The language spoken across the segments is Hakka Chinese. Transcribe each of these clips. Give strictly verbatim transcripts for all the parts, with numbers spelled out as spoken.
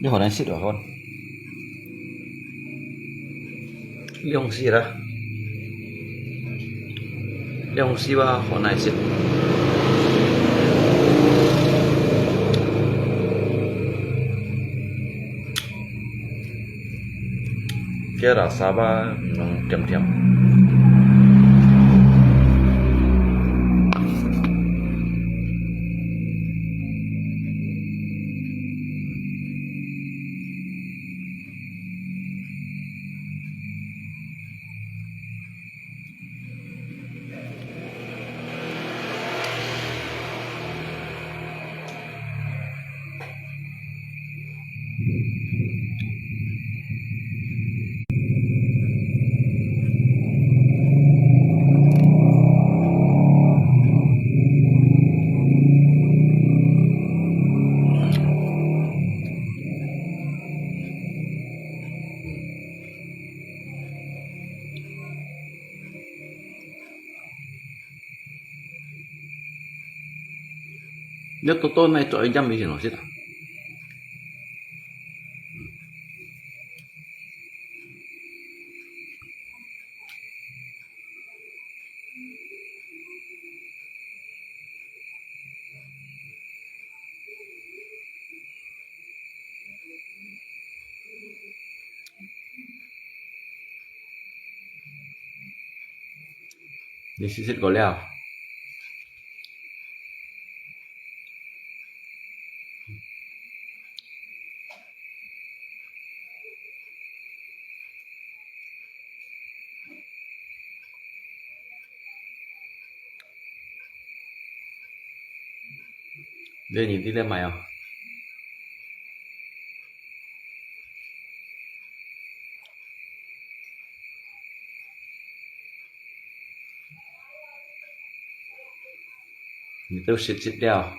你好難食啊，好。兩時啦，兩時啊，好難食。Kira saba nung tiam-tiam. 你多多拿做一點以前咯，是啦。你試試過了？ 你，你，你在買哦。 你都食食了。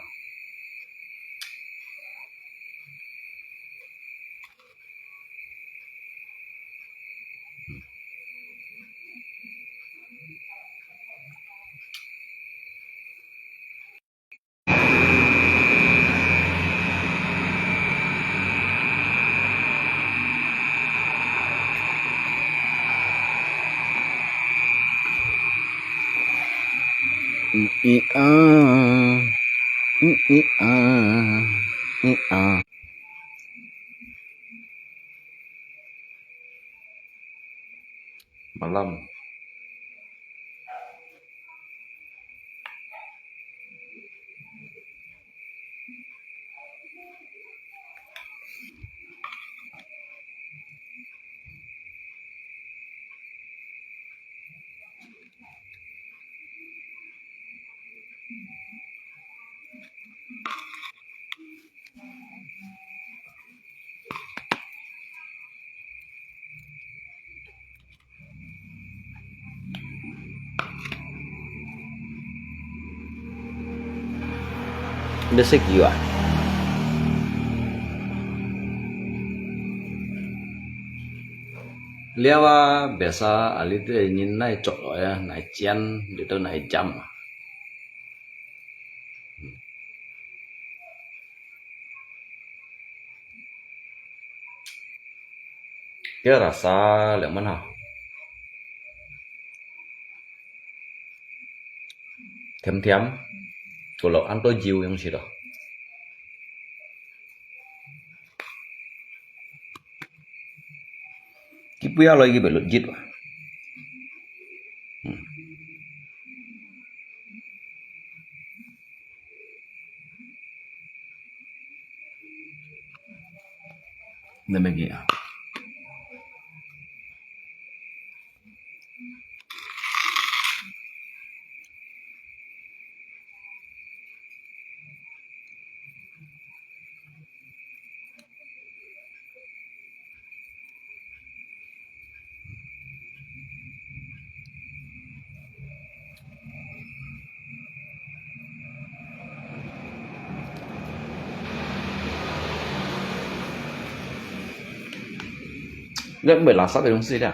嗯，一啊，嗯，一啊，一啊。Malam. 你食魚啊？了啊，biasa啊，你兜人來捉來啊，來煎，你兜來煎啊。 Kaya rasa lemon ha. Thiam-thiam. Kalau anto jiu yang sida. Kipuya lagi belut jit. Hmm. Nè mè kì à. Nè mè là sắp cái gì đó.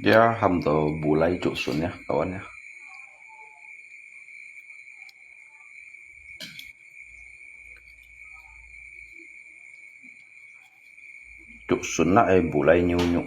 Ya, ham to bulai cuk sun ya, kawan ya. Cuk sun na ai bulai nyu nyu.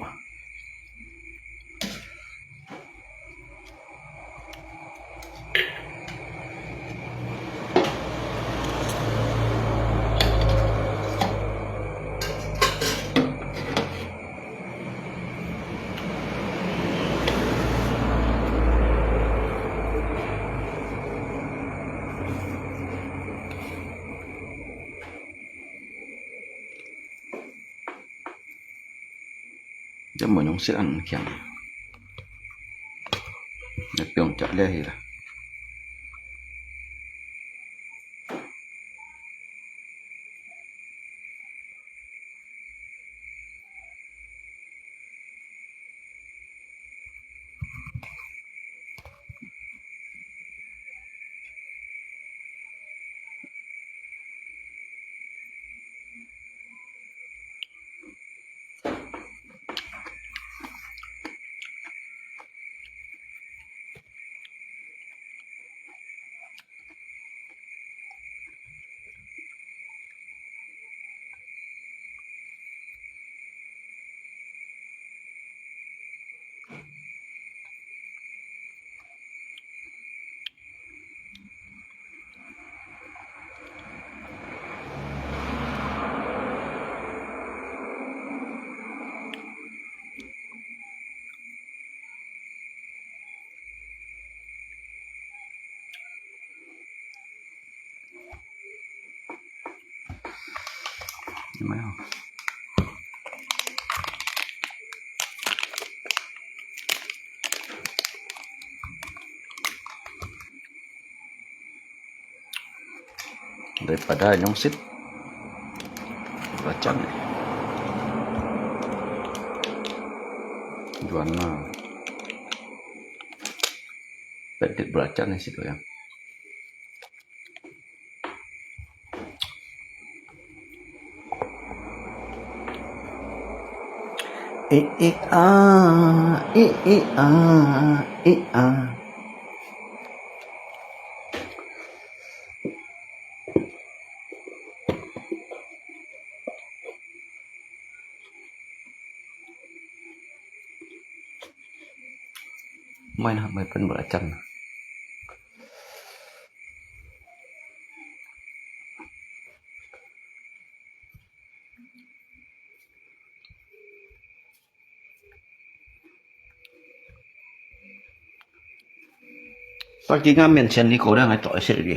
Chắc mà nhúng xếp ăn khiang. Để piong chặt lê hi là. Daripada nyong sit. Belacan. Juan na. Pet belacan ni sit ko ya. Ih, ih, ah, ih, ih, ah, ih, ah. Mai na, mai pen belacan. Ta ki nga mian chen li ko da ngai to se li.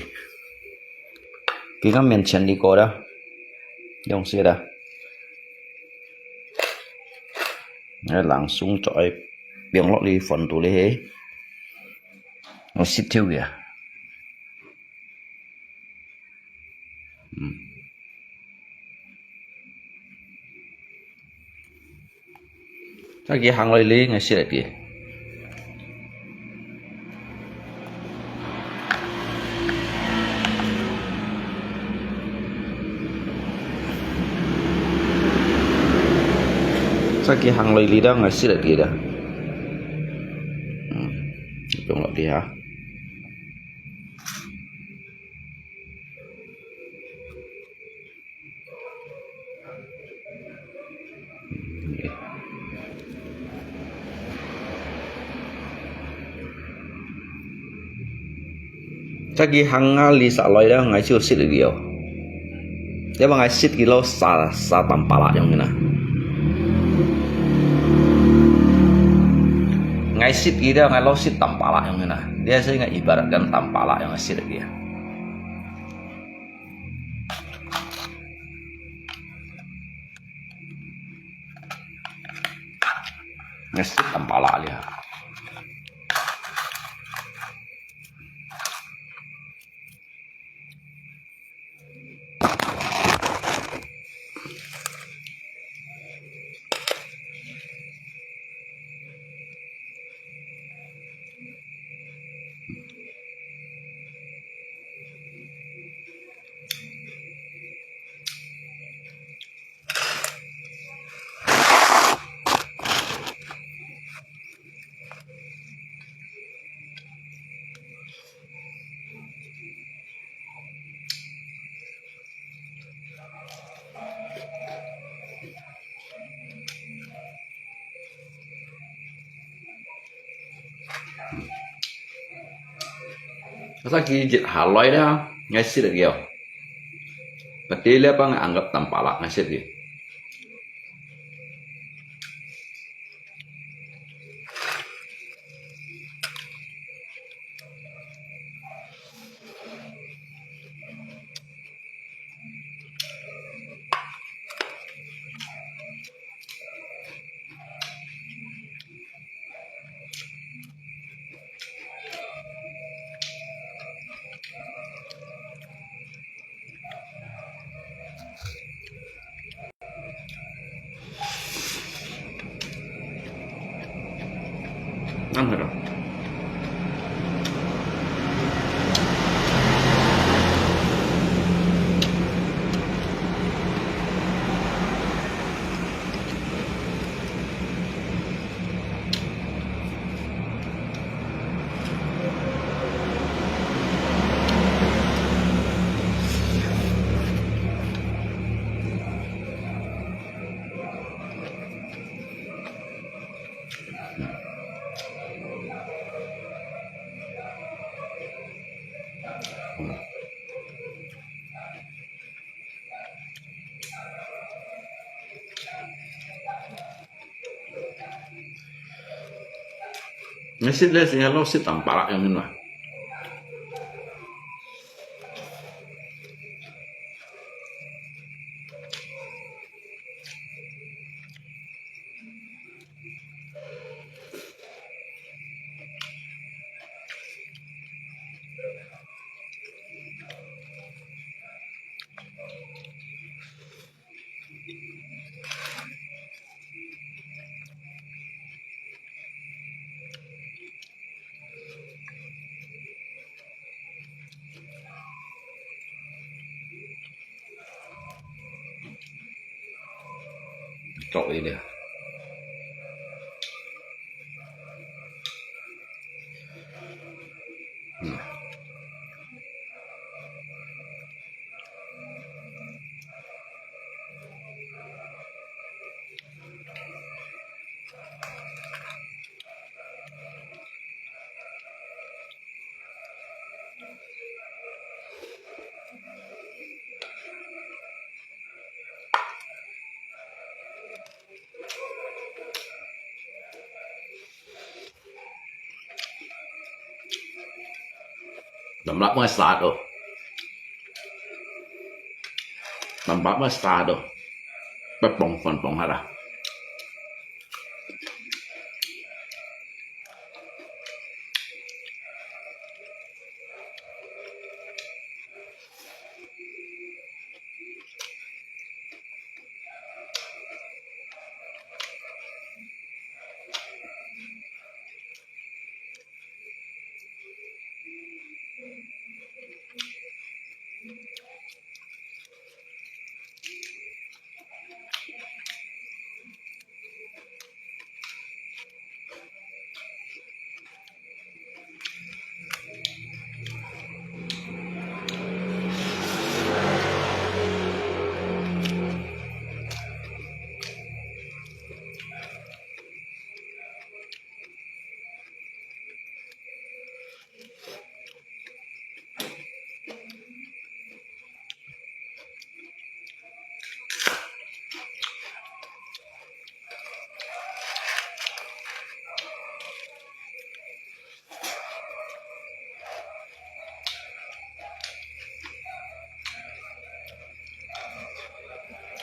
Ki nga mian chen li ko da. Yong se da. Ngai langsung to ai piong lok li fon tu li he. Ngai sit thiu ya. Chắc ki hang loi li ngai sit ai ti. Chắc ki hang loi li da ngai sit ai ti da. Piong lok ti ha. Chắc ki hang nga li sa loi da ngai chiu sit li yo. Yaba ngai sit ki lo sa, sa tam pala yong na. Ngai sit ki da ngai lo sit tam pala yong na. Dia se ngai ibaratkan tam pala yong sit li ya. Ngesit ang pala liya. Asa ki jit haloi le, ngai sit lagi yo. Pati le pang anggap tampa lak ngai sit lagi. Nasi le sing lo sit tampa lak yang ni. Chok ini. Hmm. Nambah mo sa to. Nambah mo sa to. Pe pong pong pong ha la.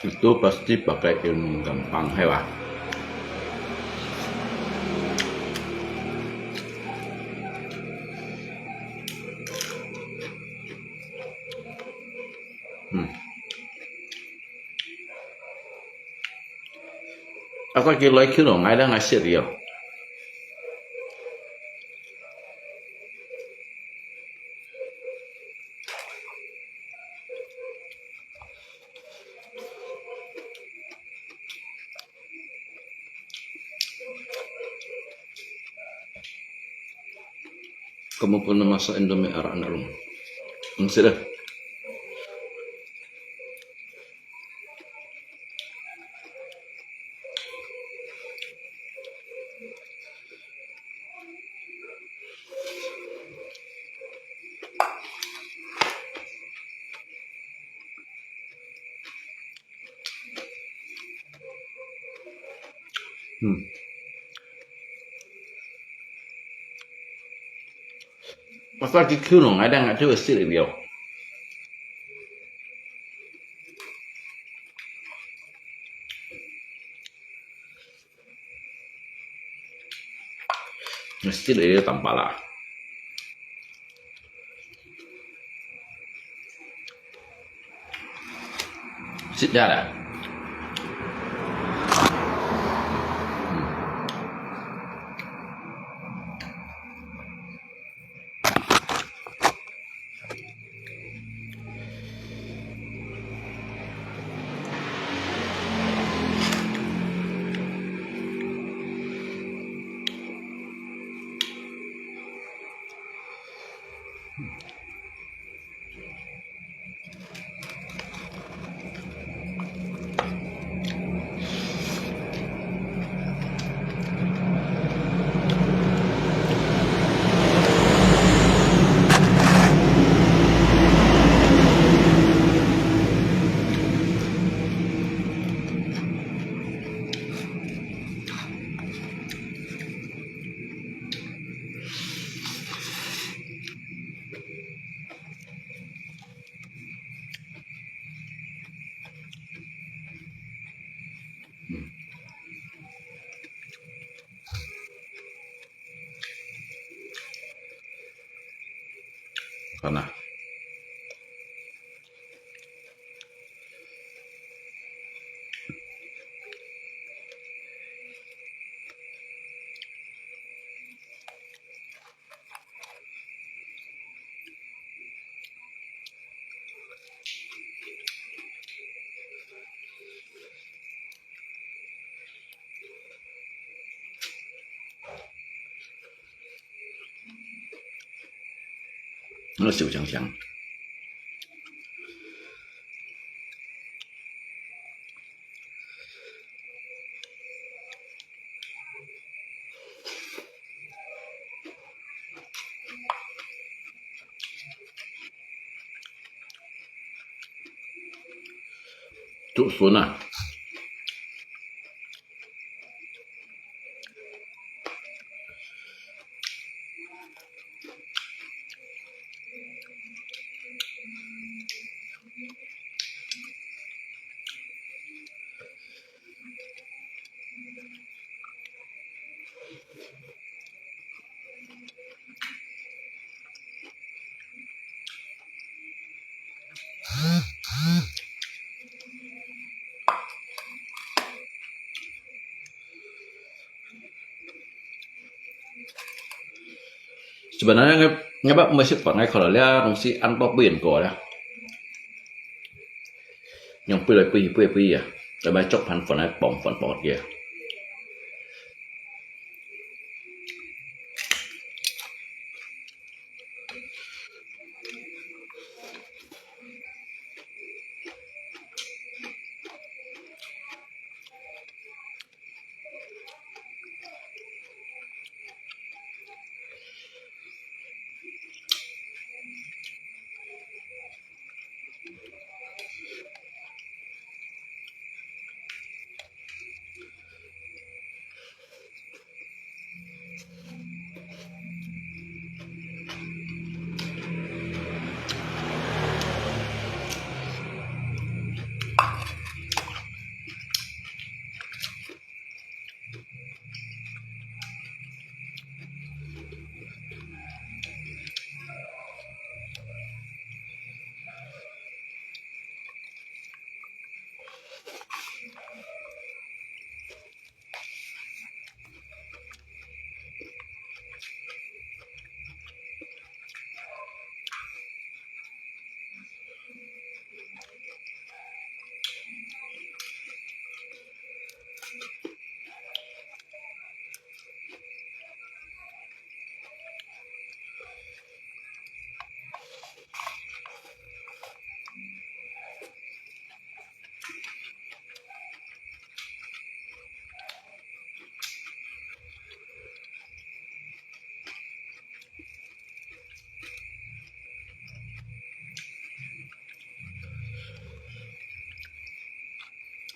Itu pasti pakai ilmu gampang, hai ba? Hmm. Asa ki loi kilo ngai le ngai sit yo. Kamu pun masa Indomie arak nak lum. Ang sila. 嗯。我发觉口弄啊，等下就会死了。死了要淡薄啦。 食了啦。看呐。 那个小香香。 竹筍啊。 Sebenarnya ngai, ngai bak mesti pakai kalau dia mesti antok pun kau dah. Yang pui lai pui pui pui ya. Tapi cok pan pan ai pom pan pom ya.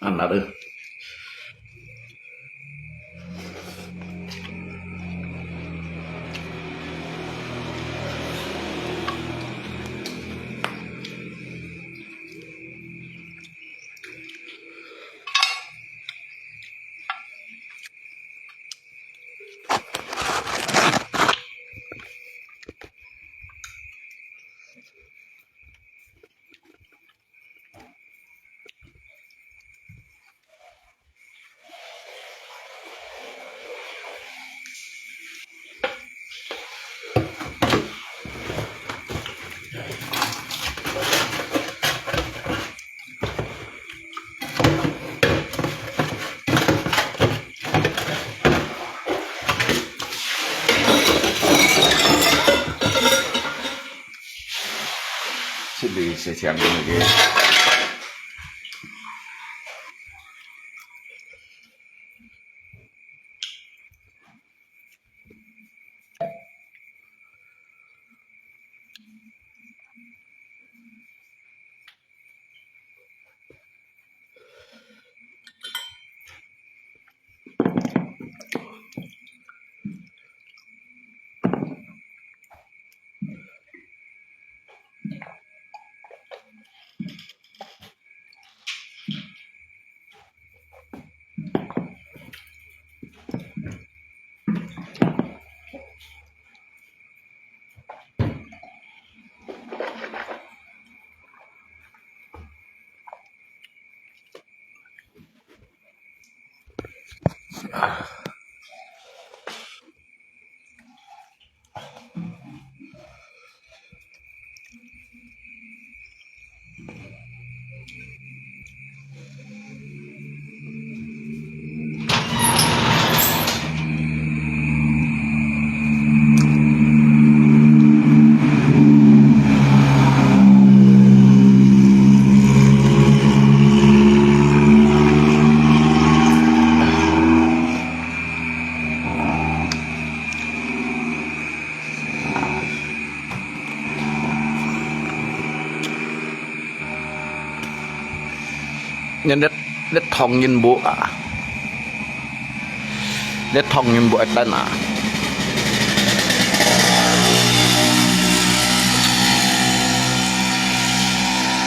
恁樣了。這裡係像那個。你這，這糖人無啊？這糖人無愛等啊？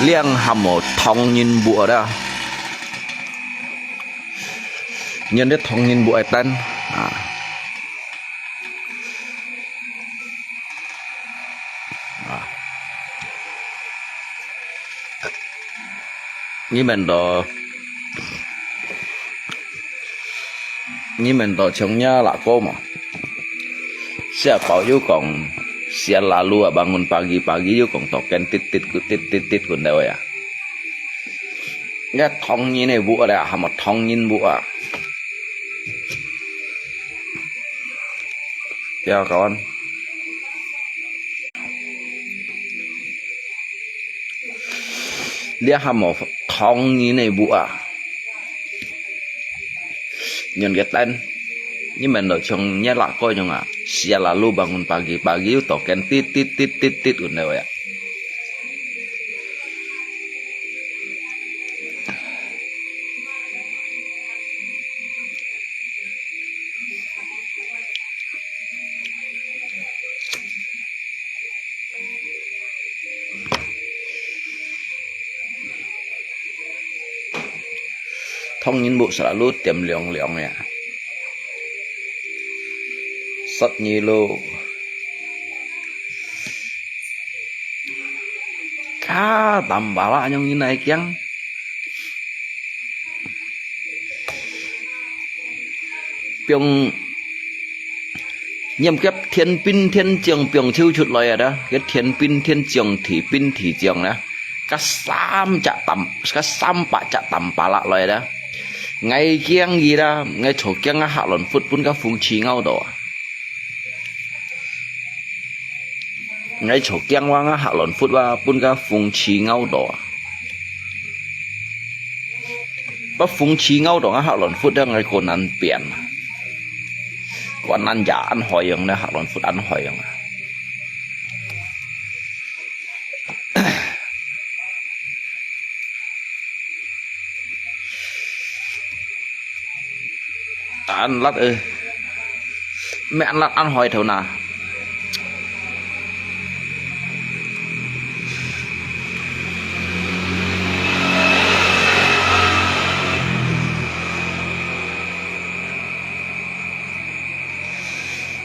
這還無糖人無啊？你這糖人無愛等啊？ 啊。你們都，你們都像若那個嘛，寫報又講，寫lalu啊，bangun pagi-pagi又講到跟dit dit dit dit dit kun了呀。 這糖人个屋咧，還無糖人屋啊。不要講。這還無糖人个屋啊。人个等，你們都像若那個樣啊，寫lalu bangun pagi-pagi又到跟dit dit dit dit dit kun了呀。 糖人屋selalu點涼涼个。Sat nyi lo. Ka tampala nyong inai kiang. Piong nhiam kiap thiên兵thiên將piong chiu chut lòi à da. Kiap thiên兵thiên將thị兵thị將da. Ka sam chak tam, ka sam pak chak tampala lòi da. Ngai kiang yi da, ngai cho kiang a hak lòn phut pun ka phung chi ngau do. Ngai cho kiang wa ngah hak lòn phut wa pun ka phung chi ngau do. Ba phung chi ngau do ngah hak lòn phut da ngai ko nan pian. Ko nan ya an hoi yong na hak lòn phut an hoi yong. 恁辣呃，毋係恁辣，恁海頭那。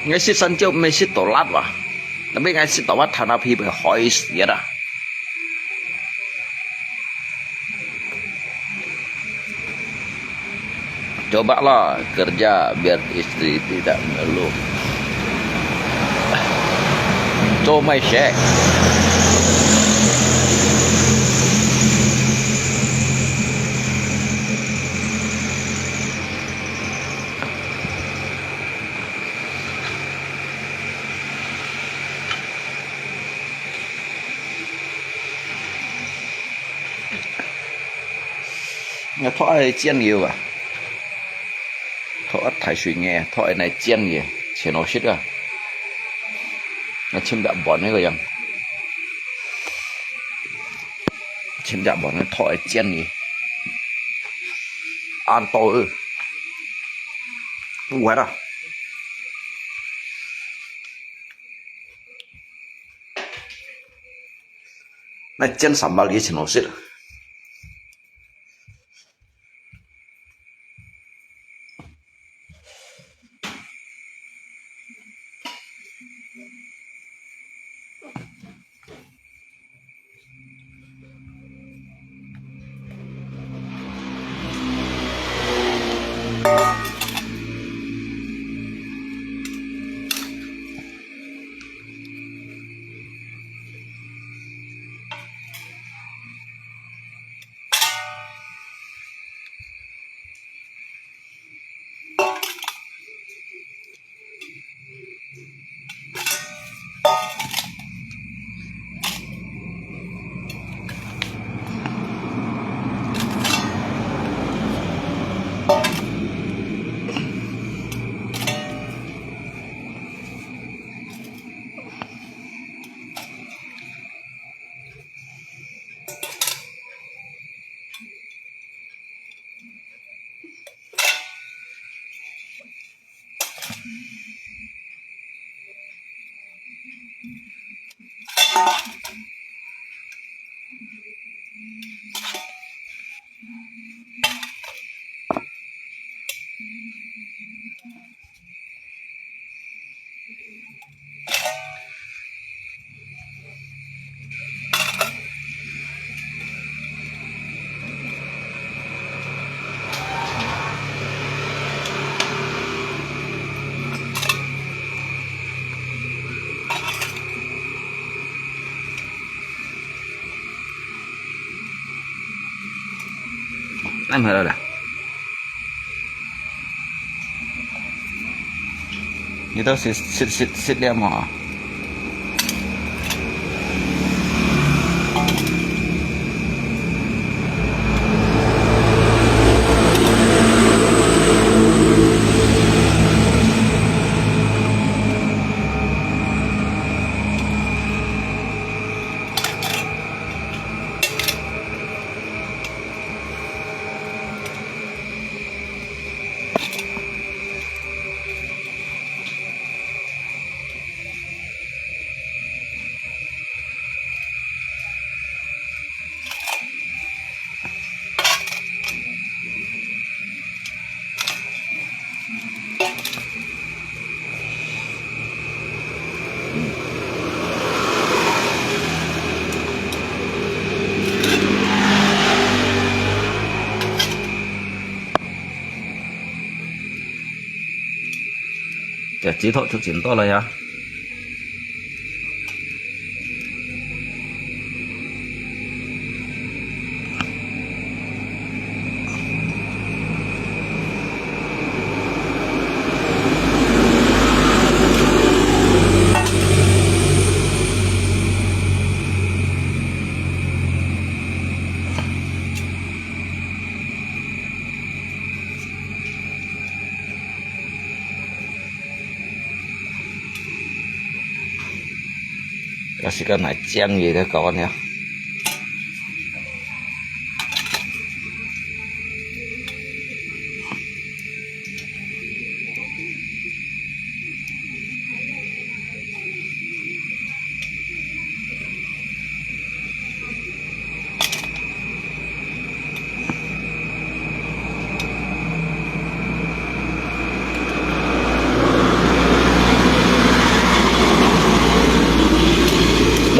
𠊎食山椒毋係食到辣哇，tapi𠊎食到哇，頭那皮會海死啊！Coba lah kerja biar istri tidak mengeluh. Coba cek. 𠊎托愛煎油啊，托愛大水个，托愛來煎个，全好食啊。𠊎尋隻碗个樣，尋隻碗个托愛煎个，恁多个，不會啦。 那煎三百幾錢好食。恁好了啦。你都食，食，食，食了無？ 這指頭就真多了呀。 這時間來煎佢个搞完了。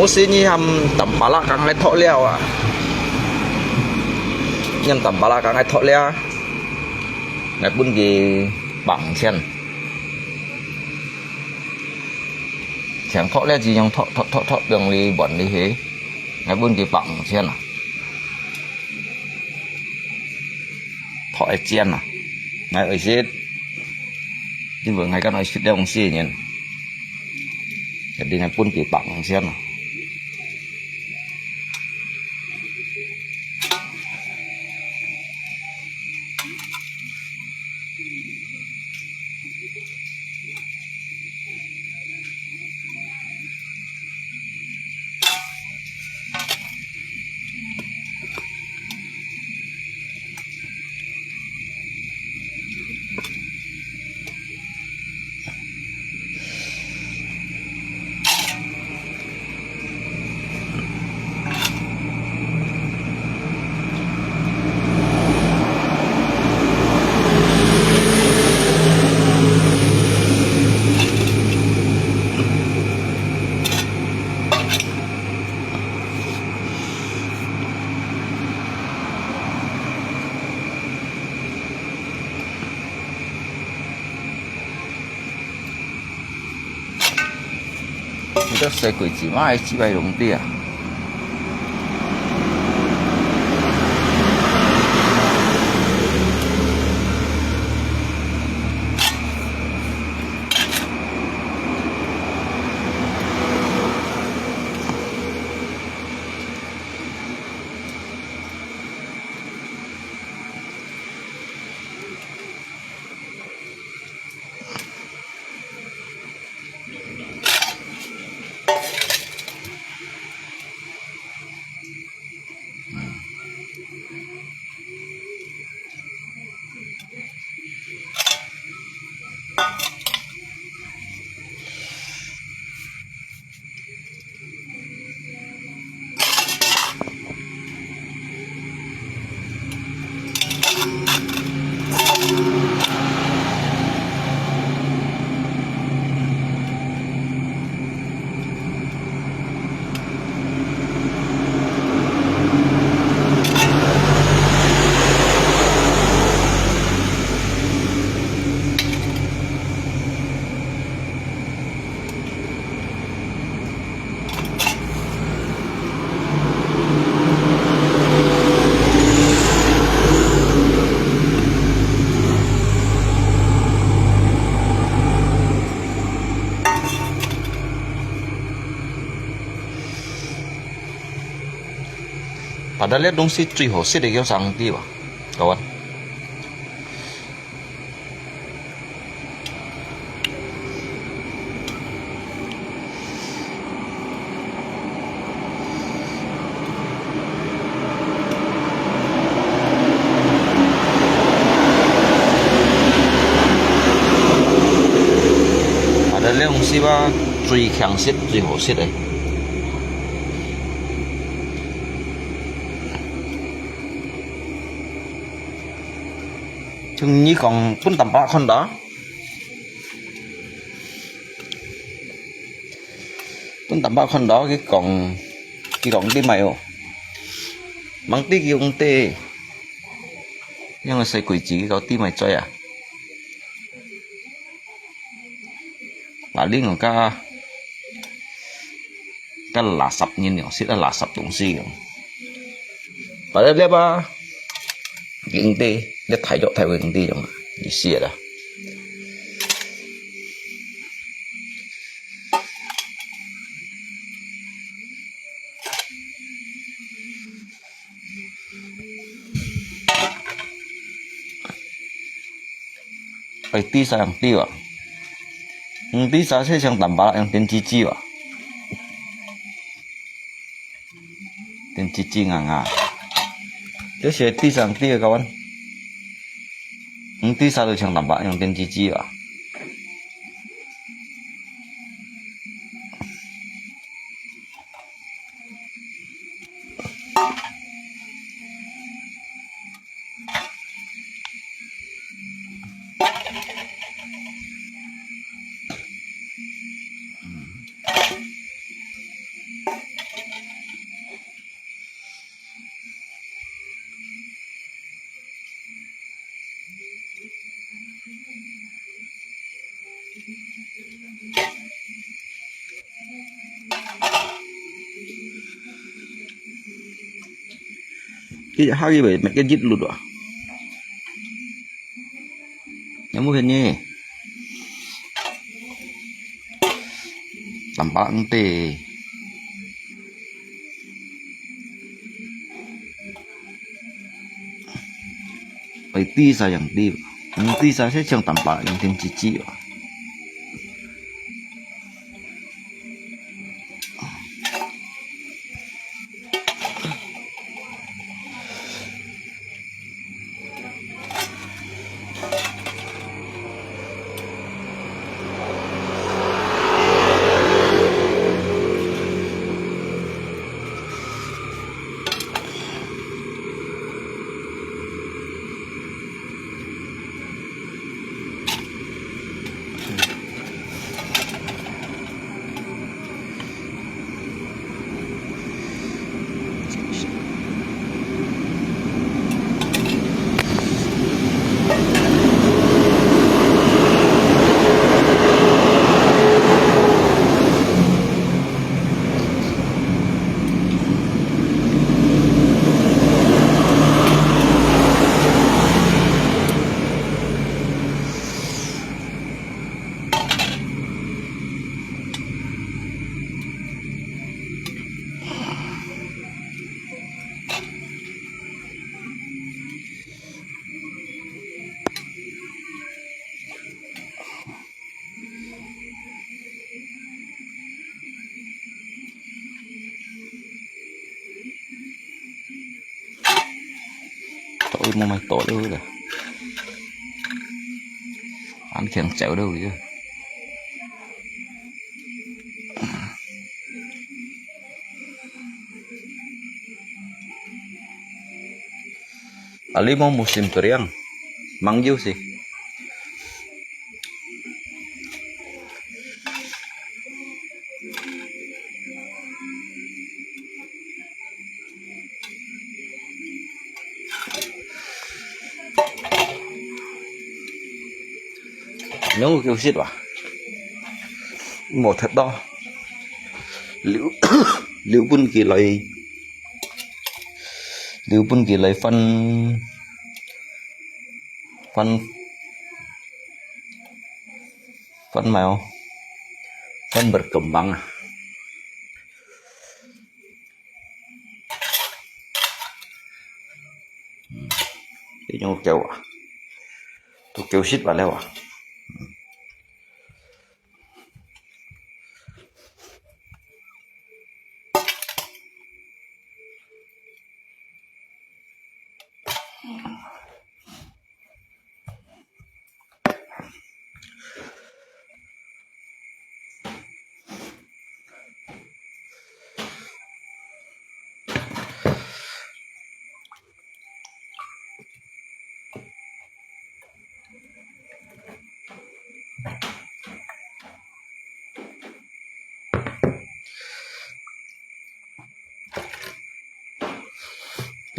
我先你喊淡巴拉講个托了啊，你喊淡巴拉講个托了，𠊎分佢百五千，像托了就用托托托托用你換你去，𠊎分佢百五千啊。 托一煎啊，𠊎愛食，因為𠊎今日食了四年，一定愛分佢百五千啊。 你个細鬼子嘛，係幾百弄啲啊！ Padahal這東西最好食个叫生地吧，各位。 啊，這兩隻啊，最強食、最好食个。像你講，分淡薄看到。 分淡薄看到佢講，佢講啲咩哦？吂知佢講啲，因為細鬼子佢講啲咩嘴啊？啊，另外加 該垃圾人哦，食个垃圾東西哦。Padahal這啊，兄弟，這大陸大陸兄弟用啊，意思啦。哎，地沙用掉啊！嗯，地沙係像淡薄用電子紙啊，電子紙硬硬。這是地沙用掉个，各位。嗯，地沙就像淡薄用電子紙啊。一下佢會搣个一路啊。有無看呢？Tampak ente. Pai ti sa yang ti. Yang ti sa sa yang tampak yang tim cici. 到底有無賣到了个？俺聽走了个。 Ali mau musim kering, manggil sih. Nyo kiu sit wa. Mo thet do. Liu, liu pun ki lai. Liu pun ki lai fan, fan, fan mai o. Fan berkembang ah. Ti nyo kiu ah. Tu kiu sit wa leo ah.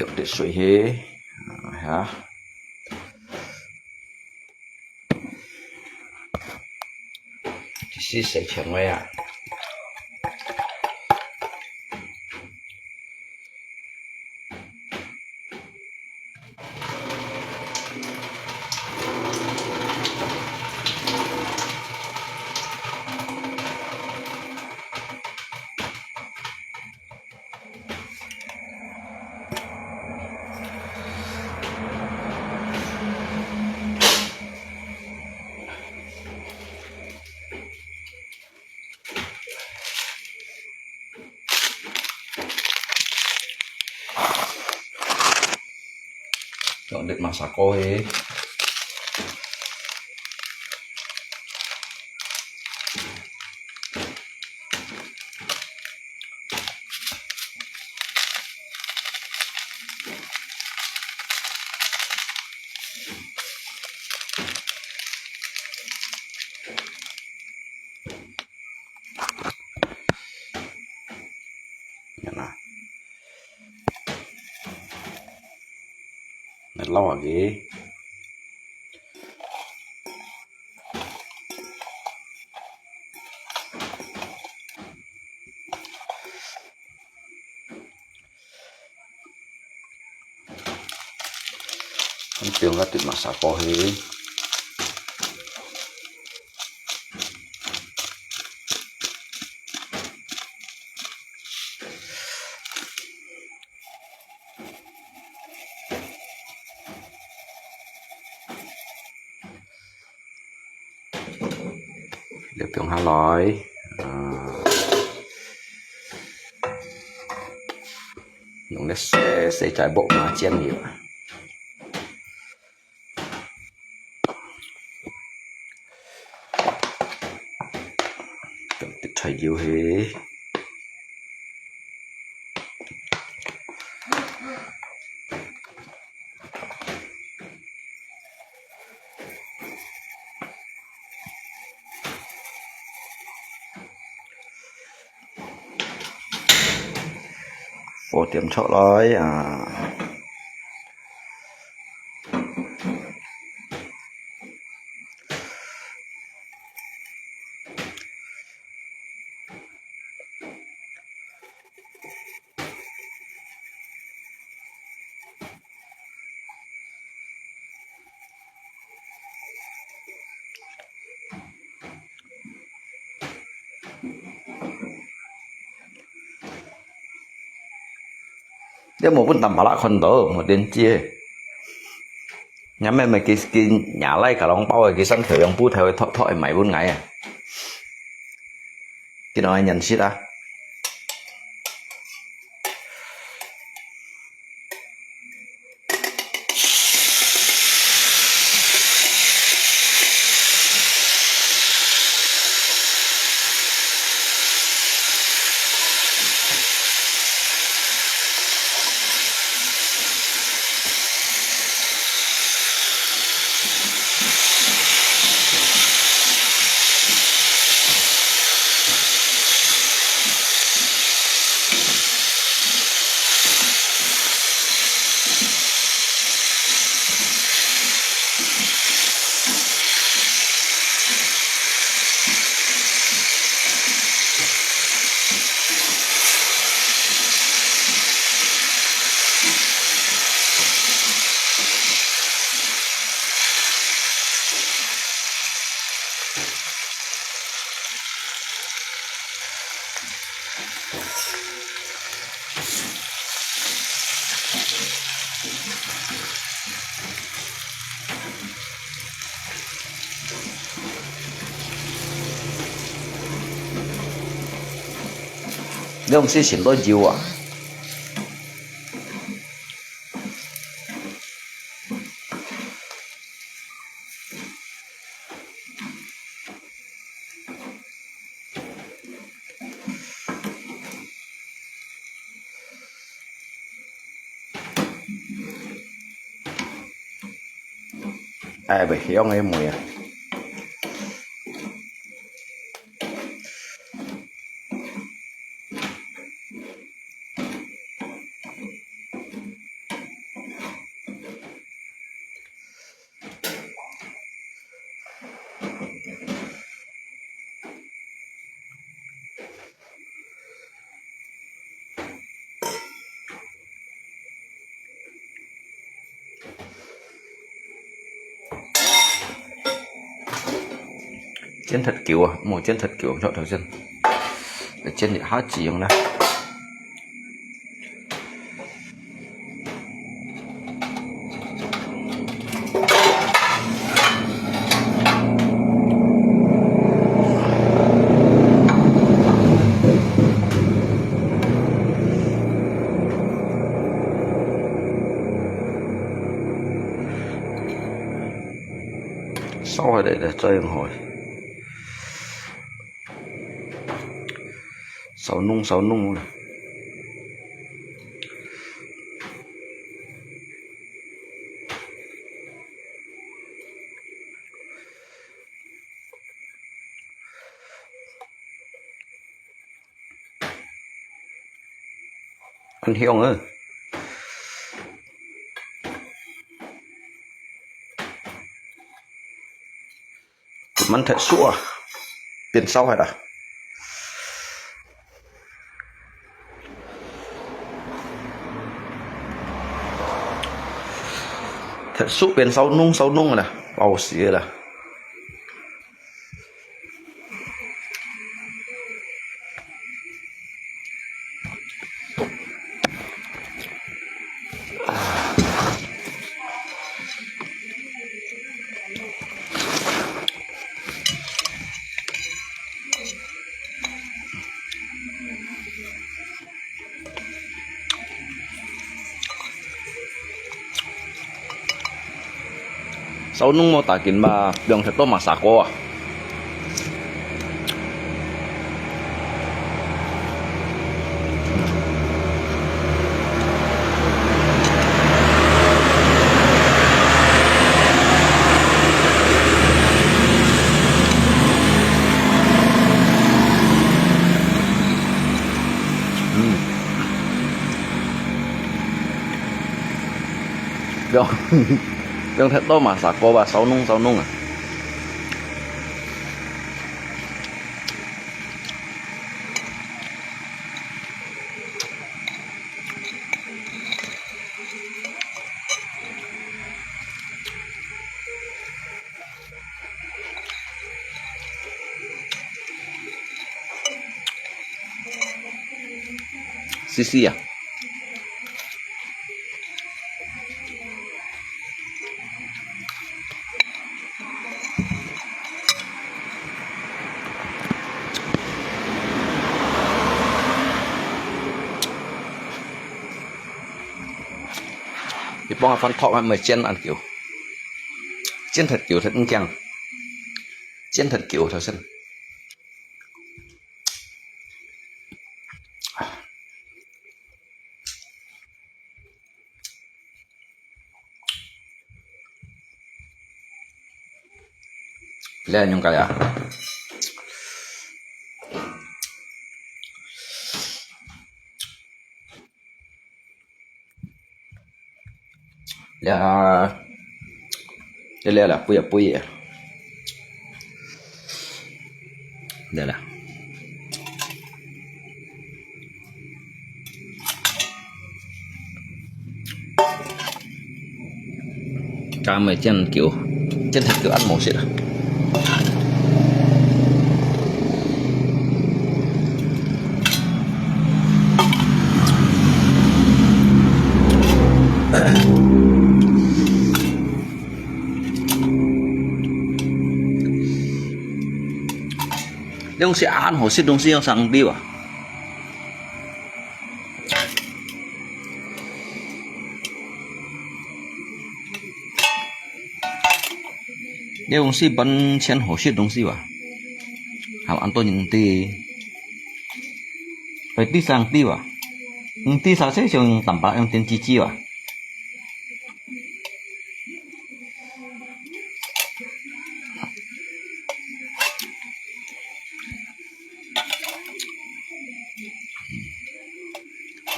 Pek dek sui hi. Ah, ya. Ti si sai cheng wei ah. Cho đứt mà sạc cô hì. Yan na. Naglaw lagi. 放个對masako去。你放下來，啊，用這細細隻薄麻醬油。 滴菜油去。火點著來啊！ 你無分tampalak看到，無連接。若咩咩佢佢若來甲攏包个，佢生條用布條个托托个賣分𠊎啊。佢攏愛認識啊。 你用時先落油啊？ 哎，袂香个味啊。 煎忒久啊，莫煎忒久，像頭先，煎一下子用啦。 燒下來咧，再用火。燒燶，燒燶。 恁香啊！慢忒熟啊，變燒忒啦。手邊燒燶燒燶啦，飽死啦。燒燶無打緊吧，放忒多masako啊。嗯。 用，用忒多masako吧，燒燶燒燶啊。 試試啊。你幫我翻托啊，毋係煎恁久，煎忒久忒毋驚，煎忒久頭先。 你係仰般啊？ 了，了了，不要不要。了了。 加乜煎久，煎忒久恁無食啊。 你講食恁好食東西愛生理啊？ 你講食飯前好食東西哇？還恁多人知，愛知生知哇？毋知生事想淡薄用電子紙哇？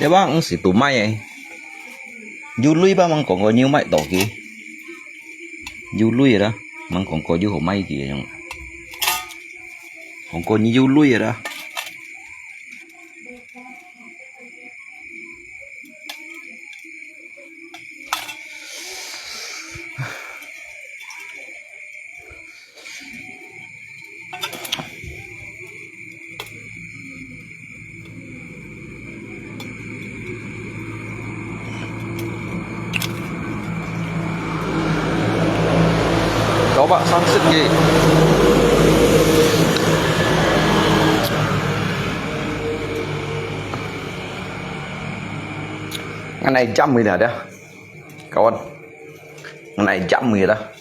你話毋係都買个，有鐳吧，吂講過有買到佢。有鐳个啦，吂講過有好買佢个樣。講過你有鐳个啦。 九百三十幾。恁樣飲佢啦，這，kawan。恁樣飲佢啦。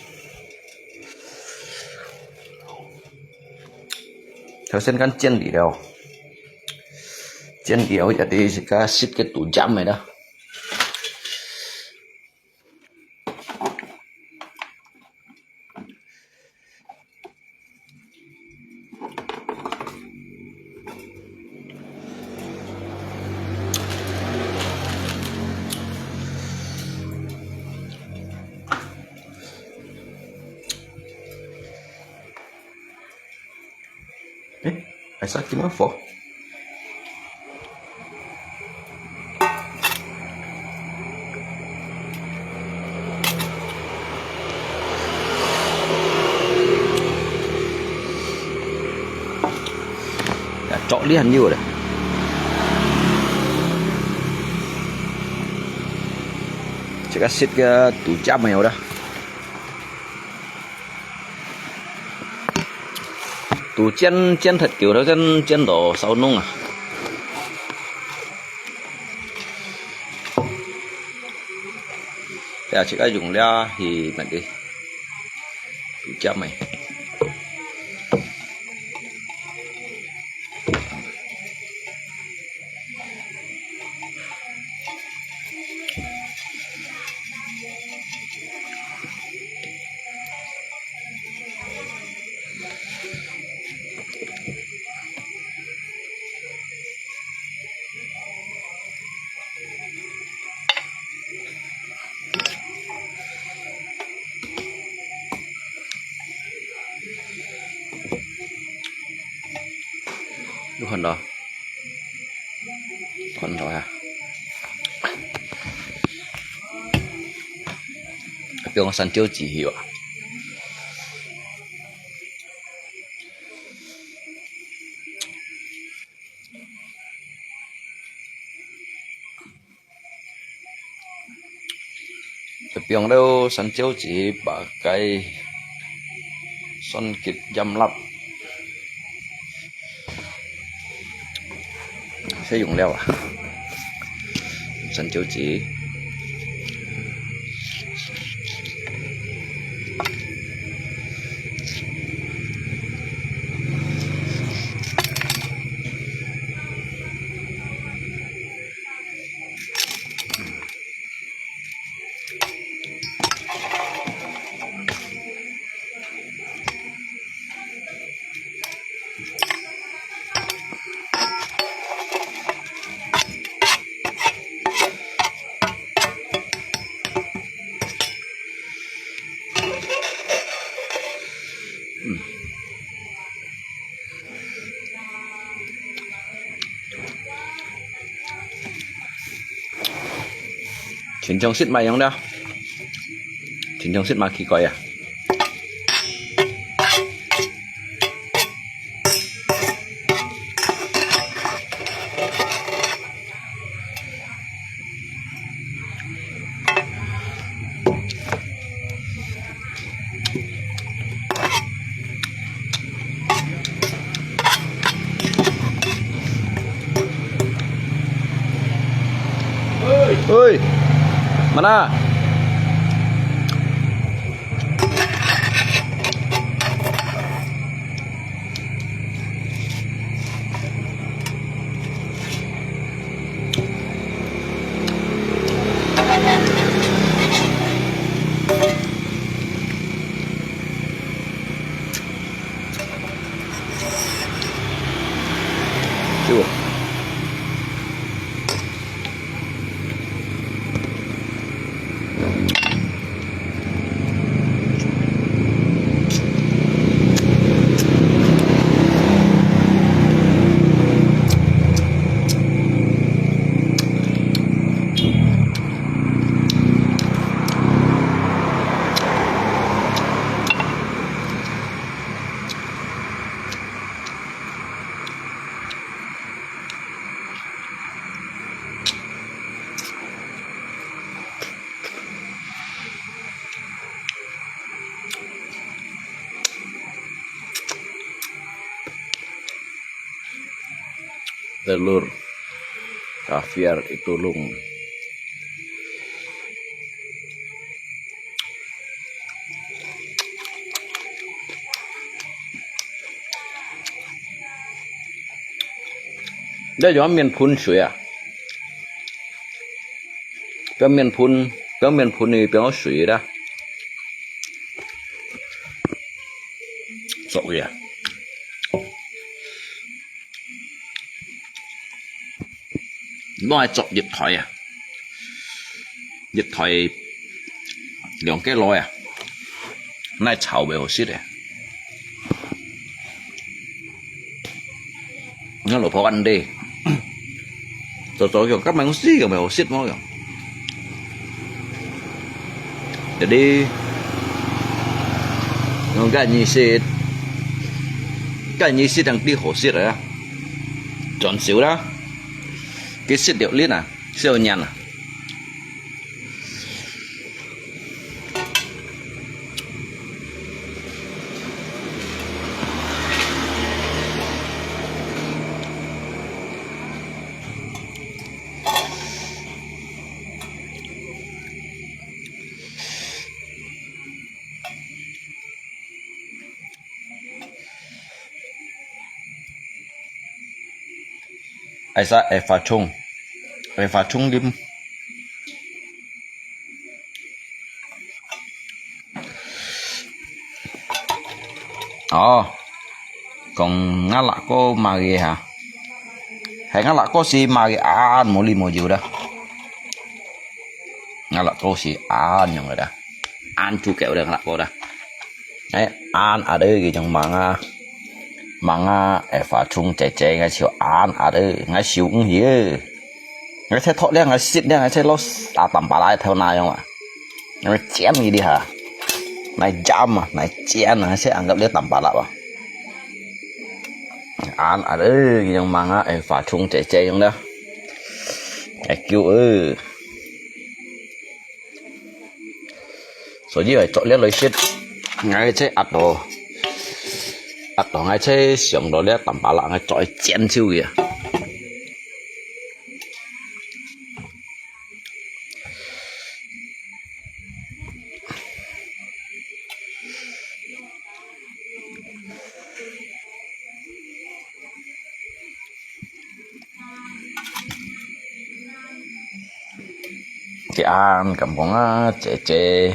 頭先間煎了，煎了一定係加食个都飲个啦。 誒，還係點樣火？你還有咧？這個食个肚尖个有咧。肚尖尖忒久了，先煎到燒燶啊。呀，這個用了係乜个？肚尖个。 有看到？看到啊！放山椒子去啊！ 放了山椒子，把該蒜仁醃落。使用了啊，山椒子。 全場食嘛樣了，全場食嘛奇怪啊！ 喂，mana？ Telur kafir itulung. 你用面噴水啊？不要面噴，不要面噴，你不要水啦。作孽啊！ 拿來作一台啊，一台兩個來啊，拿來炒袂好食个。你看老婆恁呢，做做樣，根本死个袂好食麼樣。Jadi，用該意思，該意思當地好食个啊。轉手啦，佢食著力啊，食著軟啊。Ai sa, ai fa chung, ai fa chung lim. Ồ, còn ngã lạ có mà ghê hả? Hay ngã lạ có xì mà ghê à, mù li mù dịu đó. Ngã lạ có xì à, nhung rồi đó. Ăn chú kéo đó, ngã lạ có đó. Ai, ăn à, đây cái trong mạng à. Mạng à, ai fa chung chế chế, ngay chiều ăn à, đây, ngay chiều cũng hiểu. Ngay thế thoát đi, ngay xịt đi, ngay thế lố à, tầm bà lại theo nai không ạ? Ngay chén gì đi hả? Ngay jam à, ngay chén à, ngay thế ăn gấp đi tầm bà lại à. Ăn à, đây, cái trong mạng à, ai fa chung chế chế không đó. Ai kêu ư. Só yî ê chok liá loi siet, ngài chhe ăt lò, ăt lò ngài chhe siòng lò liá tăm pà lak ngài chok ê chien chiu kìa. Kì an kăm kông á, chế chế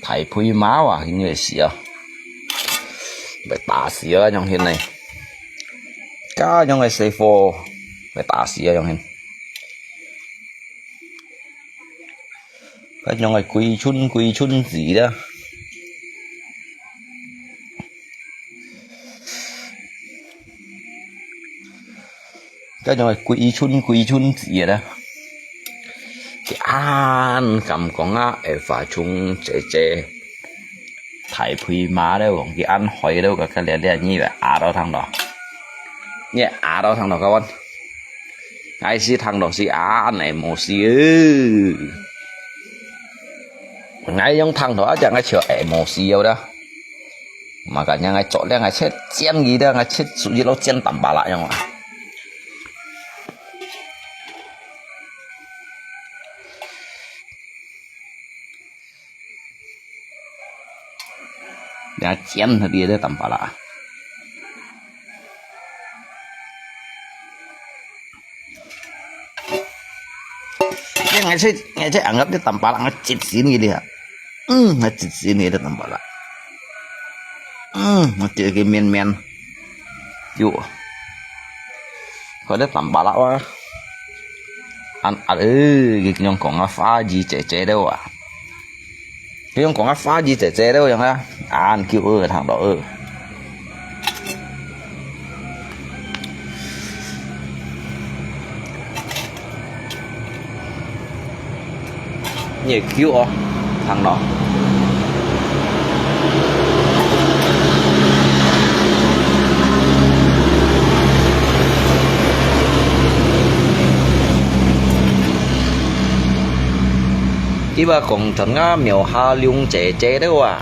thái phui máu à, hình như là xì à. Phải tả xì à, nhông hình này. Cá nhông cái xì phô, phải tả xì à, nhông hình. Cái nhông cái quỳ chun, quỳ chun gì đó. Cái đó quỳ chun, quỳ chun gì đó. Kì an kăm kông á, ê phà chung chế chế. Thái phui máu đó, kì an hỏi đó, cái, cái lẹ lẹ, nhi về á đó thằng đó. Nhi á đó thằng đó, các bạn. Ngài xí thang đó xí á, nè mô xí ư. Ngài yong thang đó á, chả ngài chiều ế mô xí yô đó. Mà cả nhà ngài chọn lẹ ngài chết chén gì đó, ngài chết sụt gì lâu chén tắm bà lại yong à. Đã chén thật đi đó tắm bà lại. Cái ngày xưa, ngày xưa ăn gấp cái tắm pala, nó chít xín cái đi hả? Ừ, nó chít xín cái đó tắm pala. Ừ, nó chít cái men men. Chú. Có đấy tắm pala wa. Ăn, ăn, ừ, cái nhông kông á phá gì chế chế đâu à. Cái yong kông á phá gì chế chế đâu yong á. An kêu ơ thằng đó ơ. Nhẹ kêu ơ thằng đó. Kiba kông thon ngà miao ha liung chế chế đó à.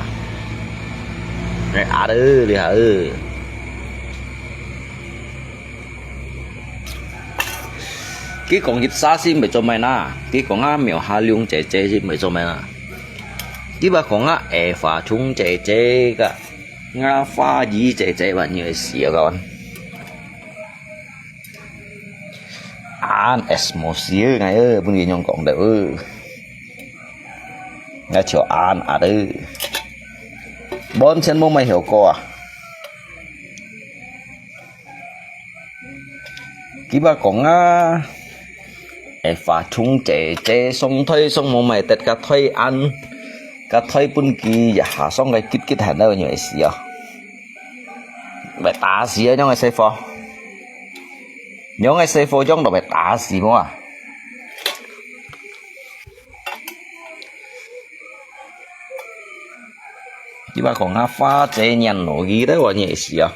Nè, á đơ, li hả ư. Kì kông yip sa xin bai cho mai na. Kì kông ngà miao ha liung chế chế xin bai cho mai na. Kiba kông ngà ê phà chung chế chế ka. Ngà phà yi chế chế ba nhi xì ka wan. An es mô xì ư, ngài ơi, bún kì nhông kông đơ ư. Ngài chiều an ăt ư. Bốn chén mô mày hiểu cô à. Kiba kông á. Ê phà chung chế chế sông thoi sông mô mày tết ka thoi an. Ka thoi bún kì ya hà sông cái kít kít hẳn đâu như xì à. Bai tả xì à, nhông ai xì phô. Nhông ai xì phô nhông đó bai tả xì mô à. Kiba kông á phá chế nhan nô gì đấy wa nhẹ xì à.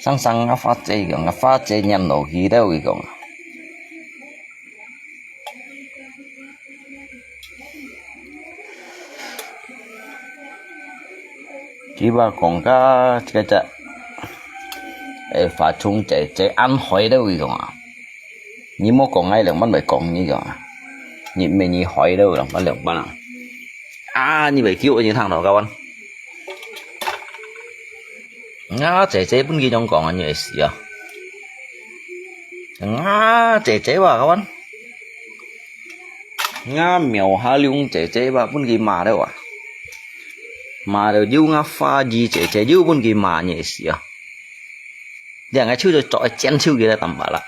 生生吾花姐講，吾花姐念落去了，佢講。佢話講个這个，誒，花童姐姐恁壞了，佢講啊。你莫講𠊎兩半，會講你講啊。你毋係你壞了，兩半兩半啊。啊，你會救你聽到，kawan。 吾姐姐分佢仰講啊，你會死啊！吾姐姐哇，kawan，吾苗下龍姐姐哇，分佢罵了啊！罵了又吾花兒姐姐又分佢罵，你會死啊！這𠊎就做一箭手佢來打巴拉。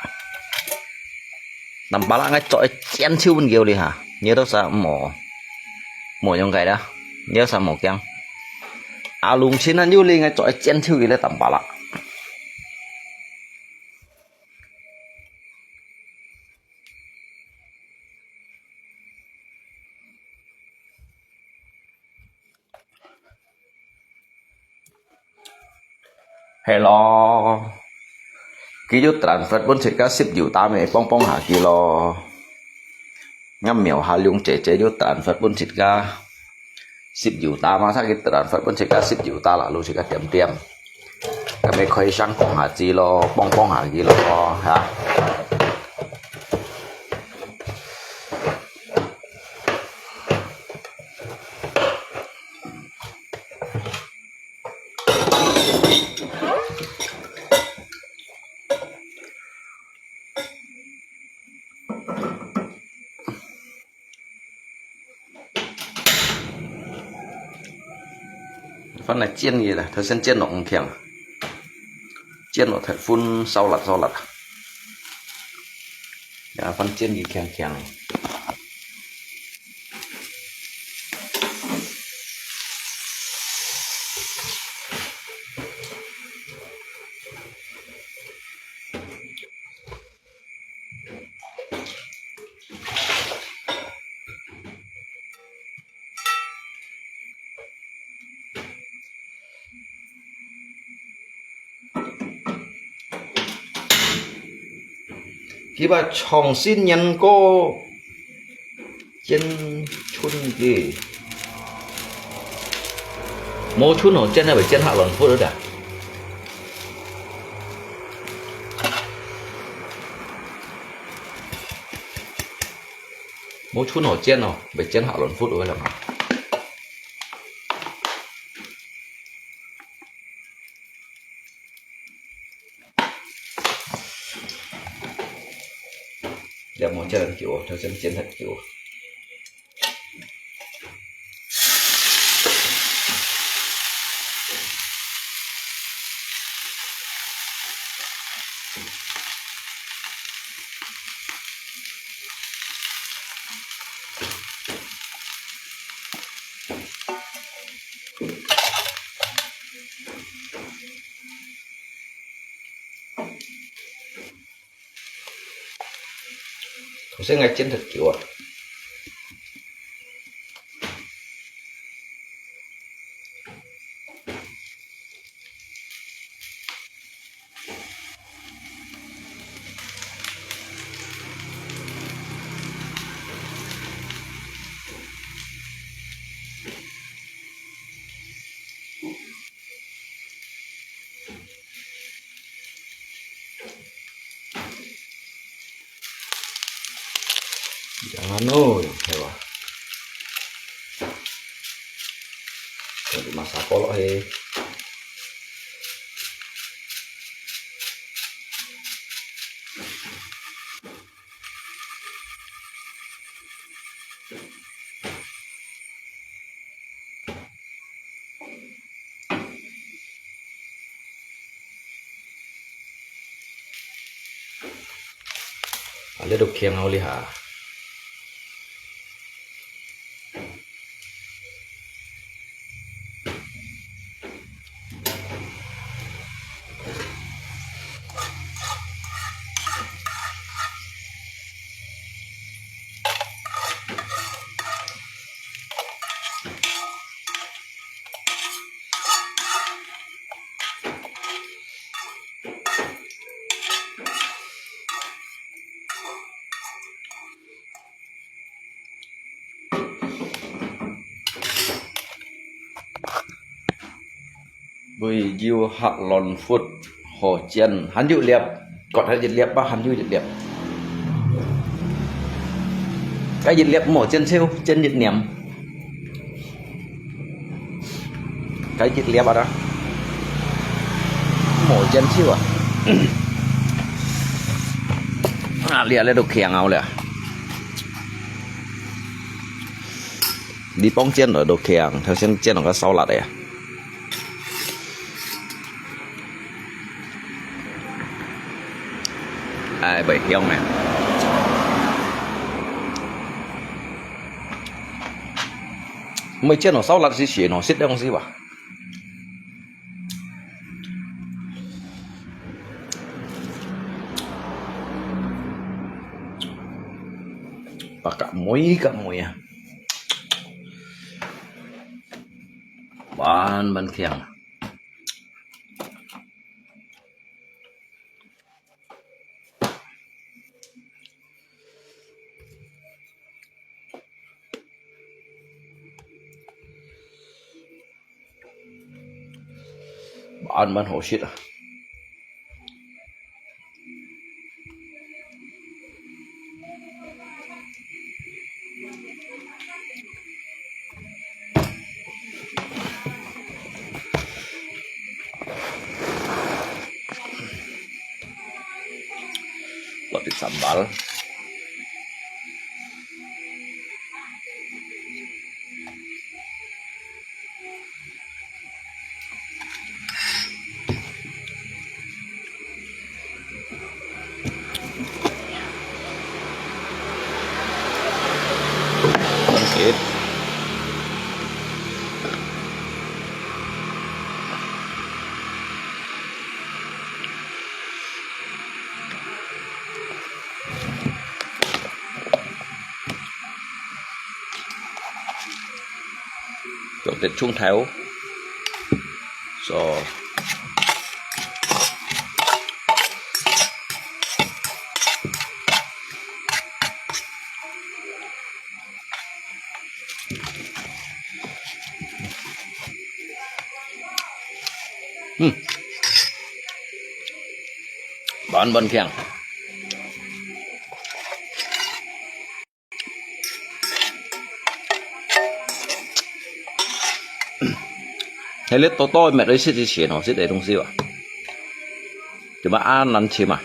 Tampalak𠊎做一箭手分佢哩哈，你都啥無，無用个啦，你都啥無驚。阿龍親啊，又哩𠊎做一箭手佢哩tampalak。係咯，佢又transfer分自家十九打咩，幫幫下佢咯。吾苗下龍姐姐又transfer分自家十九打嘛，佢transfer分自家十九打啦，老實个點點。咁你可以相講下知咯，幫幫下佢咯，吓。 番來煎佢啦，頭先煎落毋強，煎落忒粉燒辣燒辣啊。呀，番煎佢強強。 佢話長新年過煎春个，無春好煎，會煎下卵糊个。無春好煎哦，會煎下卵糊个啦嘛。 這無煎恁久哦，頭先煎忒久哦。 頭先𠊎煎忒久啊。 Jangan oi, hewa. Jadi masak kolok he. A little kiang hau li ha. 煨油核卵闊好煎，還有一粒，割下一粒吧，還有一粒。該一粒無煎透，煎一點。該一粒啊，無煎透啊。啊，這粒都強啊了。你放煎落都強，頭先煎落个燒辣个啊。 哎，袂香呢。毋係煎落燒辣之前哦，食東西吧。八角梅，八角梅啊，滿滿香。 滿滿好食啊！ 落啲sambal。 用點蔥頭，so，嗯，滿滿香。 係你多多搣來食之前哦，食个東西啊，點解恁難尋啊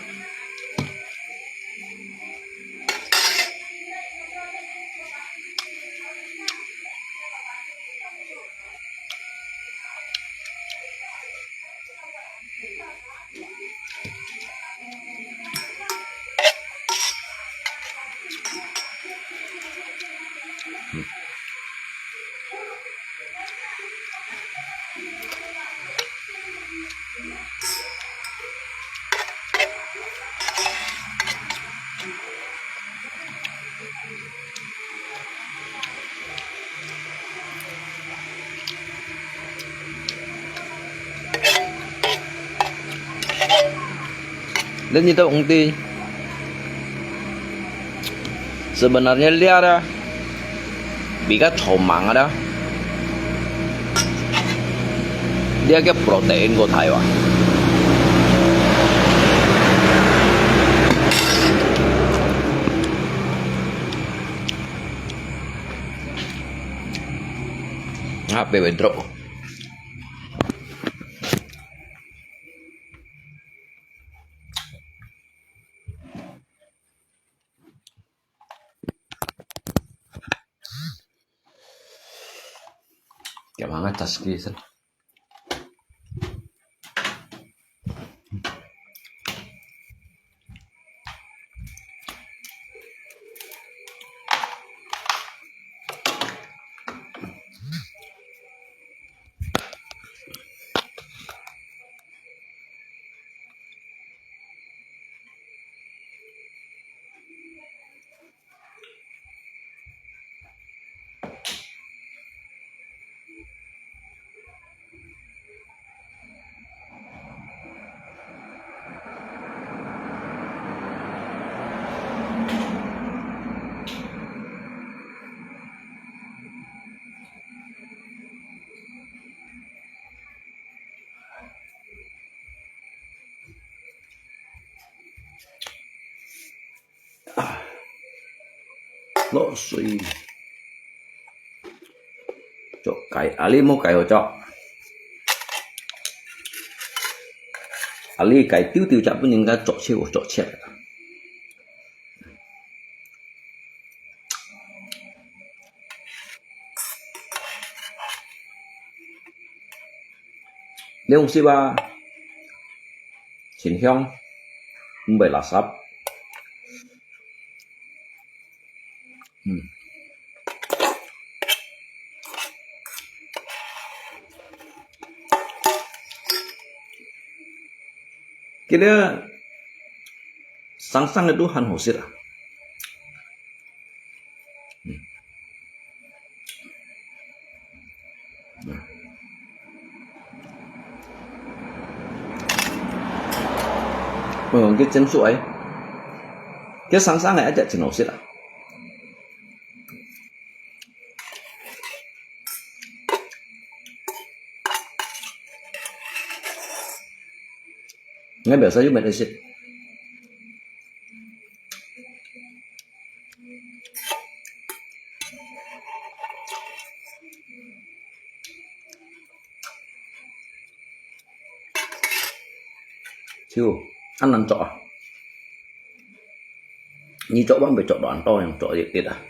？Dan itu ungti. Sebenarnya dia ada比較草蜢个，這个protein个大啊。啊，別別drop。 Kaya mga taski sa 落水。著，解，啊，你莫解好著。啊，你解丟丢，才分人家著切，著切。 你用食啊，清香，毋會垃圾。嗯。佢个生生个都還好食啊。 嗯。嗯。嗯，佢蒸熟欸，佢生生个一隻真好食啊。𠊎表示有乜得食。 就恁難做啊！你做還袂做到恁多，用做一啲啊！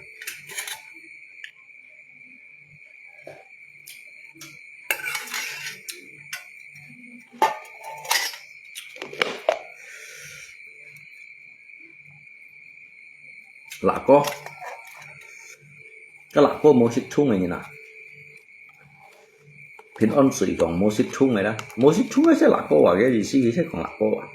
辣椒，該辣椒無食蟲个人啊！平安水講無食蟲个啦，無食蟲个係辣椒啊，个意思佢係講辣椒啊。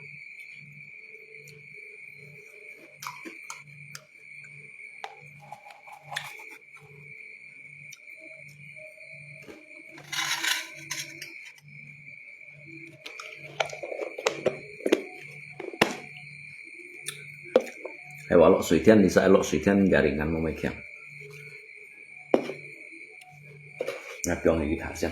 係話落水天，你使落水天，也係恁無乜強。那放佢去下先。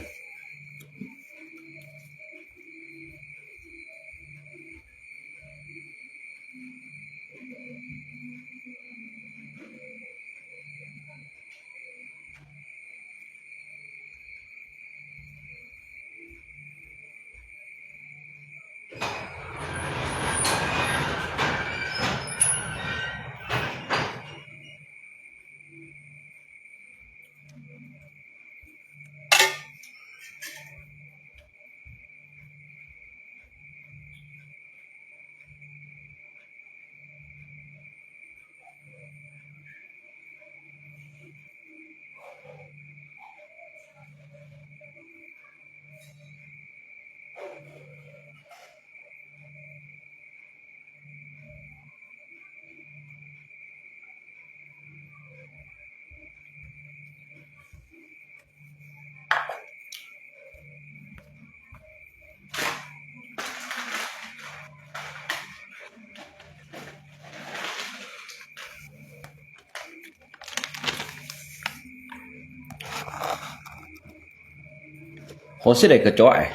好食个ketchup欸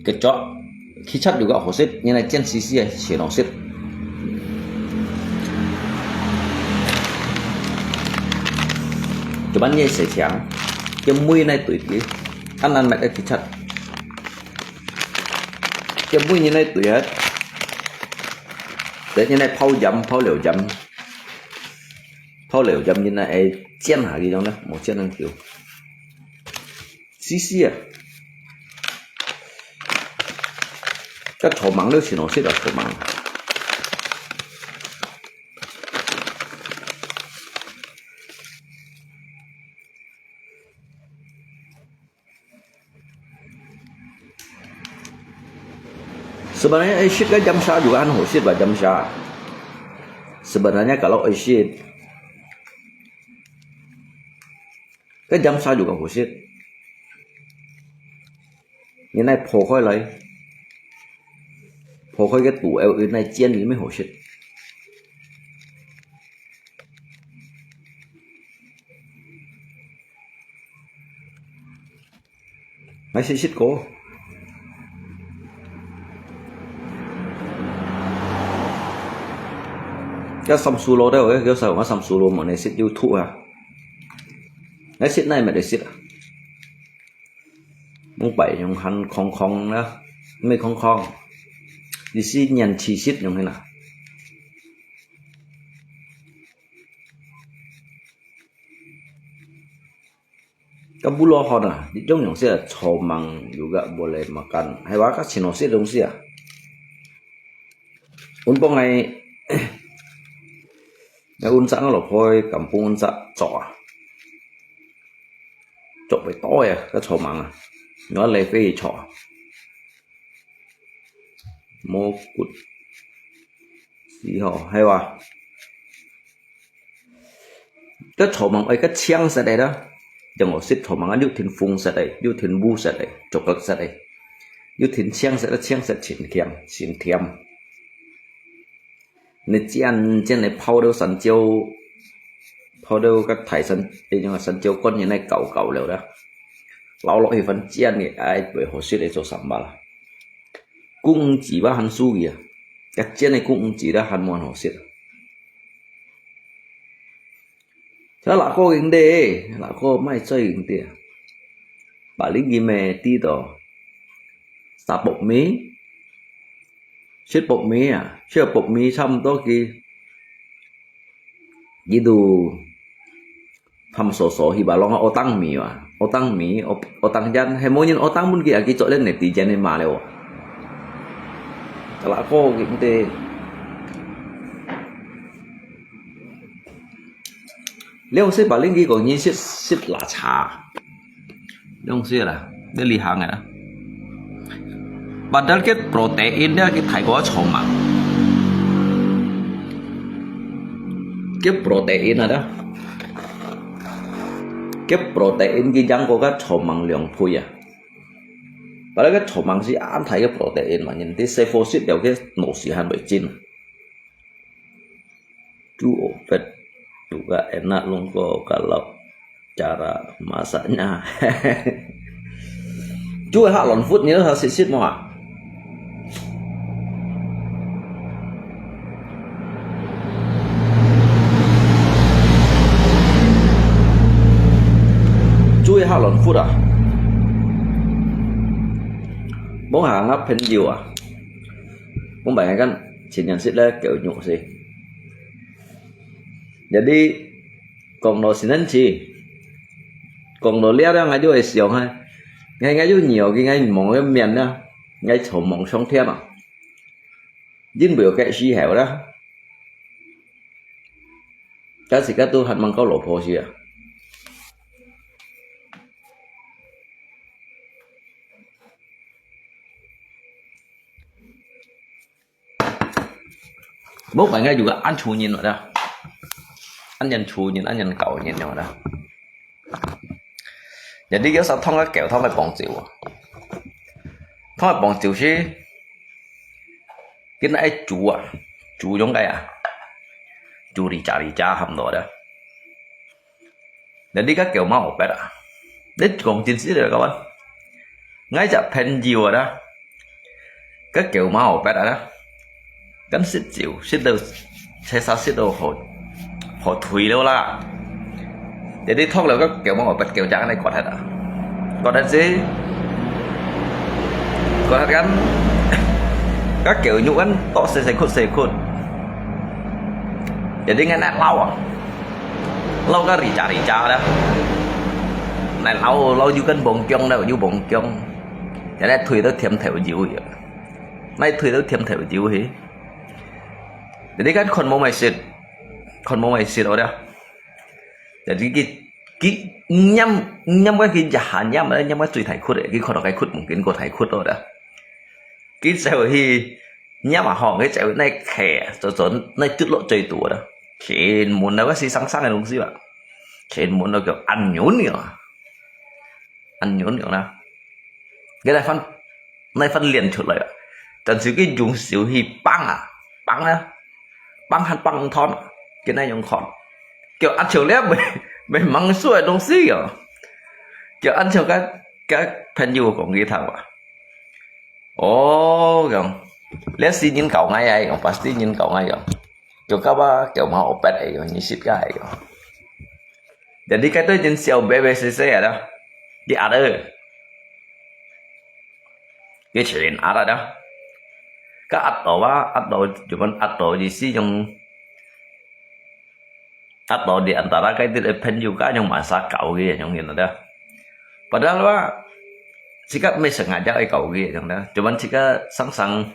，ketchup，ketchup又較好食，原來煎死死个，先好食。這班也係強，這味來對比，恁難買个ketchup。 這味人來對啊，這人來泡鹽，泡料鹽，泡料鹽人來煎下去種呢，無煎恁久。死死啊！該草蜢都全好食啊，草蜢。 Sebenarnya愛食个鹽沙juga很好食吧，鹽沙。Sebenarnya kalau愛食，个鹽沙juga好食。你來破開來，破開个肚，你來煎，你乜好食。 𠊎試食過。該三叔老兜，該叫啥？該三叔老無你識YouTube啊？該識哪乜你識啊？毋擺用還空空啊，毋係空空，你是年輕識用个啦。 Kabulo hot ah, di jong yong sia, chawmang juga boleh makan. Hai wa ka chino sia dong sia. Un pong ai, ngai un sa lo poi, kampung un sa chok ah. Chok bai to ya, ka chawmang ah. Ngai le fei chok ah. Mokut. Siho, hai wa. Ka chawmang ai ka chiang sa dai da. Yang o sit chawmang a liu tin fung sa dai, liu tin bu sa dai, chocolate sa dai. Liu tin chiang sa dai, chiang sa chin kiang, chin tiam. Nè chiang, chiang nè phao liu san chiu, phao liu ka thai san, eh, yang san chiu kon nè nè kau kau liu da. Lao lo hi fan chiang nè, ai, bai ho sit ai cho sambal. Kung chi ba han su ya. Ka chiang nè kung chi da han mon ho sit. Sa lako ging de, lako mai choi ging de. Paling gi me ti to. Sa bok mi. Sit bok mi ah. Sit bok mi 差毋多 ki. Gitu. Tham so so hi ba long otang mi wa. Otang mi, otang jan. He mo nyin otang mun ki aki chok len ne ti jan ne ma le wa. Sa lako ging de. Liang sia paling ki kong nyi sit, sit la cha. Liang sia la, dia lihang ah. Padahal ke protein dia ki thai ko chawmang. Ke protein ada. Ke protein ki jang ko ka chawmang liang pui ah. Padahal ke chawmang si an thai ke protein ma, nyin ti se fo sit liao ke no si han bai chin. Cu opet juga enak lungko kalau cara masaknya. Cu hak lon food ni ha sit sit mo ah. Cu hak lon food ah. Mong hang hak phen jiu ah. Mong bai ngai kan chin yan sit le kêu nyuk si. Jadi, kong lo sinan chi. Kong lo lia lia ngai ju ai siang hai. Ngai ngai ju nhiều cái ngai mong cái miền đó. Ngai chawmang song thiam ah. Jin bu cái si hẻo đó. Cái gì cái tu hạt măng câu lỗ phô gì à. Bố phải nghe juga ăn chu nhìn rồi đó. Ăn nhân chu nhìn, ăn nhân cầu nhìn rồi đó. Jadi kios sa thong ka kêu thong ka bong chiu. Thong ka bong chiu si. Kin ai chu à. Chu yong kai à. Chu ri cha ri cha ham lo đó. Jadi ka kêu mau pet à. Đấy còn chính sĩ rồi các bạn. Ngay chả phen jiu à đó. Ka kêu mau pet à đó. Kan sit chiu, sit đâu, sai sa sit đâu hổ, hổ thùi đâu là. Jadi thok leo ka kêu mau pet kêu chang này quạt hết à. Quạt hết gì? Quạt hết kan. Ka kêu nhũ kan, to se se khut se khut. Jadi ngan nát lau à. Lau ka ri cha ri cha đó. Nai lau, lau yu kan bông kiong đó, yu bông kiong. Jadi thùi đó thiam thèo jiu vậy. Nai thùi đó thiam thèo jiu hì. Jadi kan khon mong mai sit. Khon mong mai sit ở đó. Jadi ki, ki nhắm, nhắm cái ki jahan nhắm, nhắm cái chui thai khut, ki khon cái khut mungkin có thai khut ở đó. Ki sao hì nhắm mà hong cái sao nai khe, cho cho nai tút lỗ chui tu đó. Khen muốn nó cái si sang sang cái đồng si vậy. Khen muốn nó kiểu ăn nhốn nhỉ. Ăn nhốn nhỉ na. Cái này phân, này phân liền 出來啊。但是佢用手去挷啊，挷啊，挷還挷毋斷，佢哪用看？叫阿長咧，未，未忙出來東西哦。叫阿長个，个朋友講佢聽話。哦，講，這是人教𠊎啊，講，pasti人教𠊎講。有个啊，九毛五八个有，二十个个有。Jadi該對真小白白細細个啦，佢壓到，佢全壓到啦。个壓到啊，壓到，就問壓到意思用，壓到你安達拉該啲个朋友，該用馬殺搞个用个啦。Padahal啊，自家毋係成日愛搞个用啦，就問自家生生，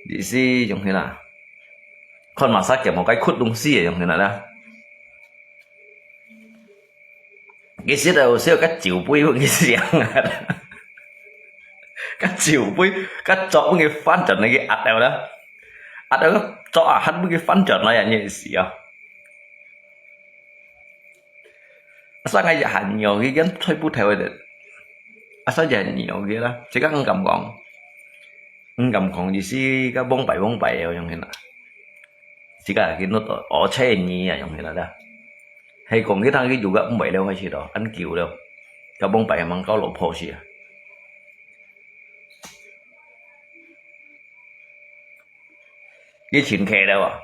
意思用个啦。 看馬殺雞無該窟東西个樣形啦。其實有時候个酒杯分佢想啊，个酒杯，个桌分佢翻轉來佢壓掉啦，壓掉个桌啊，還分佢翻轉來啊，你意思啊？Asa ngayon, yun, 退步頭个，asa yan yun, 啦，自家毋敢講，毋敢講，意思个蒙牌蒙牌个樣形啦。 自家去弄到，哦，車你啊，用起來啦。係講佢通去有个毋會了，開始咯，恁久了，个蒙牌吂搞落破去啊。你前客了啊，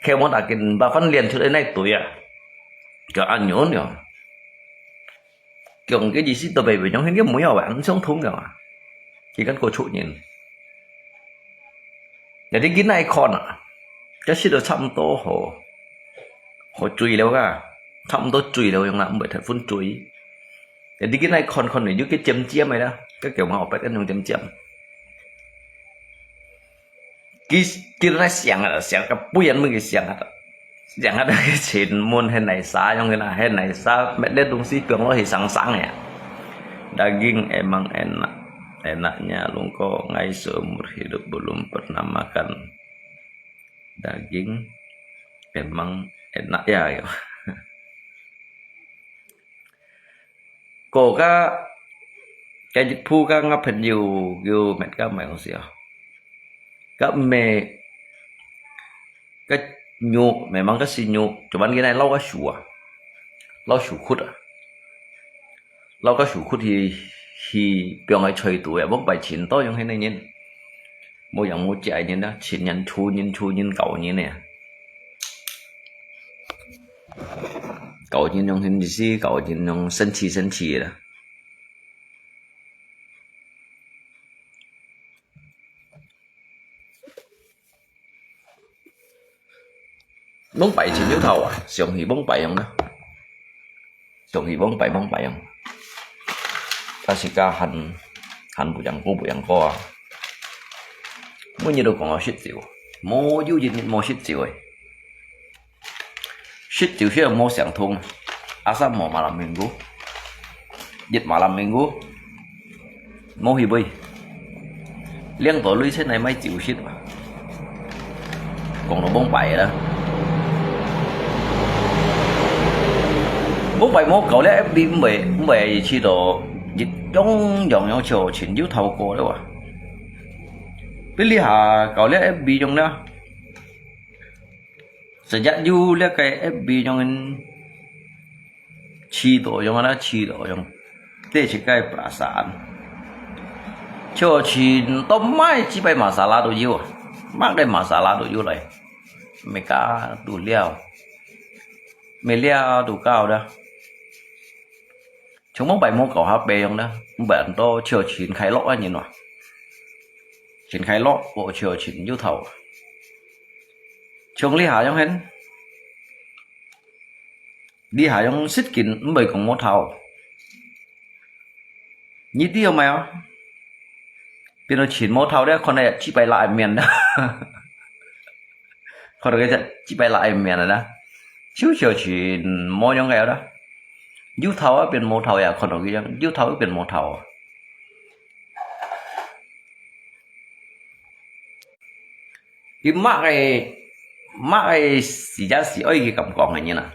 客望打緊把飯連出來那堆啊，就恁樣了。講个意思都袂會用，个無要啊，毋相通个啊，佢跟過出人。 Jadi佢來看啊，這時都差毋多好，好醉了啊，差毋多醉了樣啦，毋會忒分醉。Jadi佢來看看，就佢尖尖个啦，个九毛八个用尖尖。佢，佢來想啊，想个不然麼个想啊。 Yang ada kecil mun henai sa yang kena henai sa, met dia dungsi piang lo hisang sang ya. Daging emang enak. Enaknya lungko ngai seumur hidup belum pernah makan daging emang enak ya. Ko ka, cái dịch vụ ka ngap hình nhiều, nhiều met ka mai hong sia. Ka me, ka nyu, memang ka si nyu, cuman cái này lau ka shu à. Lau shu khut à. Lau ka shu khut hi, hi, piang ai choi tu ya, bốc bai chin to yung hen nè nyin. Mo yang mo chai nyin da, chin nyan chu nyin chu nyin kau nyin nè. Kau nyin yung hen di si, kau nyin yung sen chi sen chi da. Mông pai chin nhu thau à, siang hi mông pai yong na. Siang hi mông pai mông pai yong. Ta si ka han, han bu yang ko bu yang ko à. Mo nyi do kong a shit ziu. Mo yu yin mo shit ziu eh. Shit ziu shit mo siang thung. Asa mo malam minggu. Yit malam minggu. Mo hi bơi. Liang to lui chen nai mai ziu shit. Kong lo bông pai la. Bông pai mo kau le F B mo, mo chi to. Yit yong yong yong chiu chin yu thau ko le wa. Pili ha kau le F B yong na. Sejak yu liak kai F B yong in chi to yong ana chi to yong. Te chi kai perasaan. Cho chi to mai chi pai masalah to yu. Mak dai masalah to yu lai. Meka tu liao. Me liao tu kau da. Chúng mong pai mo kau ha pe yong da. Bai an to cho chin khai lok a nyin wa. Chin khai lok, wo cho chin yu thau. Chúng li ha yong hen. Li ha yong sit kin, bai kong mo thau. Nyi ti yong mai o. Pin lo chin mo thau de, kon ne chi pai lai mian da. Kon ke chi pai lai mian da. Chiu chiu chin mo yong ke da. Yu thau a pin mo thau ya, kon ke yang, yu thau pin mo thau. Ki mak ai, mak ai si ja si oi ki kam kong ai nyin a.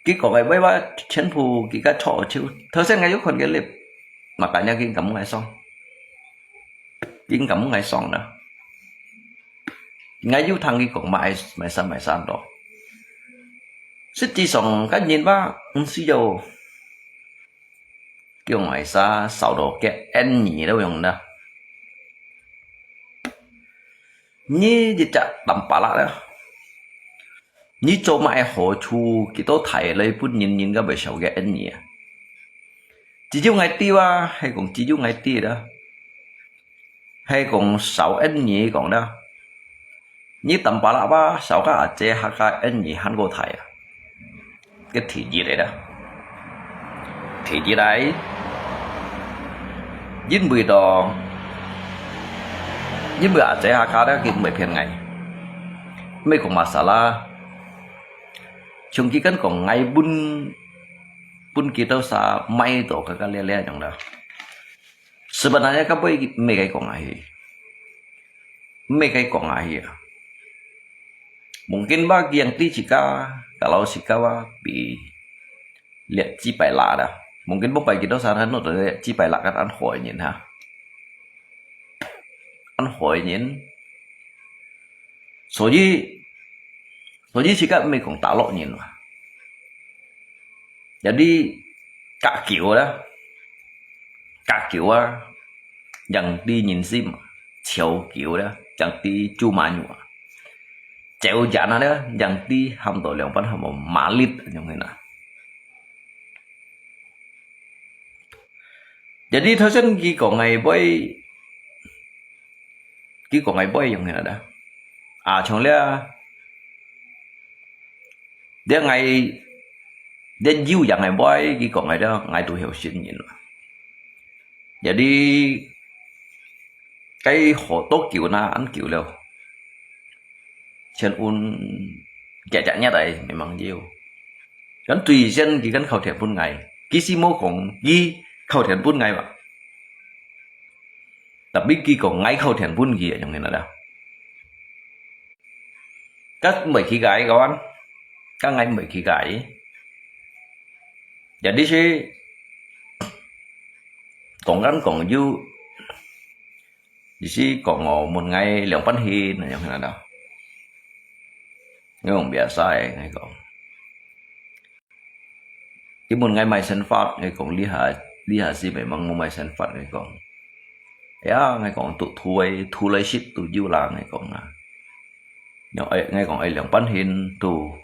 Ki kong ai bai ba chen pu ki ka cho chiu. Thơ sen ngai yu kon ke lip. Makanya ki kam ngai song. Ki kam ngai song na. Ngai yu thang ki kong mai, mai san, mai san to. 實際上，該人話毋需要叫𠊎儕燒到該恁樣了樣啦。你一隻tampalak了，你做麼个好處，幾多大來分人，人家會燒該恁樣啊？只有𠊎知啊，係講只有𠊎知啦。係講燒恁樣講啦。 你tampalak啊，燒到阿姐客家恁樣還過大啊。該第一个啦。第二个，因為到，因為阿姐客家咧，佢毋會騙𠊎。毋係講masalah，像佢敢講𠊎分，分佢兜儕買到个个咧咧樣啦。Sebenarnya該毋係，毋係該講啊，係。 毋係該講啊，係啊。Mungkin吧，佢yang知自家，kalau自家啊，比這幾百lakh啦。Mungkin毋係幾多錢，還攞到這幾百lakh，恁好个人哈。恁好个人。所以，所以自家毋係講大陸人嘛。Jadi，較久啦，較久啊， yang知人心，超久了，yang知豬馬肉啊。走遠啊了，yang知喊到兩班喊到malit，恁樣个啦。Jadi頭先佢講个話，佢講个話樣个啦。啊，像了，這𠊎，這有樣个話，佢講个了，𠊎都曉信任啦。 Jadi，該好多久啦，恁久了。全運姐姐日來memang有。Kan最先佢kan靠電分𠊎，佢是無講佢靠電分𠊎嘛。Tapi佢講𠊎靠電分佢，恁樣啦。 Kan毋會去解个，kan𠊎毋會去解。Jadi係講緊講有，意思講哦，問𠊎兩半天，恁樣啦。𠊎講biasa个，𠊎講。佢問𠊎買生活，𠊎講這下，這下係memang無買生活，𠊎講。Ya，𠊎講都，都來，都來食都有啦，𠊎講啊。 Yang愛，𠊎講愛兩半天都，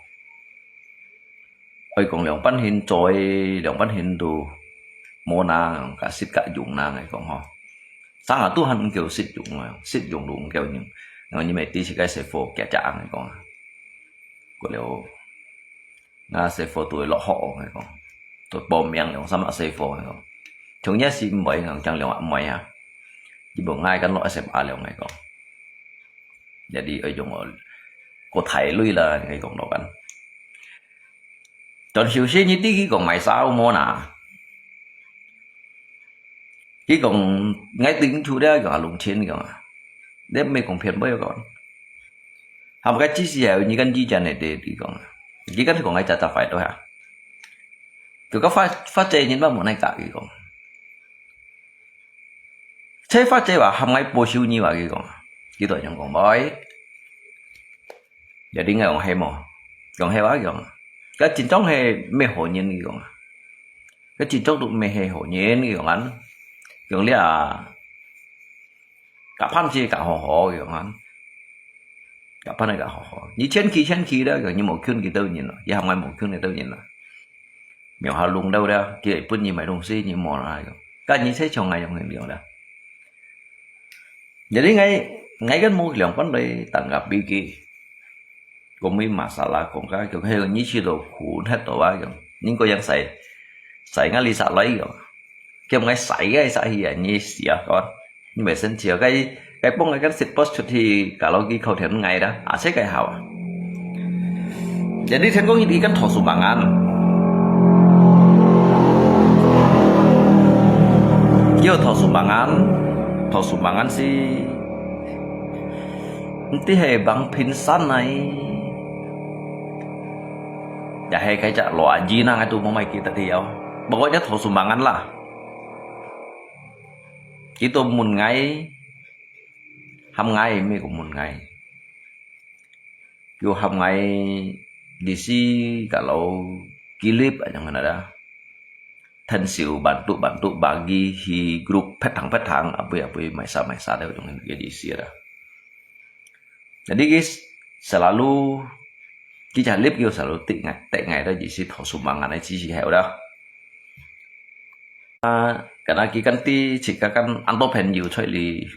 愛講兩半天做，兩半天都無啦，該食該用啦，𠊎講吼。Sanga都還毋夠食用啊，食用都毋夠用。然後你咪知自家師傅幾隻，𠊎講啊。過了，𠊎師傅都會落學，𠊎講。都報名用什麼師傅，𠊎講。從一時毋會，講將來毋會啊。佢無𠊎跟落一些阿良，𠊎講。 Jadi愛用哦，過大鐳啦，𠊎講到kan。Trong休息你知佢講買啥無啦？佢講，𠊎頂出了，講啊，弄清講啊，你毋係講騙話講。Hamba知識係你kan知真个，佢講啊，佢kan講𠊎扎扎壞到哈。佢講發，發財人嘛無哪个，佢講。 Chai發姐話喊𠊎保守你話，佢講，佢都恁樣講，喂。Jadi𠊎講係無？講係話，佢講，該真正係毋係好人，佢講。該真正都毋係好人，佢講恁。講了啊，甲潘姐甲好好，佢講恁。甲潘姐甲好好。你千祈千祈了，講你無權佢兜人咯，佢喊𠊎無權佢兜人咯。 Miao ha lung đâu đó，佢本人買東西，你無拿个。該你才像𠊎樣个了。Jadi𠊎，𠊎跟無兩半來tanggapi佢。Kami masalah講个，佢係你去到苦難到啊，佢應該樣使，使𠊎哩殺來个。佢毋係使个，使去啊，你死啊，講。 你毋係生氣哦，該，該幫𠊎跟食boss出去，kalau佢靠天𠊎啦，啊，這个好啊。Jadi天公一跟托數mangan，叫托數mangan，托數mangan係，毋知係bang pingsan來，也係該隻羅阿姨那个都無買幾多條，不過一托數mangan啦。 佢都問𠊎，喊𠊎，毋係講問𠊎。佢喊𠊎，意思kalau kilip，啊，yang mana dah. Tensiu bantu-bantu bagi hi grup petang-petang, apui-apui maisa-maisa dah, yang ini dah. Jadi ki selalu, ki jalip ki selalu tik ngai, tik ngai dah, jadi tho sumangan ai, jadi heo dah. Ah, karena ki kan ti, jika kan anto pen yu choi li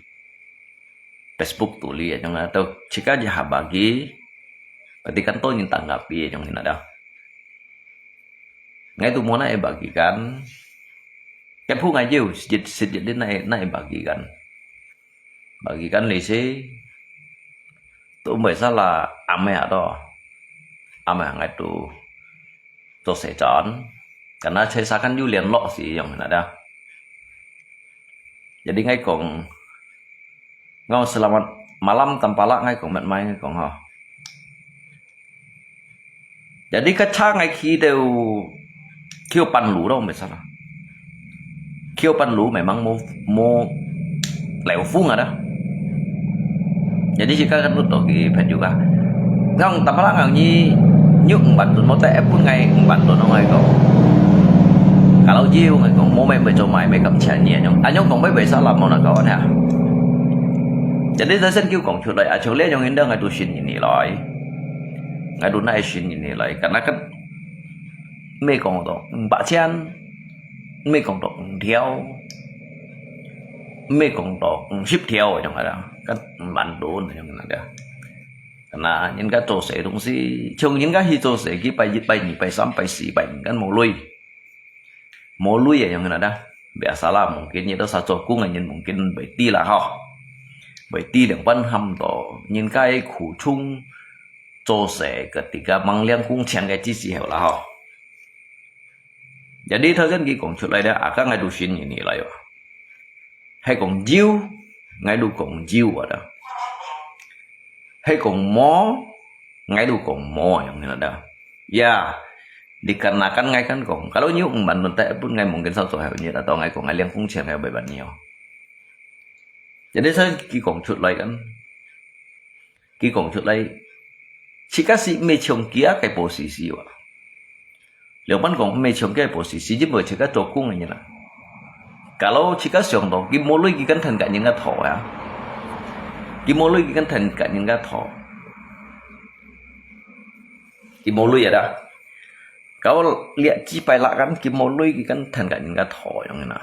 Facebook tu li, yang dah, jika jaha bagi, berarti kan to nyin tanggapi, yang ini dah. Ngai tu mo na e bagi kan. Kep hu ngai jiu, sejit, sejit li na e, na e bagi kan. Bagi kan li si. Tu mbai salah ame ato. Ame ngai tu. Tu sejan. Karena saya sakan yu lian lok si yang ini dah. Jadi ngai kong, ngau selamat malam tampalak ngai kong mat mai ngai kong ho. Jadi kecha ngai khi teu, khi pan lu dong biasa lah. Khi pan lu memang mo, mo leu fung ada. Jadi jika kan lu to ki pen juga. Ngau tampalak ngau ni, nyu empat tun mo te epun ngai empat tun ngai kong. Kalau jiu ngai kong mo mai mai cho mai mai kam chia ni anyong. Anyong kong mai mai salah mo na kawan ya. Jadi saya sen kiu kong chut lai, achong le anyong indah ngai tu sin ini lai. Ngai tu nai sin ini lai. Karena kan mai kong to, empat千, mai kong to, 五條, mai kong to, 五十條 anyong ada. Kan 五萬 tun anyong ada. Karena 人家做事東西，像 人家去做事，佢拜一、拜二、拜三、拜四、拜五，kan mo lui. Mo lui ya yang ada. Biasa lah, mungkin itu sa做工个人 mungkin 會知啦吼。會知兩班喊到，人家苦衷做事，ketika mang 領工錢个知識後啦吼。Jadi頭先佢講出來咧，啊，剛才都先人你來哦。係講有，𠊎都講有啊啦。係講無， ngai tu kong mo yang ni ada. Ya, dikarenakan ngai kan kong, kalau nyu empat tun te pun ngai mungkin sao cho heo ni, atau ngai kong ngai 領工錢 ngai bai ban ni. Jadi saya ki kong chut lai kan. Ki kong chut lai. Chika si mai chong kia cái posisi wa. Liu pan kong mai chong kia posisi, jin boi chika cho kung ni na. Kalau chika siang to, ki mo lui ki kan than ka nyin ka tho ya. Ki mo lui ki kan than ka nyin ka tho. Ki mo lui ya da. Kalau liak chi pai la kan, ki mo lui ki kan than ka nyin ka tho yang na.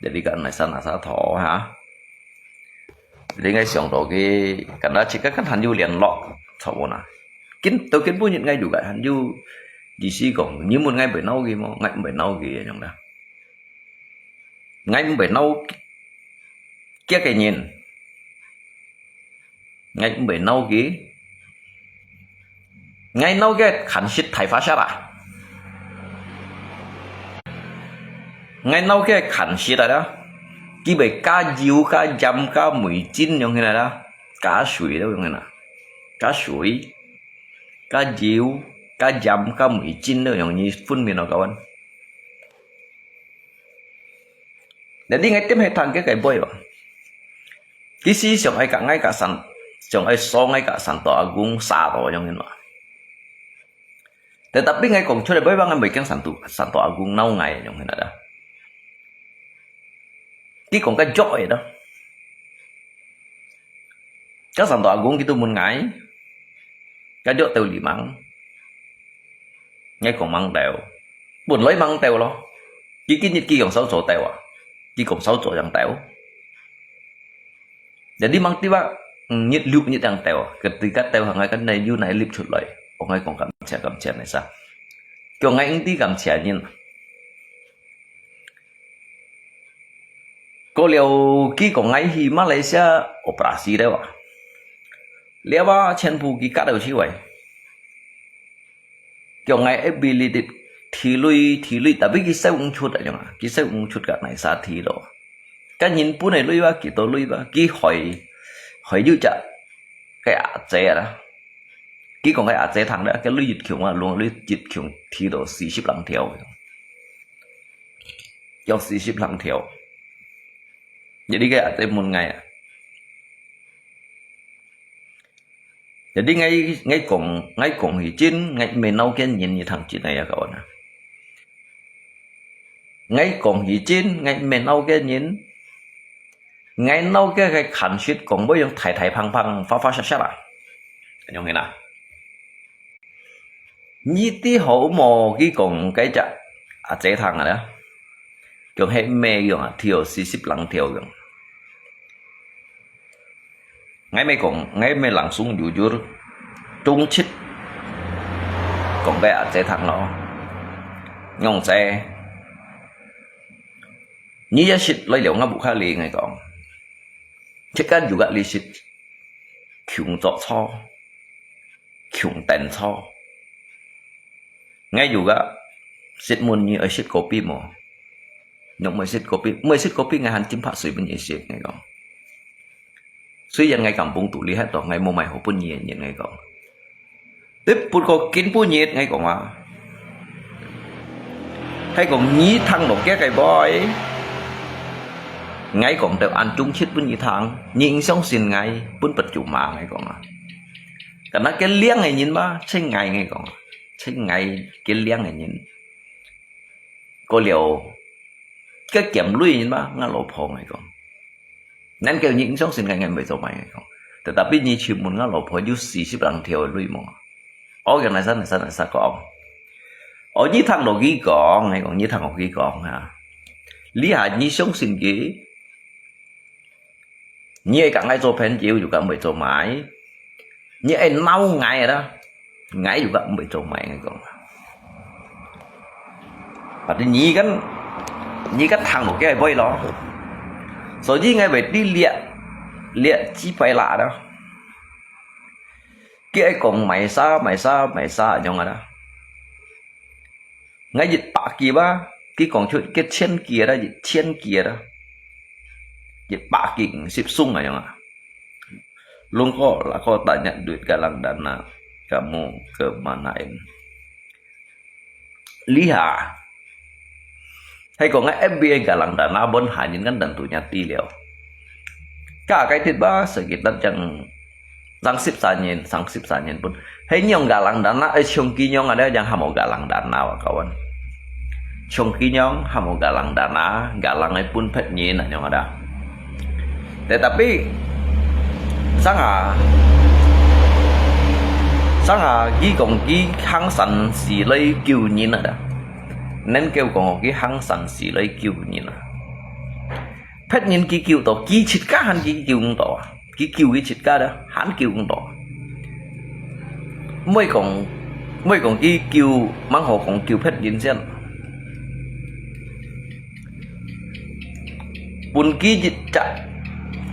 Jadi kan nai sa na sa tho ha. Jadi ngai siang to ki, kan da chika kan han yu lian lok, tho na. Kin, to kin bu nyin ngai yu ka han yu, di si kong, ni mun ngai bai nau ki mo, ngai bai nau ki yang da. Ngai bai nau kia cái nyin. Ngai bai nau ki. Ngai nau kia khan sit thai fa sa ba. Ngai nau kia khan sit ada. Ki bai ka jiu, ka jam, ka mui chin yang hina da. Ka sui da yang hina. Ka sui. Ka jiu, ka jam, ka mui chin da yang ni phun min no kawan. Jadi ngai tim hai thang ke kai boi ba. Ki si siang ai ka ngai ka san, siang ai so ngai ka san to agung sa to yang hin ba. Tetapi ngai kong chua boi ba ngai bai keng san tu, san to agung nau ngai yang hin ada. Ki kong ka jok ai da. Ka san to agung ki tu mun ngai. Ka jok teu li mang. Ngai kong mang teu. Bun loi mang teu lo. Ki ki nit ki kong sao cho teu a. Ki kong sao cho yang teu. Jadi mang ti ba, nit liu nit yang teu. Ketika teu ha ngai kan nai yu nai lip chut loi. Ong ngai kong kam chia kam chia nai sa. Kyo ngai ing ti kam chia nyin. Có điều ki kong ngai hi Malaysia operasi teu a. Liu ba chen pu ki ka teu chi wai. Kyo ngai ability thi lui, thi lui, tapi ki sai ung chut a yang a. Ki sai ung chut ka nai sa thi lo. Ka nyin pu nai lui ba, ki to lui ba, ki hoi, hoi yu cha. Cái a che a. Ki kong cái a che thang da, cái lui yit kiong a, luang lui yit kiong thi to 四十零條. 有四十零條。Jadi cái a che mun ngai a. Jadi𠊎，𠊎講，𠊎講係真，𠊎毋係鬧个人，你聽真个呀，各位啊。𠊎講係真，𠊎毋係鬧个人。𠊎鬧个係看實講，毋好用大大方方、花花煞煞啊。恁樣个啦。你知好無？佢講該隻阿姐聽啊啦，講係毋係用啊，條四十零條用。 𠊎毋係講，𠊎毋係朗誦有有，總之講个阿姐聽咯。仰姐，你也識來了𠊎屋下哩，𠊎講，自家有个利息，窮做錯，窮等錯。 𠊎有个識問你愛食kopi無？你毋愛食kopi，毋愛食kopi，𠊎還浸泡水分你食，𠊎講。雖然𠊎甘榜肚裡歇到，𠊎無買好分你个人，𠊎講。你不過今晡日，𠊎講啊，係講你聽到个个會，𠊎講到恁忠實分你聽，你毋相信𠊎，分不就嘛，𠊎講啊。 Karena个靚个人嘛，係𠊎，𠊎講，係𠊎个靚个人。過了，个兼鐳人嘛，𠊎老婆，𠊎講。恁个你毋相信𠊎，𠊎毋會做麼个，𠊎講。Tetapi你去問𠊎老婆有四十零條个鐳無？哦，原來係，原來係，原來係講。哦，你聽到佢講，𠊎講，你聽到佢講啊。這下你相信佢？ 你愛佮𠊎做朋友，又敢會做麼个？你愛鬧𠊎啦，𠊎又敢會做麼个？𠊎講。Berarti你kan，你kan聽到个會咯。所以𠊎會知這，這幾擺啦咯。佢愛講買啥，買啥，買啥，恁樣啊啦。 𠊎一百句啊，佢講出一千句啊，一千句啊，一百句五十聲啊樣啊。Lungko lako tanya duit galang dana, kamu ke manain. 這下，係講个F B个galang dana分下人kan tentunya知了。Ka cái tết ba sekitar正正十三年，正十三年分。係仰galang dana，愛像佢樣啊，這樣還無galang dana啊，kawan。像佢樣還無galang dana，galang个分別人啊，樣啊。Tetapi，sang下，sang下，佢講佢行善事來救人啊，能夠講佢行善事來救人啊。別人佢救到，佢自家還佢救毋到啊。 佢救佢自家啦，還救毋到。毋會講，毋會講佢救，吂好講救別人先。分佢一隻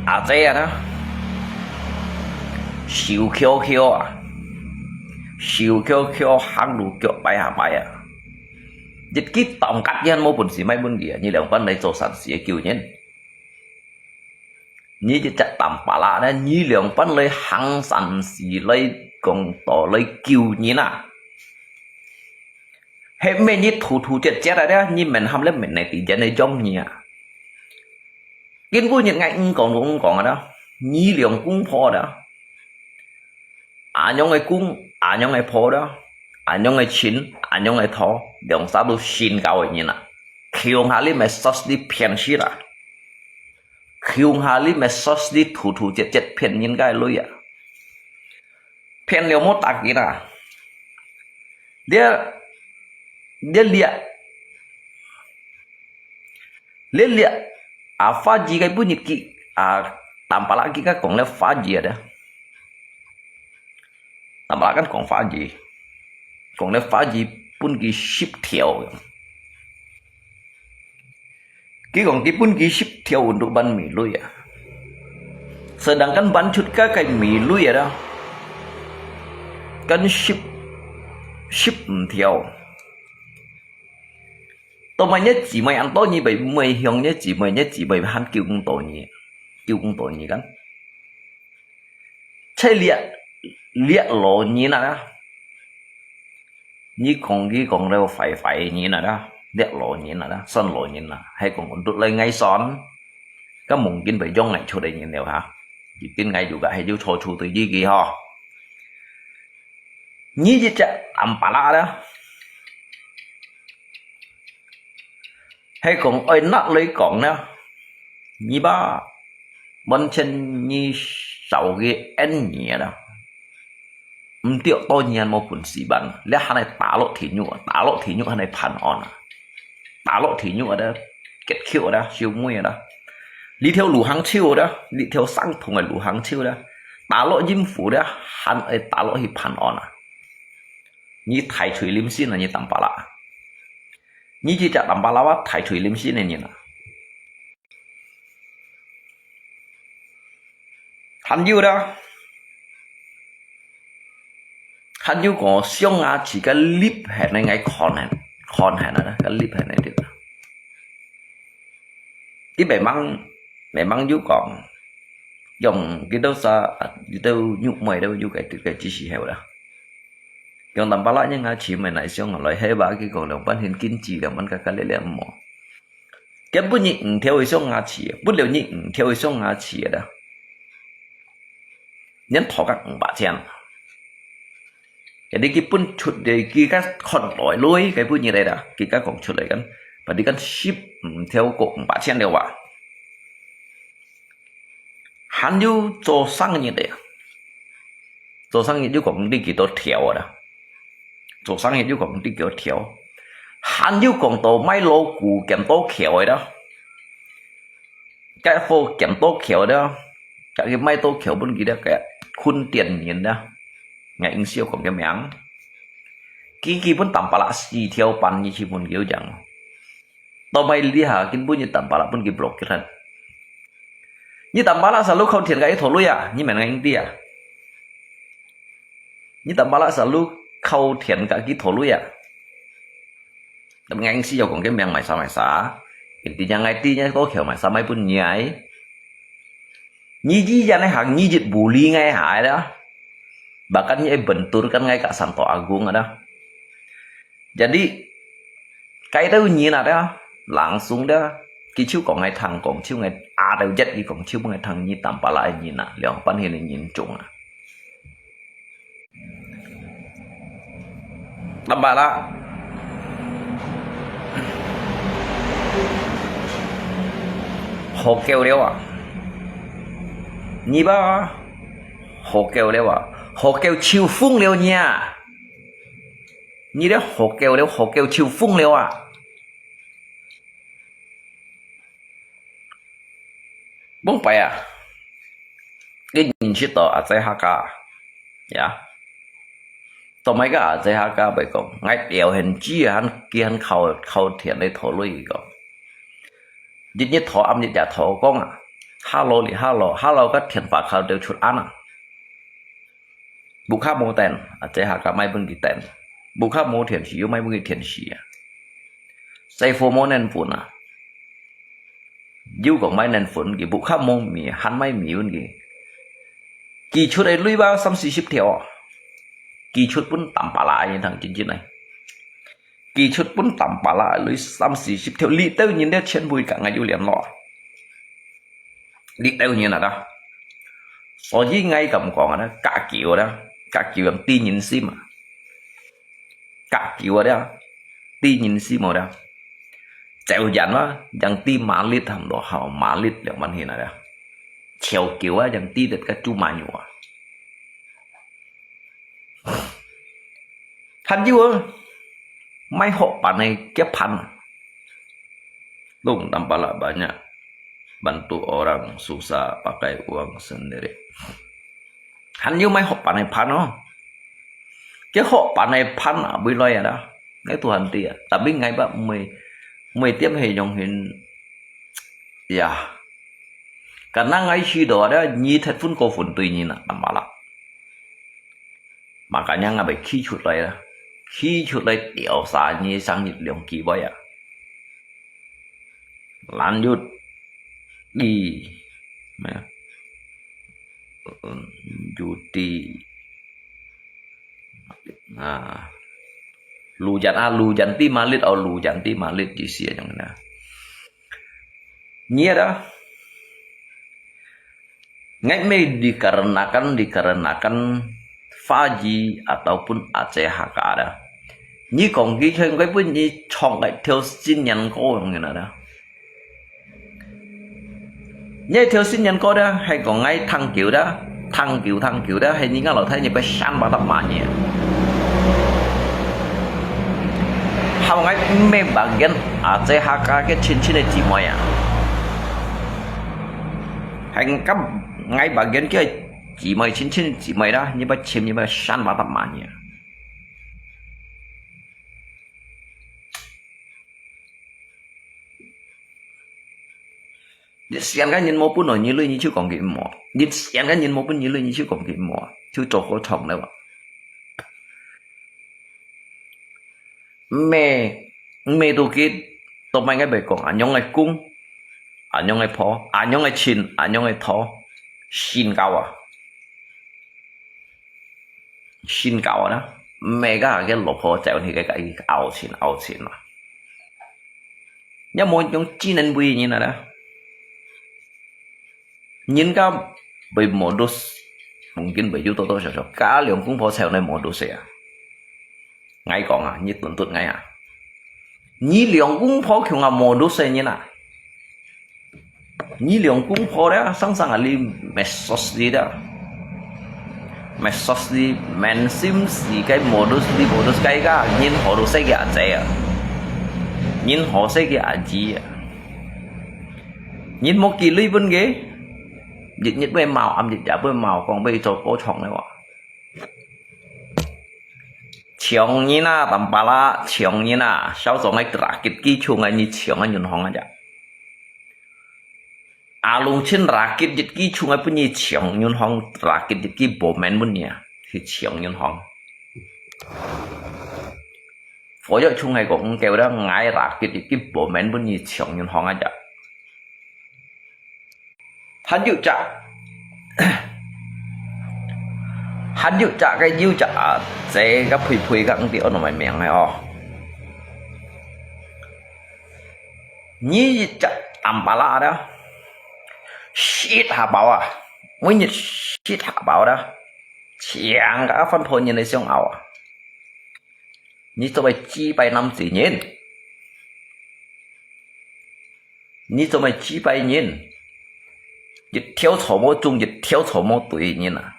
阿姐啊，瘦翹翹啊，瘦翹翹行路腳跛下跛啊，一支tongkat佢還無本事買分佢啊，你仰般來做善事个救人。 你一隻tampalak呢，你仰般來行善事來講道來救人啊？係毋係你突突厥厥啊，你面含了面來對人來講你啊？今晡日𠊎毋講就毋講啊，你兩公婆啊， 恁樣个公，恁樣个婆啦，恁樣个親，恁樣个頭，兩儕都sinkaw个人啊。共下你乜sos你騙死啦。共下你乜sos你突突厥厥騙人家个鐳啊。騙了無打緊啊。這，這，這，這，這，啊，花枝个本日記，啊，tampalak佢个講了花枝啊，這。 Tampalak kan講花枝，講了花枝分佢十條。佢講佢分佢十條untuk分美鐳啊。Sedangkan分出个个美鐳啊，kan十，十五條。到尾你姊妹恁多，你會，會向你姊妹，你姊妹還救毋到你，救毋到你kan？ 在這，這老人啊，你講佢講了壞壞个人啊，這老人啊，算老人啊，係講落來𠊎算，該mungkin會用𠊎出个人了哈。已經𠊎有个係有錯處對佢个吼。你這隻Tampalak啦，係講愛拿來講啦，你把完全你少个恩義啦，毋對到你還無本事辦，你還係打落地獄啊，打落地獄還係辦案啊，打落地獄啊，結構啊，收尾啊，你條路行手啊，你條相同个路行手啊，打落陰府啊，還係打落去辦案啊。 你大罪臨身啊，你Tampalak。你這隻Tampalak啊，大罪臨身个人啊。還有啦，還有講上牙齒个粒痕个，𠊎看下，看下啦，个粒痕个對啦。佢memang，memang有講，用佢兜啥，佢兜肉妹兜有个，个知識係啦。 用Tampalak人牙齒，毋係哪像來，係吧？佢講兩半現金子，兩半加加咧咧無。根本你五條以上牙齒，不了你五條以上牙齒啦。人討个五百千。Jadi佢分出个，佢个看來來，佢分你來啦，佢个講出來个，berarti kan十五條過五百千了哇。 還有做生意个，做生意又講你幾多條啊啦，做生意又講你幾多條，還有講到賣老古減多條个啦，該貨減多條个啦，該佢賣多條分佢啦，該坤店人啦，𠊎應該講个名，佢基本Tampalak四條半你去問佢樣。 到尾這下，根本你Tampalak分佢block佢。你Tampalak selalu靠田个一頭鐳啊，你免硬知啊。你Tampalak selalu靠田个一頭鐳啊。Tapi ngang si又講个名賣啥賣啥，一定yang ngai ti nya多條賣啥賣分你啊。你依然个行，你一無理个下啦。Bahkan你benturkan ngai ka Santo Agung ada. Jadi，該兜人啊，對啊，langsung對啊，佢就講𠊎聽，講就𠊎啊，兜一佢講就分𠊎聽，你Tampalak个人啊，兩半現个人種啊。Tampalak，好夠了啊！你吧，好夠了啊！好夠就瘋了你啊！ 你這好狗了，好狗就瘋了啊！往擺啊，你認識到阿姐客家，呀？到尾个阿姐客家會講，𠊎表現知啊，佢還靠，靠田來討鐳講。日日討，暗日也討講啊，hello哩hello，hello个電話敲到出安啊。 屋下無電，阿姐客家買分佢電；屋下無電視，又買分佢電視啊。細貨無奶粉啊，又講買奶粉，佢屋下無米，還買米分佢。佢出个鐳吧三四十條啊，佢出分Tampalak人通真真个。佢出分Tampalak鐳三四十條，這兜人咧全部甲𠊎有聯絡啊。 這兜人啊啦。所以𠊎敢講啊啦，家教啊啦，家教yang知人心啊。家教啊啦，知人心無啦。Chèo yàn啊，yang知malit hàm到好malit兩萬現啊啦。Chèo kiu啊，yang知得个豬麻油啊。 還有啊，賣好辦个結伴啊。Dong Tampalak banyak bantu orang susah pakai uang sendiri. 還有賣好辦个伴哦。結好辦个伴啊，會來啊啦。𠊎都還知啊，tapi𠊎吧，毋會，毋會點係用hin，呀。Karena𠊎去到啊，你忒分過分對人啊，Tampalak。 Makanya𠊎會企出來啦，企出來調查你生日兩機會啊。Lanjut di，咩啊？嗯，judi。啊，lujan啊，lujan ti malit，哦，lujan ti malit意思啊，樣呢。你啊， Ngai mei dikarenakan, dikarenakan 華語啊，都分阿姐客家啦。你講佢像佢分你唱个條新年歌樣个啦。你條新年歌啦，係講𠊎聽久啦，聽久聽久啦，係你个老太你个想法得慢呢。好，𠊎毋係bagi阿姐客家个親親个姊妹啊，係跟𠊎bagi个姊妹親親个姊妹啦，你个親你个想法得慢呢。 一仙个人無分哦，你類你就講佢毋好；一仙个人無分你類你就講佢毋好，就做過場了啊。毋係，毋係都佢，都毋係个會講，恁樣个公，恁樣个婆，恁樣个親，恁樣个頭，信教啊！ 信教啦，毋係个个老婆走去个个拗錢拗錢嘛。也無用智能為人啊啦。人家會modus，mungkin會有多多少少，加兩公婆才有那modus啊。 𠊎講啊，你等等𠊎啊。你兩公婆共下modus个人啊。你兩公婆咧，生生啊，你medsos你咧。Medsos你，mensim你个modus你modus个个，人好多歲个阿姐啊。人好歲个阿姊啊。人無寄鐳分佢，日日會罵，暗日也會罵，講會做過場个話。 搶人啊，Tampalak，搶人啊！小張个rakit佢搶个，你搶个銀行啊，阿龍親rakit佢搶个，分你搶銀行，rakit佢無面分你啊，去搶銀行。火藥衝係講，毋夠啦，𠊎rakit佢無面分你搶銀行啊，還有隻，還有隻个有隻啊，這个肥肥个，毋知安到麼个名个哦。你一隻Tampalak啦，食下飽啊，每日食下飽啦，請个番婆人來相拗啊。你做麼个自擺男子人？ 你做麼个自擺人？一條草無種，一條草無對人啊！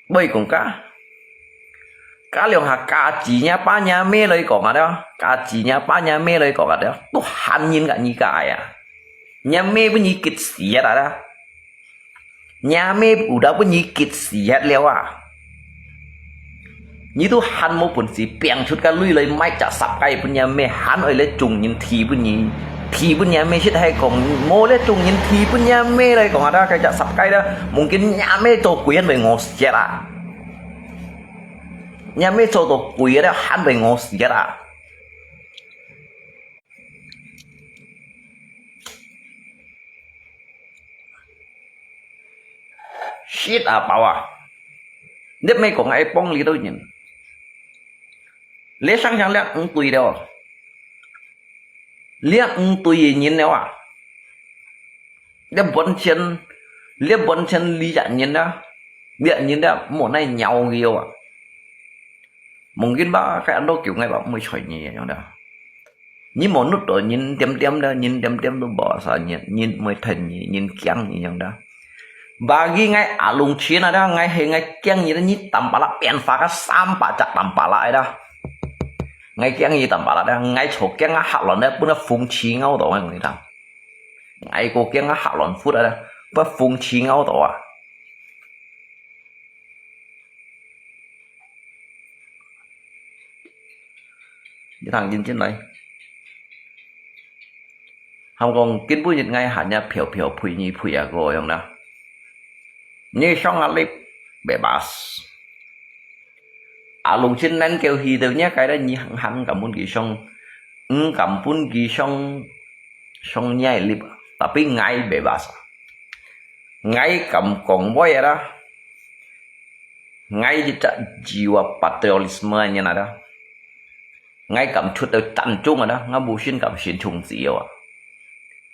會講加，加兩下家己若爸若姆來講啊了，家己若爸若姆來講啊了，都喊人个你个啊！若姆分你激死啊啦！ 若姆有得分你激死忒了啊！你都還無本事，拚出个鐳來買隻十個分若姆，還愛來眾人提分你，提分若姆，實係講無咧眾人提分若姆來講啊，該隻十個啦，望見若姆做鬼還會餓死啊！若姆做到鬼了，還會餓死啊！ 食啊飽啊！你毋係講愛幫你兜人，你想想這毋對了，這毋對个人了啊！你完全，你完全理解人啊，理解人啊，莫奈鳥佢啊！望見吧，該恁多狗𠊎吧，毋會睬你樣的。 你無努到人點點的，人點點都無啥，人，人毋會疼你，人驚你樣的。Bagi𠊎阿龍親啊，𠊎係𠊎驚你，你Tampalak變化个三百隻Tampalak个啦。𠊎驚你Tampalak个，𠊎坐驚啊嚇亂个，分个風吹咬到啊，𠊎講你聽。𠊎個驚啊嚇亂窟啊，分風吹咬到啊。 你聽認真來。佢講今晡日𠊎還也飄飄陪你陪啊个樣啦。你想啊，你bebas。阿龍親能夠去到若个咧，你還，還敢分佢上，毋敢分佢上，上若粒，tapi𠊎bebas。𠊎敢講話啊啦。 𠊎一隻jiwa patriotisme个人啊，𠊎敢出到戰爭啊，𠊎無信敢信從自由啊，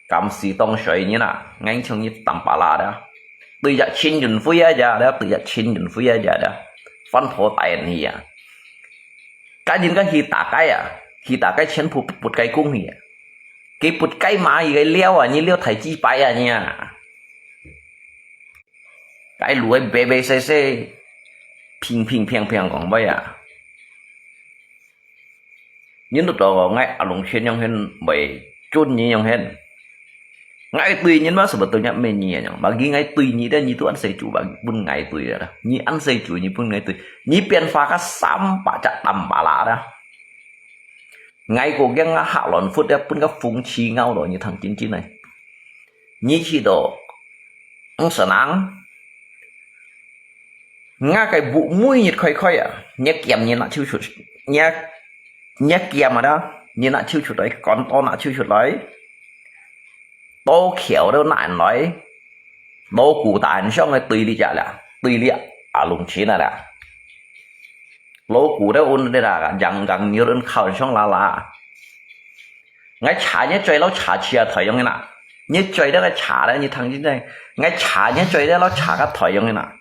敢死當衰人啊，𠊎像你Tampalak啊。對這陳雲輝啊，這，這對這陳雲輝啊，這，這，翻頭大人去啊。該人家去打該啊，去打該全部不該講去啊。佢不該罵佢个料啊，你料太雞掰啊，你啊。該路个白白細細，平平平平講話啊。 你都知道𠊎阿龍先生很會準你樣很。𠊎對人嘛，sebetulnya乜你樣，bagi𠊎對你的，你都恁細隻，bagi分𠊎對啦。你恁細隻，你分𠊎對，你變化个三百隻tambala啦。𠊎个驚啊，下亂忽啊，分个風吹咬到你聽真真个。你去到，嗯，senang。 𠊎个屋每日開開啊，若劍你拿手出，若，若劍啊，你拿手出來，關刀拿手出來，刀橋都拿來，老古打很像个對立啊啦，對立啊，龍群啊啦。老古都問你啦，陽光有人靠上啦啦。 𠊎查你嘴老查起啊台用个啦。你嘴那个查了，你聽真正，𠊎查你嘴了老查个台用个啦。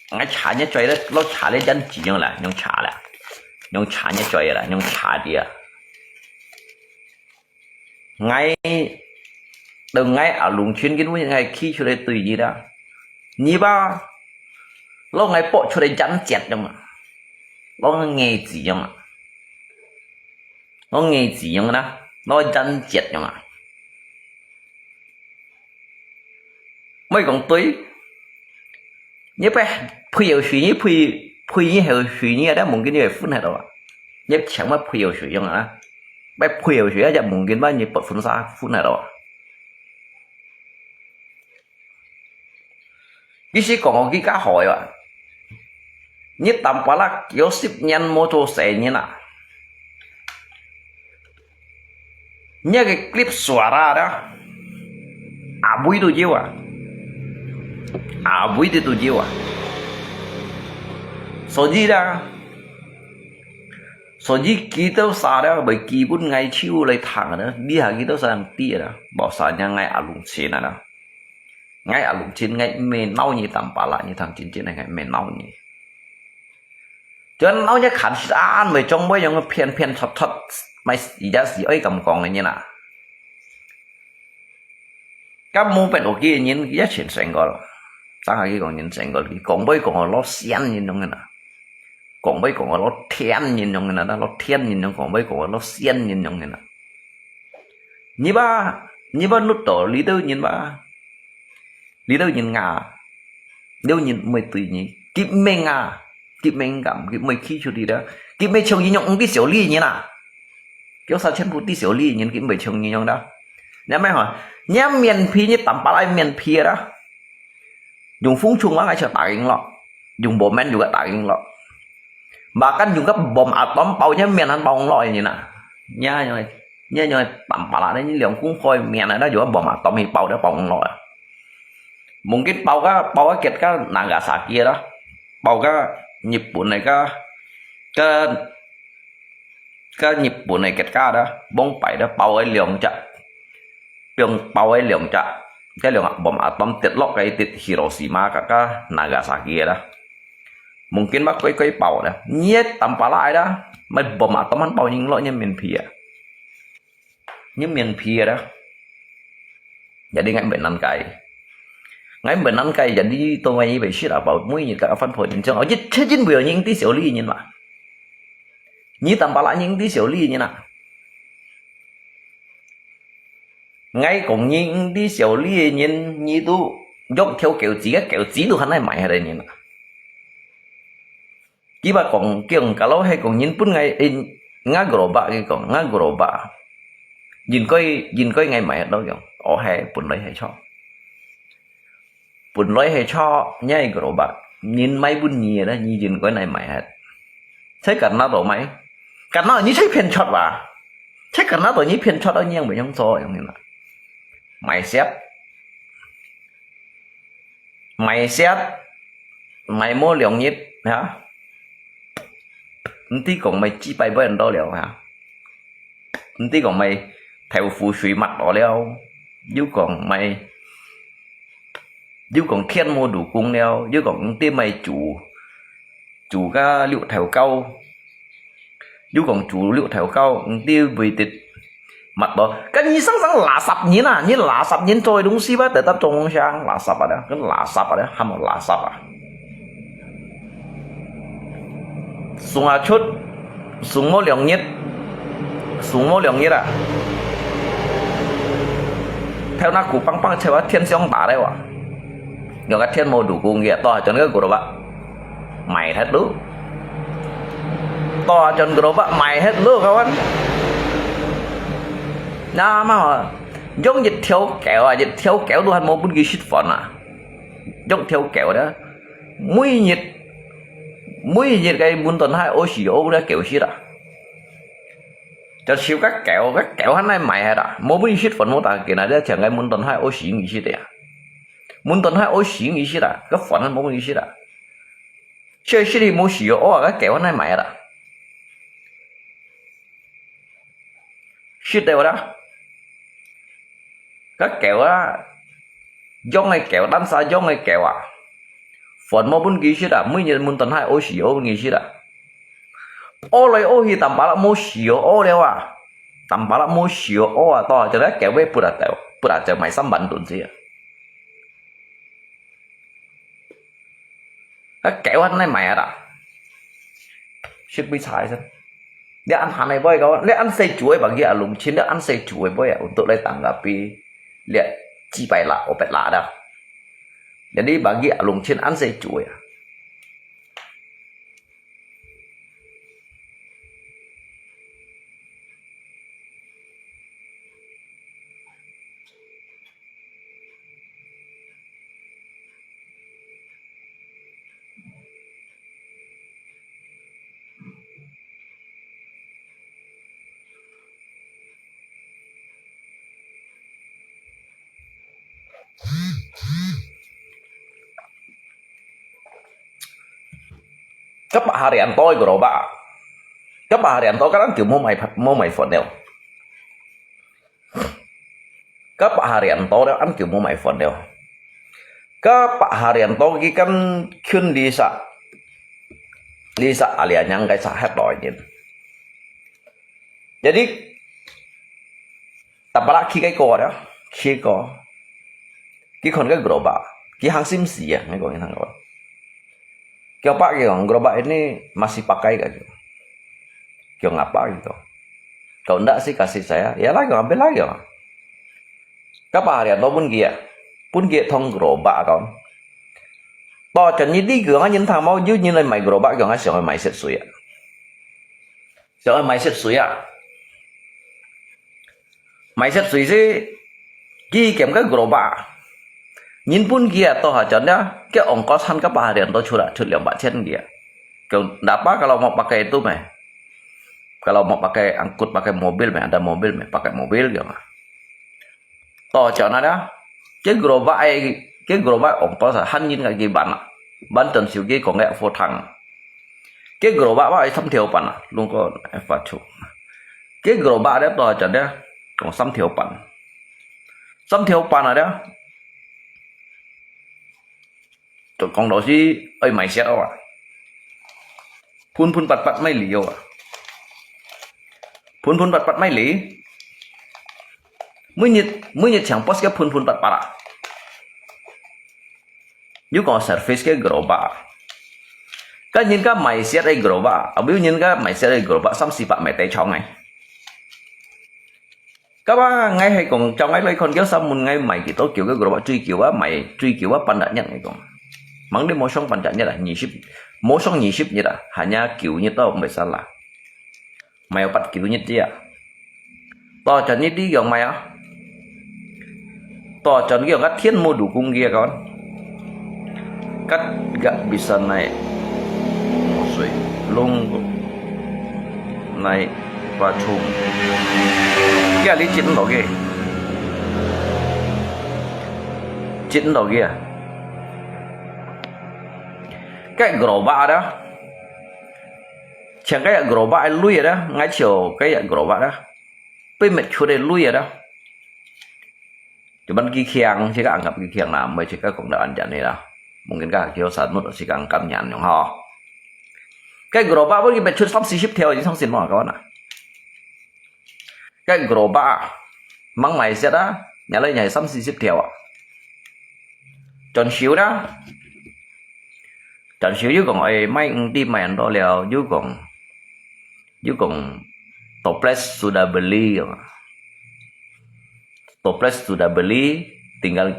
𠊎查你嘴了老查了真几用啦，用查了，用查你嘴了，用查的啊。 𠊎，等𠊎阿龍群跟𠊎企出來對你啦。你吧，摎𠊎搏出來真絕用啊，摎𠊎子用啊，摎𠊎子用啊，摎真絕用啊。 莫講對，你不配合誰，你配，配你合誰，你ada mungkin你會分得到啊。你請問配合誰用啊？不配合誰，ada mungkin吧，你不分啥分得到啊。其實講起佢較好个啊，你tambala九十年無做生意啊。 你个clip suara đó，阿偉都有啊，阿偉的都有啊。所以啦，所以佢兜儕啦，會基本𠊎手來聽啦，你下佢兜儕人知啦，無啥人𠊎阿龍錢啊啦。𠊎阿龍錢，𠊎毋係鬧你tambala，你聽真正个，𠊎毋係鬧你。 Tuan lau nya khan saan mai chong mai yong phian phian thot thot mai ida si oi kam kong ni na. Kam mu pet oki nyin ya chin senggol. Tang agi kong nyin senggol ki kong boi kong lo sian nyin yong na. Kong boi kong lo thian nyin yong na, lo thian nyin yong kong boi kong lo sian nyin yong na. Nyi ba, nyi ba nut to li teu nyin ba. Li teu nyin nga. Liu nyin mui tui nyi. Kip meng a. Kip meng kam, kip mui khi chu li da. Kip mui chong nyin yong ong ti siu li nyin a. Kiu sa chen pu ti siu li nyin kip mui chong nyin yong da. Nya mei hoi. Nya mian phi nyi tam pa lai mian phi da. Dùng phúng chung wa ngai chak ta ging lo. Dùng bộ men juga ta ging lo. Bahkan dùng ka bom atom pau nya mian han pau ong lo nyin a. Nya nyo, nya nyo tam pa lai nyi liang kung khoi mian a da juga bom atom hi pau da pau ong lo. Mungkin pau ka, pau ka kiet ka Nagasaki da. Pau ka Nhật Bản này ka, ka, ka Nhật Bản này kiet ka da. Bong pai da pau ai liang chak. Piong pau ai liang chak. Ka liang bom atom tiet lok kai tiet Hiroshima ka, ka Nagasaki da. Mungkin ba koi koi pau da. Nyi tam pa lai da. Mai bom atom han pau nyin lo nyi mian phi a. Nyi mian phi da. Jadi ngai ben nan kai. Ngai ben nan kai jadi to ngai bei shi da pau mui nyi ka fan pho nyin chong. Aji che jin bu yo nyin ti siu li nyin ma. Nyi tam pa lai nyin ti siu li nyin na. Ngai kong nyin ti siu li nyin nyi tu yok thiu kêu zi ka kêu zi tu han nai mai ha de nyin na. Kiba kong kiong ka lo he kong nyin pun ngai, eh, nga gerobak ki kong, nga gerobak. Yin koi, yin koi ngai mai lo kiong. O he, pun lai he cho. Pun lai he cho, nhai gerobak. Nyin mai pun nyi da, nyi yin koi nai mai he. Sai kan na to mai. Kan na nyi sai phian chot wa. Sai kan na to nyi phian chot a nyang mai yong so yong nyin na. Mai siap. Mai siat, mai mo liang nyit, ha? Nti kong mai chi pai bai ndo liao, ha? Nti kong mai thèo fu shui mat lo liao. Yu kong mai 又講天無路公了，又講毋知買豬，豬个六頭高，又講豬六頭高，毋知會得乜咯？該你生生垃圾人啊！你垃圾人做个東西吧，tetap中央，垃圾啊！該垃圾啊！還無垃圾啊！送啊出，送無兩日，送無兩日啊！頭那苦棒棒，才話天上打來哇！有个天無路公个，到下轉个guru吧，賣忒咯。到下轉guru吧，賣忒咯，kawan。那麼，用一條狗啊，一條狗都還無分佢食飯啊！用條狗咧，每日，每日个門頓鞋屙屎屙咧狗屎啊！就燒个狗，个狗還來賣忒啊！無分佢食飯，無打緊啊！這像个門頓鞋屙屎佢食个啊！門頓鞋屙屎佢食啊！个飯還無分佢食啊！ 所以食你無屎屙啊，該狗還來賣啊啦。食了啦，該狗啊，養个狗，單儕養个狗啊，飯無分佢食啊，每日門頓鞋屙屎屙分佢食啊。屙來屙去，淡薄仔無屎屙了啊，淡薄仔無屎屙啊，到這个狗尾不得了，不得了賣三萬銀子啊。 該狗還來賣啊啦，食杯茶先。你恁閒个會个，你恁細隻个bagi阿龍親，你恁細隻个會啊，untuk來tanggapi，你幾百啦，五百啦dah。Jadi bagi阿龍親恁細隻个啊。 該Pak Haryanto个guru吧，該Pak Haryanto該恁久無賣，無賣飯了。該Pak Haryanto了，恁久無賣飯了。該Pak Haryanto佢敢肯lisa，lisa阿里娘个啥黑來人。Jadi，tapalak去个過了，去過。佢看个guru吧，佢行心事啊，你講佢聽過。 Kaya pak kaya, gerobak ini masih pakai kah? Kaya ngapa gitu? Kalau ndak sih kasih saya, ya lah, kaya ambil lah kaya. Kapa hari atau pun kaya, pun kaya thong gerobak kau. To chan ni di kaya ngah nyin thang mau, yu nyin lai mai gerobak kaya ngah siang mai set suya. Siang mai set suya. Mai set suy si, ki kiam ka gerobak. Nyin pun kia to ha chan ya, kia ongkos han ka paharian to chura chut liang ba chen kia. Kau ndak apa kalau mau pakai itu meh. Kalau mau pakai angkut pakai mobil meh, ada mobil meh, pakai mobil kia mah. To chan ada, kia gerobak ai, kia gerobak ongkos han nyin ka ki ban. Ban chan siu ki kong kia phô thang. Cái gerobak ba ai sắm theo pan à, luôn có ai phát chung. Cái gerobak đấy to chả đấy, còn sắm theo pan. Sắm theo pan à đấy. Tôi còn đó gì, ai mày xét à. Phun phun pat pat mày lý à. Phun phun pat pat mày lý. Mỗi nhiệt, mỗi nhiệt chẳng post cái phun phun pat pat à. Nếu có service cái gerobak. Ka nyin ka mai siat ai gerobak, abiu nyin ka mai siat ai gerobak, sam si pak mai tai chong ai. Ka ba ngai hai kong chong ai lai kon kiao sam mun ngai mai ki to kiao cái gerobak chui kiao ba mai, chui kiao ba pan da nyan ngai kong. Mang đi mô song pan da nyan da, nyi sip, mô song nyi sip nyi da, hanya kiao nyi to mai sala. Mai pat kiao nyi tia. To chan ni di yong mai ah. To chan ki yong ka thiên mô đủ cung kia con. Cắt gạ bisa naik. Mô sui. Lung nai pa chung. Kia li chin lo kia. Chin lo kia. Cái gerobak đó. Chàng cái gerobak lui đó, ngay chiều cái gerobak đó. Pê mệt chua đây lui đó. Cuman佢強，自家anggap佢強啦，毋會自家講到恁樣个啦。Mungkin ka kêu sanut自家anggap nyan yong ho. Cái gerobak pun佢bet出三四十條，你相信無？Kawan啊。Cái gerobak啊，mang mài set啊，nhảy來nhảy三四十條啊。Chọn siu đó. Chọn siu yuk kong, ê, mai ung ti mai ăn đó liao, yuk kong, yuk kong, toples sudah beli. Toples sudah beli, tinggal,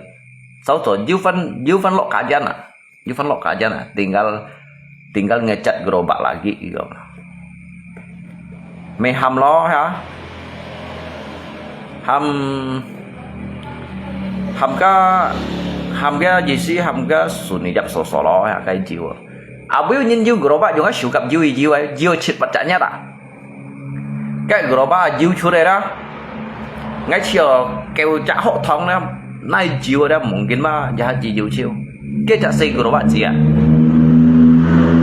sau cho, yuk phân, yuk phân lok kajan à. Yuk phân lok kajan à. Tinggal, tinggal ngecat gerobak lagi, yuk kong. Mê hâm lo ha. Hâm, hâm ka, hâm ka gì xí, hâm ka sùn ni yap sổ sổ lo ha, cái jiu. À, bữa nhìn jiu gerobak, dùng cái sủi cắp jiu, jiu, jiu chit bát chả nhát à. Cái gerobak jiu chua đây đó. Ngay chiều kêu chả hộ thông đó. Nai jiu đó, mungkin mà, giá chỉ jiu chiu. Cái chả xì gerobak gì à.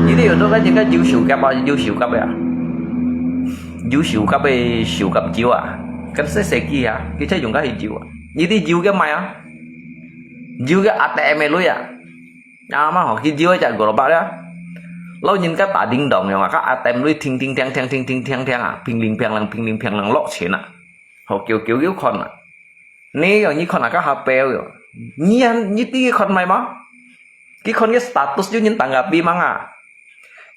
Như thế, đó cái gì cái jiu sủi cắp à, jiu sủi cắp à. Jiu sủi cắp bê sủi cắp jiu à. Kan se se ki à. Ki chai yung ka hi jiu à. Ni ti jiu ke mai à. Jiu ke A T M lui à. À, mà họ ki jiu chả gerobak à. Lâu nhìn cái ta đinh đong yong à. Cái A T M lui thing thing thang thang thing thing thang thang à. Phing ling phang lang phing ling phang lang lok chen à. Họ kêu kêu kêu con à. Ni yong ni con à cái hả bèo yong. Ni han ni ti con mai mà. Ki con cái status jiu nhìn tanggapi mang à.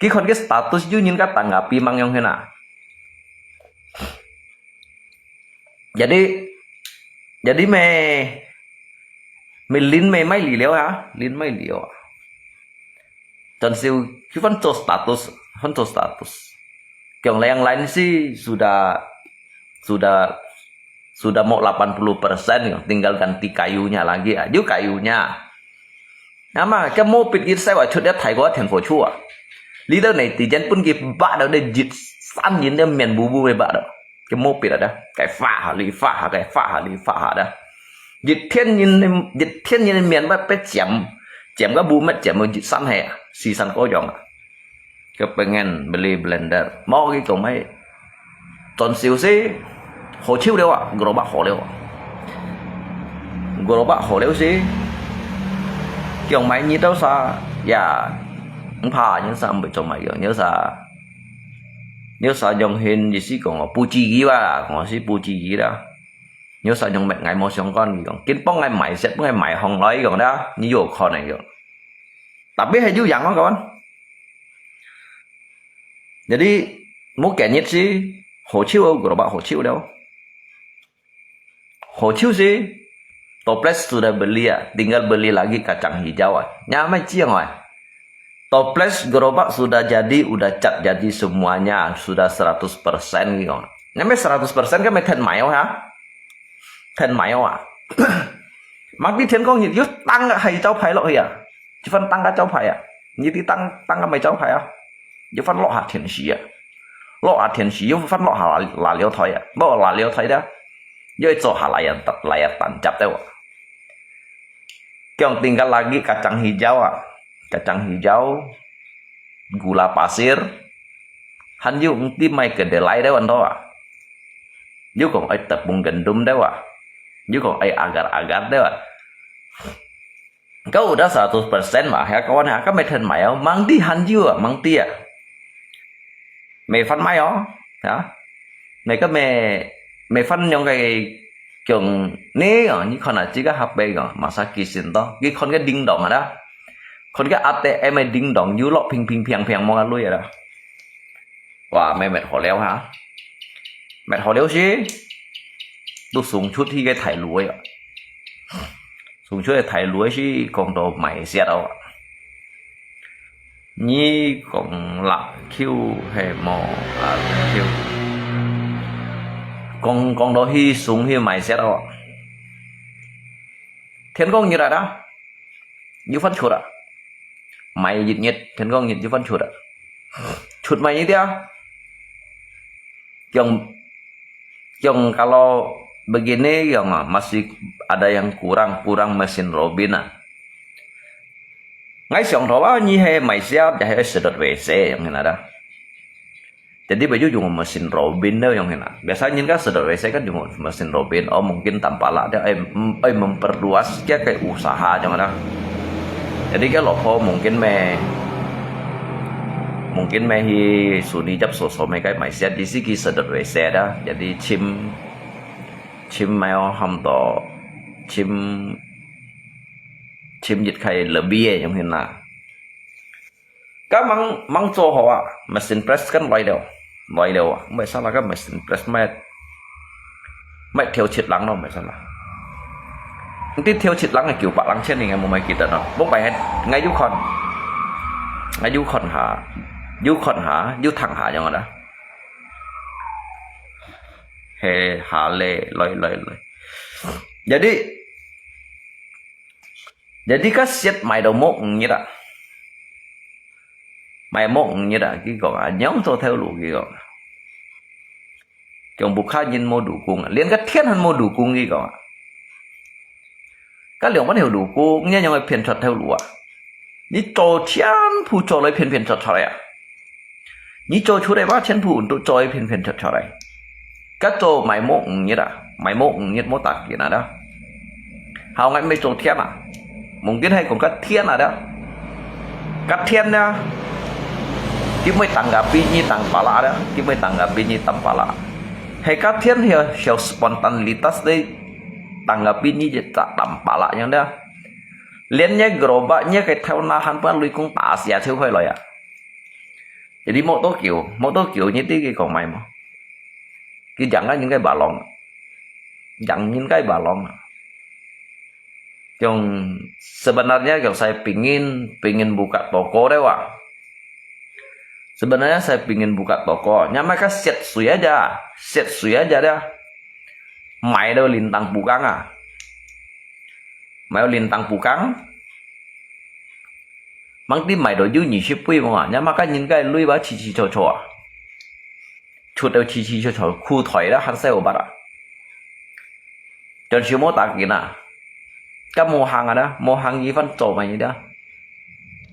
Ki con cái status jiu nhìn cái tanggapi mang yong hen à. Jadi, jadi mê, mê lin mê mai li liao ha, lin mai liao. Chọn siu, ki phân cho status, phân cho status. Kiong leng lain si sudah, sudah, sudah mau delapan puluh persen, tinggal ganti kayunya lagi, ah, jiu kayunya. Ama, cái mô pit yit sai wa chut ya thai ko thian pho chua. Li dau nei ti jen pun ki ba dau de jit san yin de mian bu bu de ba dau. Cái mô pit ada. Cái pha ha li pha ha, cái pha ha li pha ha da. Jit thiên nhiên, jit thiên nhiên mian ba pe chiam. Chiam ka bu met chiam jit san he. Si san ko yong. Kepengen beli blender. Mau ki ko mai. Chọn siu si, hổ chiu liao à, gerobak hổ liao à. Gerobak hổ liao si, kiong mai nyi tau sa, ya, mpha nyi sa mbe chong mai kiong, nyi sa, nyi sa yong hin, nyi si kong, bu chi yi wa, kong si bu chi yi da. Nyi sa yong met ngai mo siong kon kiong, kin pong ngai mai set, pong ngai mai hong loi kiong da, nyi yo kon ngai kiong. Tapi hai ju yang kawan. Jadi, mu kenyit si, hổ chiu, gerobak hổ chiu liao. Hổ chiu si, toples sudah beli ya, tinggal beli lagi kacang hijau ah. Nya mai chiang ah. Toples gerobak sudah jadi, udah cat jadi semuanya, sudah seratus persen gitu. Nya mai seratus persen kan mai then mai ha? Then mai ah. Mang ti then kong yit, yu tang hai chau phai lo ya. Chi fan tang ka chau phai ah. Ni ti tang, tang ka mai chau phai ah. Yu fan lo ha then si ah. Lo ha then si, yu fan lo ha la, la liao thoi ah. Bo la liao thoi da. Yu cho ha la ya, la ya tan chap teo ah. Kiong tinggal lagi kacang hijau ah. Kacang hijau, gula pasir. Han yu ngti mai kedelai deo an to ah. Yu kong ai tepung gendum deo ah. Yu kong ai agar-agar deo ah. Kau udah seratus persen mah, ya kawan ha, kau mai then mai oh, mang ti han yu ah, mang ti ah. Mai fan mai oh, ya. Mai ka mai, mai fan yong kai kiong ni oh, ni kon ah, chi ka hap bai oh, masa ki sin to, ki kon ka ding dong ah da. Kon ka A T M ding dong, yu lok phing phing phiang phiang mo ka lui ah da. Wa, mai met hổ liao ha. Met hổ liao si, tu sung chut hi cái thai lui ah. Sung chut cái thai lui si, kong to mai siat oh. Nyi kong lak kiu he mo lak kiu. Kong, kong to hi sung hi mai siat oh. Thiên kong như là đó. Yu fan chut ah. Mai yit nyet, then kong yit yu fan chut ah. Chut mai yit ya. Kiong, kiong kalau begini kiong ah, masih ada yang kurang, kurang mesin Robin ah. Ngai siang tho ba, ni he mai siap, ya he sedot W C yang ni ada. Jadi baju yung mesin robin dah yang hina. Biasa nyin ka sedot W C kan yung mesin robin. Oh, mungkin tampala dah, eh, em- eh, memperluas kia ke usaha yang ada. Jadi ke lopo mungkin me mungkin me hi suni jap soso me kai mai siat di siki sedot W C dah. Jadi chim chim mai oh ham to chim chim jit kai lebih eh yang hina. Ka mang mang cho ho ah, mesin press kan loi liao, loi liao ah, mai sala ka mesin press mai mai theo chit lang no mai sala. Nti theo chit lang kiu pa lang chen ni ngai mo mai kita no. Bok pai het ngai yu kon, ngai yu kon ha, yu kon ha, yu thang ha yang ada. He ha le loi loi loi. Jadi Jadi ka siat mai do mo ngit ah. Mai mo ngit ah, ki kong ah, nyong cho theo lu ki kong. Kiong bu kha nyin mo du kung, lien ka thien han mo du kung ki kong. Ka liong ban hiu du kung, nyi nyong ai phiên chot theo lu ah. Nyi cho thien phu cho loi phiên phiên chot chot ah. Nyi cho chu dai ba thien phu du cho phiên phiên chot chot ah. Ka cho mai mo ngit ah, mai mo ngit mo tak kin ah da. Hau ngai mai cho thien ah. Mungkin hai kong ka thien ah da. Ka thien da. Ki mai tang ka pi nyi tang pala da. Ki mai tang ka pi nyi tang pala. Hai ka thien hia hia spontanitas dei tang ka pi nyi je ta tang pala yang da. Lien nyi groba nyi kai thau na han pa lui kong ta sia cheu hoi loi ah. Jadi mo to kiu, mo to kiu nyi ti ki kong mai mo. Ki jang ka nyin kai balong. Jang nyin kai balong. Kiong sebenarnya kiong saya pingin, pingin buka toko deh wa. Sebenarnya saya pingin buka toko. Nyamai ka siat sui aja, siat sui aja deh. Mai do lintang pukang ah. Mai do lintang pukang. Mang ti mai do yu nyi si pui mo ah. Nyamai ka nyin kai lui ba chi chi cho cho ah. Chu teu chi chi cho cho khu thoi da han sai obat ah. Chon siu mo ta kin ah. Ka mo hang ah da, mo hang yi fan cho mai yi da.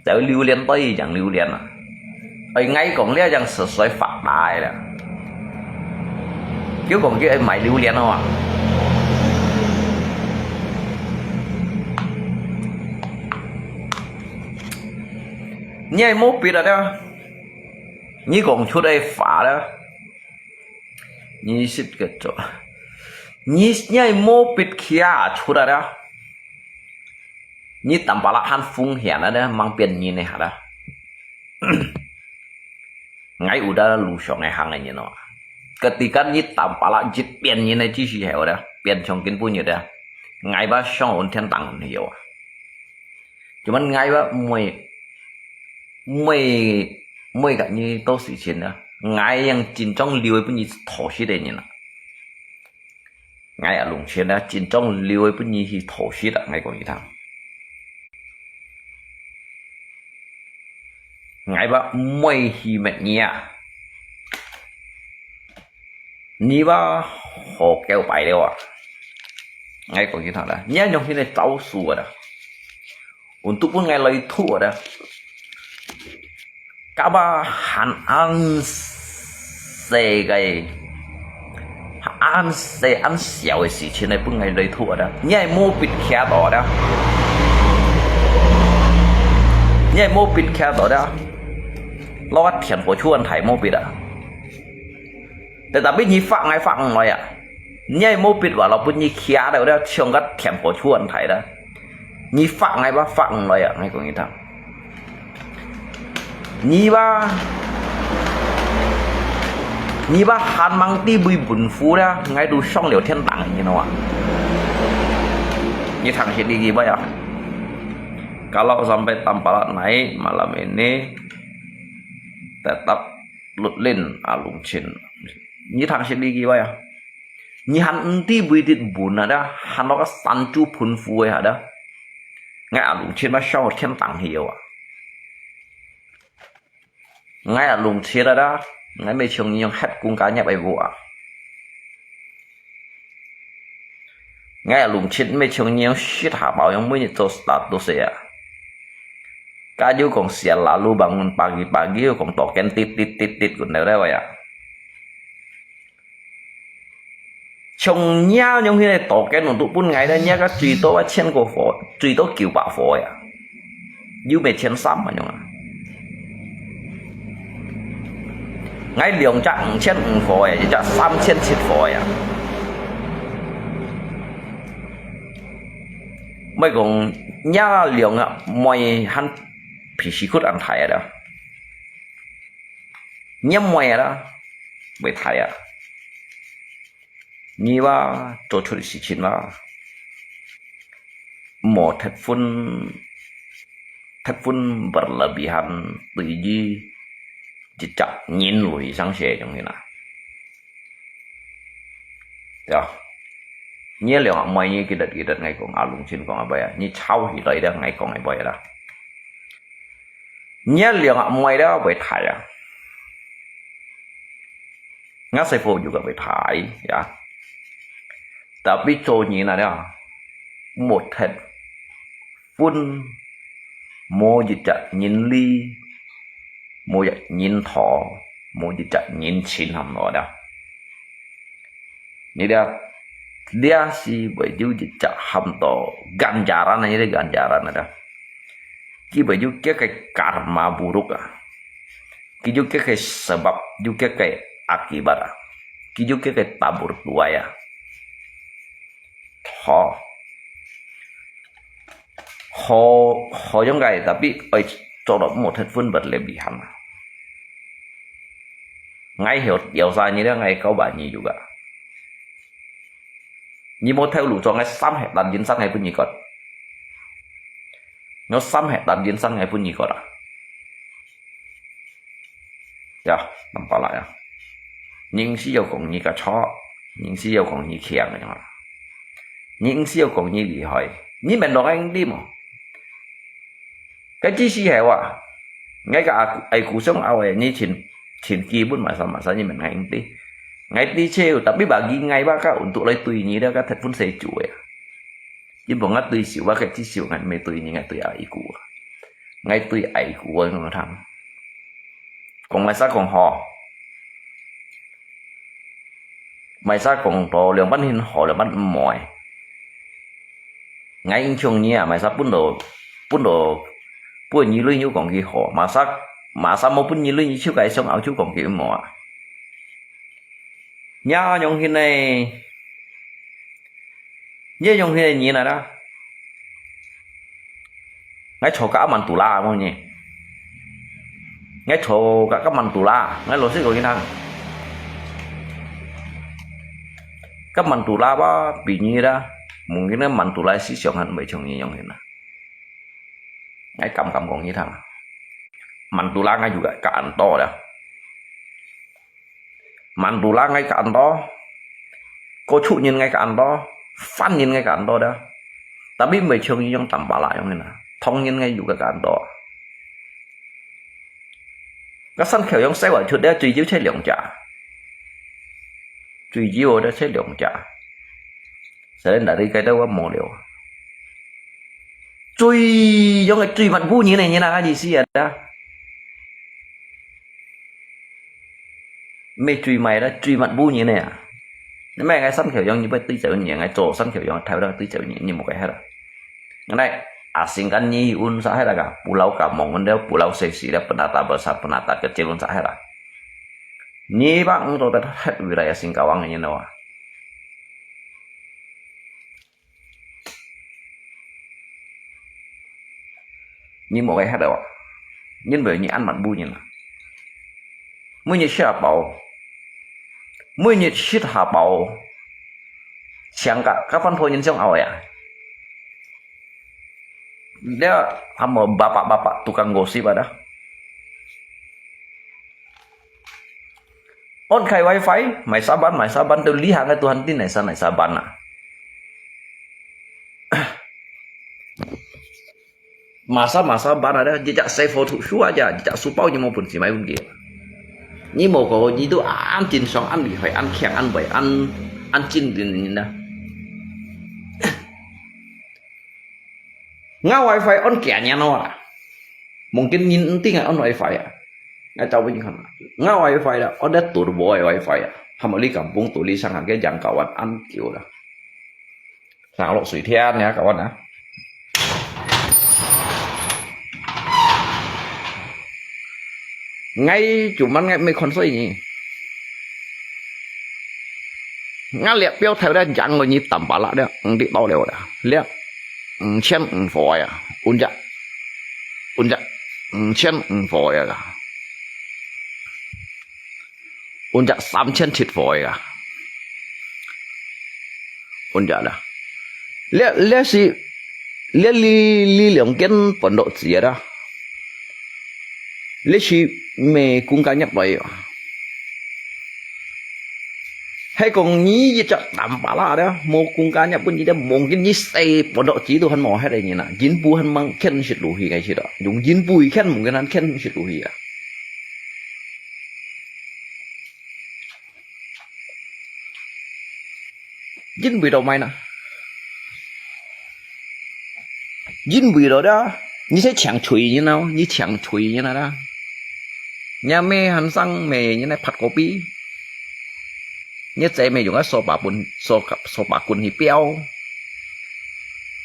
Teu liu lian toi yi jang liu lian ah. Oi ngai kong lia jang se soi fak dai da. Kiu kong kiu ai mai liu lian ah. Nyi ai mo pit ah da. Nyi kong chu dai fa da. Nyi sit ke cho. Nyi nyi ai mo pit kia chu da da. Nyi tam pala han fung hian ah da, mang pian nyi ne ha da. Ngai u da lu siong ngai hang nyi no. Ketika nyi tam pala jit pian nyi ne chi si heo da, pian chong kin pu nyi da. Ngai ba siong un thian tang un hiu ah. Cuman ngai ba mui mui mui ka nyi to si chin da. Ngai yang chin chong liu bu nyi tho si de nyi na. Ngai a lung chin da, chin chong liu bu nyi hi tho si da ngai kong yi thang. Ngai ba mui hi met nyi ah. Nyi ba ho kêu pai liu ah. Ngai kong yi thang da. Nyi a nyong hi ne chau su ah da. Un tu pun ngai loi thu ah da. Ka ba han an se gai. An se an siau e si chin ne pun ngai loi thu ah da. Nyi ai mo pit kia to da. Nyi ai mo pit kia to da. Lo ka thian po chu an thai mo pit ah. Tetapi nyi fak ngai fak ngai ah. Nyi ai mo pit wa lo pun nyi kia da da chiong ka thian po chu an thai da. Nyi fak ngai ba fak ngai ah ngai kong yi thang. Nyi ba nyi ba han mang ti bui bun fu da ngai du shong liu thian tang nyi no ah. Nyi thang si di ki ba ya. Kalau sampai tampal nai malam ini tetap lutlin alung chin. Nyi thang si di ki ba ya. Nyi han nti bui dit bun ah da, han lo ka san chu phun fu e ha da. Ngai a lung chin ma shao thian tang hi yo a. Ngai a lung chin a da, ngai me chiong nyi yong het kung ka nyap ai bu a. Ngai a lung chin me chiong nyi yong shit ha bao yong mui nyi cho status e a. Ka yu kong sial lalu bangun pagi-pagi yu kong token tit tit tit tit kun neu dai wai a. 像若樣形个刀劍都分𠊎了，若个最多啊千个火，最多九百火呀，又毋係千三恁樣啊。𠊎兩隻五千五火呀，一隻三千七火呀。莫講若兩个妹還脾氣骨恁大啊了。 若妹啦，會大啊。你話做出个事情啦，莫忒分，忒分berlebihan對於一隻人類上下種个啦。對啊。你兩个妹，你記得，記得𠊎講，阿龍親講阿伯啊，你吵起來了，𠊎講阿伯啦。 若兩个妹了會大啊。吾細伙有个會大呀。Tapi做人啊了，莫忒分，無一隻人理，無一隻人道，無一隻人情，喊到了。 你了，這係會有一隻喊到ganjaran啊，這ganjaran啊，佢會有佢个karma buruk啊，佢有佢个sebab，有佢个akibat啊，佢有佢个tabur tuai啊。好，好，好樣个，tapi愛做到莫忒分別个厲害啊。 𠊎曉，曉得你了，𠊎九萬二有个。你無頭路做，𠊎三hektar人生𠊎分你割。𠊎三hektar人生𠊎分你割啊。呀，nampak啦呀。你毋需要講你个錯，你毋需要講你強个嘛。你毋需要講你厲害，你免同𠊎應對無？ 該只時候啊，𠊎个阿，阿姑想拗个，你盡，盡基本嘛，sama-sama你問𠊎應對。𠊎知笑，tapi bagi𠊎，我个untuk來對你了，个忒分細主个啊。你問𠊎對手，我个至少𠊎毋對你，𠊎對阿姑啊。𠊎對阿姑啊，你聽。講來煞講好。 Mai sa講到兩半hin好，兩半毋好誒。𠊎應像你啊，mai sa分到，分到，分你鐳又講佢好，mai sa，mai sa無分你鐳，你就該想拗就講佢毋好啊。若樣形呢？若樣形个人來啦。 𠊎坐甲滿肚啦，無呢。𠊎坐甲，甲滿肚啦，𠊎老實講你聽。甲滿肚啦吧，比你啦，mungkin个滿肚啦思想還袂像你樣形啦。𠊎敢敢講你聽，滿肚啦𠊎有个，甲恁多啦。 滿肚啦𠊎个恁多，過出人𠊎个恁多，犯人𠊎个恁多的。Tapi毋會像你樣tampak啦樣个啦，唐人𠊎有个恁多。該山口洋西灣出的最少才兩隻，最少的才兩隻。Selain dari該兜我無了。最樣个最密布人个人啊，意思啊。 Meh最mai啦，最密布人个啊。你莫个山口洋，你會對照你，𠊎做山口洋，台灣對照你，你無个忒啦。Nganai asingkan你un sa忒啦ka，Pulau Kamong了，Pulau Sesi了，Penatang Besar，Penatang Kecil un sa忒啦。你把五到得忒未來个新加坡个人了啊。 你無个忒了啊，因為你恁密布人啊。每日食下飽，每日食下飽，像个，个番婆人像拗个啊。了，還無bapak-bapak tukang gosip ada。 On開wifi，mai saban，mai saban，都lihang个Tuhan tin，mai sa，mai saban啊。Masa，mai saban ada，一隻細貨讀書啊，一隻書包你無本事買分佢。你無个，你都恁正常，恁厲害，恁強，恁偉，恁，恁精神人啊。 吾wifi on kia nyan no lah. Mungkin你毋知𠊎on wifi啊。𠊎走分你看啊。吾wifi啦，on得turbo个wifi啊。還無你敢講道理，上下个人教案恁久啦。上落水天呢，教案啊。𠊎就問𠊎毋係看衰你。𠊎這標頭咧，講了你淡薄啦咧，毋知道了啦，這五千五火呀，五隻，五隻，五千五火呀。 五隻三千七火个，五隻啦。這，這係，這兩，這兩間搬到紙个啦。這係無公家業來个。係講你一隻淡薄啦，無公家業分你，這望緊你細搬到紙都還無忒个人啊，人步還吂牽食落去个時啊，用人步牽望緊還牽食落去啊。 因為到麼个呢？因為到這，你係請罪人哦，你請罪人啊啦。若姆還生姆，你來拍个屁。你姊妹用个掃把棍，掃，掃把棍去標。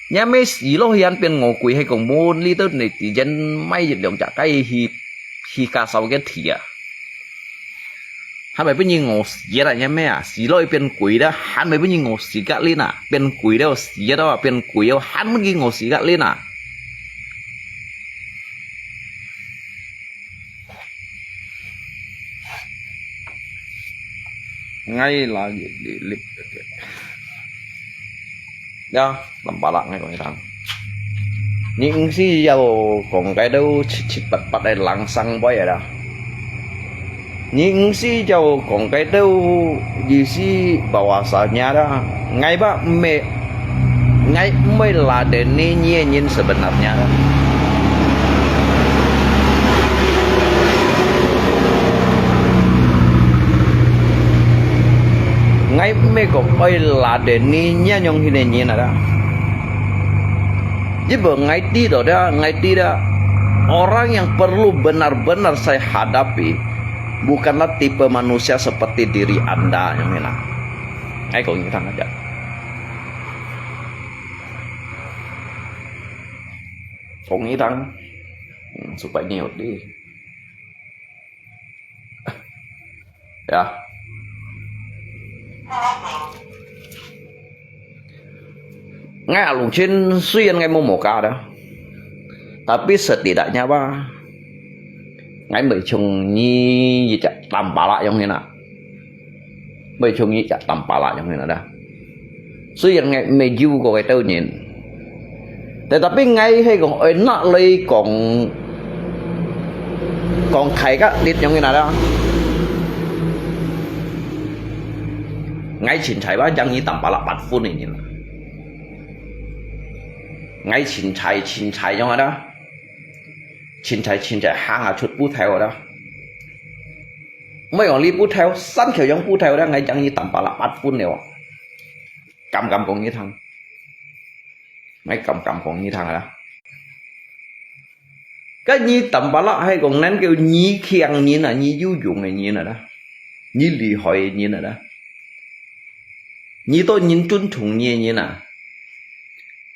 若姆死落去還變餓鬼，係講無你都你之前買一兩隻雞去，去家燒个鐵啊。 還毋係分你餓死啊，若姆啊，死落去變鬼了，還毋係分你餓死个人啊，變鬼了死了，變鬼了，還分你餓死个人啊。哎啦，你，你，你， 呀，淡薄啦，𠊎講你聽。你毋使要講該兜七七八八个人生背个啦。你毋使要講該兜意思bahwasanya啦。𠊎吧，毋係，𠊎毋會拉得你，你个人sebenarnya啦。 𠊎毋係講愛拉得你這樣形个人啊啦。因為𠊎知道个，𠊎知个，orang yang perlu benar-benar saya hadapi bukanlah tipe manusia seperti diri anda yang mana. 𠊎講你聽啊，講你聽，嗯，supaya你有理。 呀。𠊎阿龍親雖然𠊎無無家啦，tapi setidaknya吧，𠊎毋會像你一隻淡薄啦樣形啊，毋會像你一隻淡薄啦樣形啊啦。 雖然𠊎毋係有過个兜人，tetapi𠊎係講愛拿來講，講大家力量个啦。𠊎清采吧，贏你淡薄啦八分个人啦。𠊎清采，清采樣个啦，清采，清采行啊出步頭个啦。 毋係講你步頭，山口洋步頭咧，𠊎贏你淡薄啦八分了。敢敢講你聽？𠊎敢敢講你聽啊啦？該你淡薄啦，係講能夠你強人啊，你有用个人啊啦，你厲害个人啊啦。 你到人尊重你个人啊，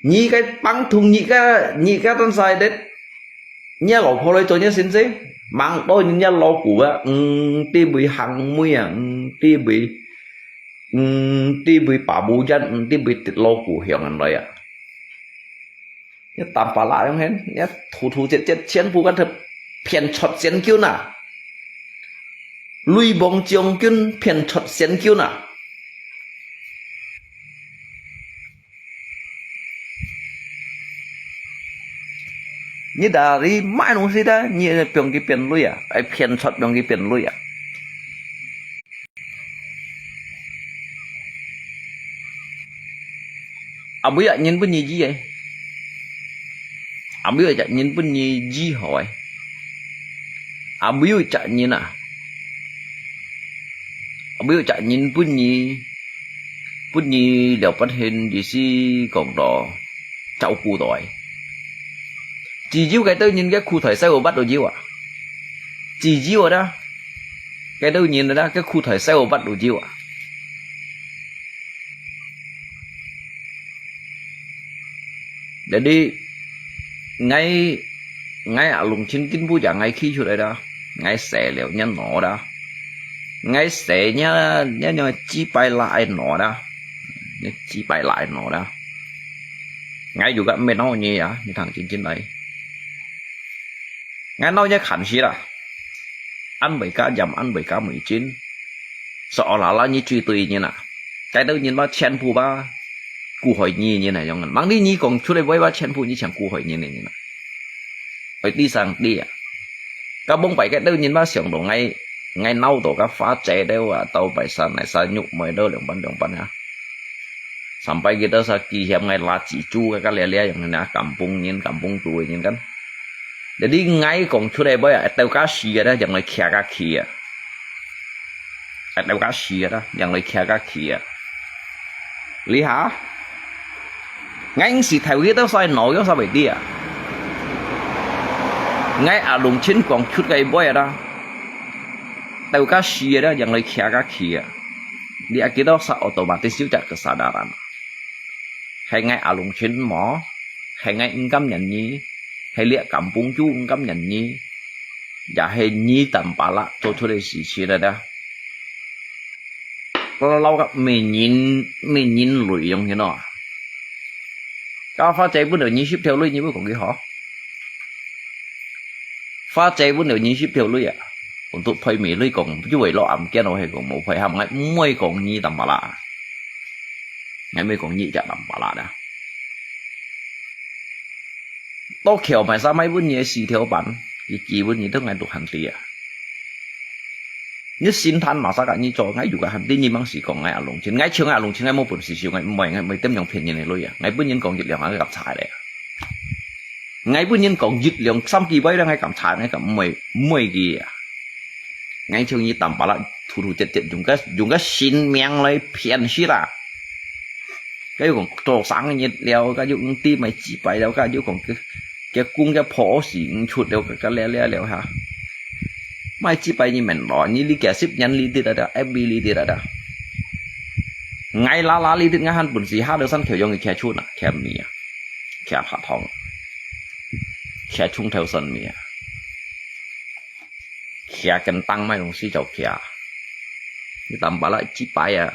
你个幫同你个，你个東西的，你个老婆來做你先生，忙到人家老古啊，嗯，知會行妹啊，嗯，知會，嗯，知會把無人，嗯，知會老古向人來啊。 你淡薄啦樣形，你突突切切，全部个都騙出錢金啊！雷蒙將軍騙出錢金啊！你到底買東西的，你也不用去騙雷啊，哎，騙出不用去騙雷啊！ 阿妹啊，人分你醫誒。阿妹啊，人分你醫好誒。阿妹有責任啊。阿妹有責任分你，分你了不起，意思講到照顧到誒。只有該兜人个苦頭受有法度有啊。只有啊。該兜人啦，該褲袋燒到發都有啊。Jadi𠊎，𠊎阿龍親根本就𠊎企出來啦，𠊎細了也拿啦，𠊎細也，也，也幾百啦愛拿啦，也幾百啦愛拿啦。𠊎有个毋係鬧你啊，你聽真真來。 𠊎鬧你看死啦！恁會加鹽，恁會加味精，所以啦啦你最對人啊！該兜人嘛全部嘛，苦害你人啊，樣，吂你你講出來話嘛全部你像苦害人个人啊！愛知上帝啊！該往擺該兜人嘛想到𠊎，𠊎鬧到該花姐兜啊，到擺山來山肉賣到兩半兩半啊！ Sampai kita sa kì hiam ngai la chỉ chu ka ka le le yang na kampung nyin kampung tu nyin kan. Jadi ngai kong chu dai boy a tau ka si ada yang lai kia ka kia. A tau ka si ada yang lai kia ka kia. Li ha. Ngai si thau kita sa no yo sa bai dia. Ngai a lung chin kong chu kai boy ada. Tau ka si ada yang lai kia ka kia. Di a kita sa otomatis yu cak kesadaran. Hai ngai a lung chin mo, hai ngai engkam nyan ni, hai liak kampung chu engkam nyan ni, ya hai ni tampala cho chu le si si da da. Lau ka me nyin, me nyin lui yong hino. Ka fa chai bun ni sip theo lui ni bu kong ki ho. Fa chai bun ni sip theo lui a. Untuk phai me lui kong, ju wei lo am kian o hai kong mo phai ham ngai mui kong ni tampala. Ngai mui kong ni ja tampala da. Tokyo mai sa mai bun ni si theo ban, ki ki bun ni tu ngai tu han ti a. Ni sin than ma sa ka ni cho ngai yu ka han ti ni mang si kong ngai a lung chin, ngai chiu ngai a lung chin ngai mo bun si siu ngai mui ngai mui tem yong phian ni lui a. Ngai bun ni kong yit liang ngai kap chai le. Ngai bun ni kong yit liang sam ki bai da ngai kap chai ngai kap mui mui ki a. Ngai chiu ni tampala thu thu chet chet yung ka yung ka sin miang lai phian si la. Ka yu kong to sang ni liao ka yu ng ti mai chi pai liao ka yu kong ke ke kung ke pho si ng chut liao ka ka le le liao ha. Mai chi pai ni men lo ni li kia sip nyan li ti da da em bi li ti da da. Ngai la la li ti ngai han bun si ha de san kheu yong kia chut na kia mi a. Kia pha thong. Kia chung theo san mi a. Kia ken tang mai lung si chau kia. Ni tampala chi pai a.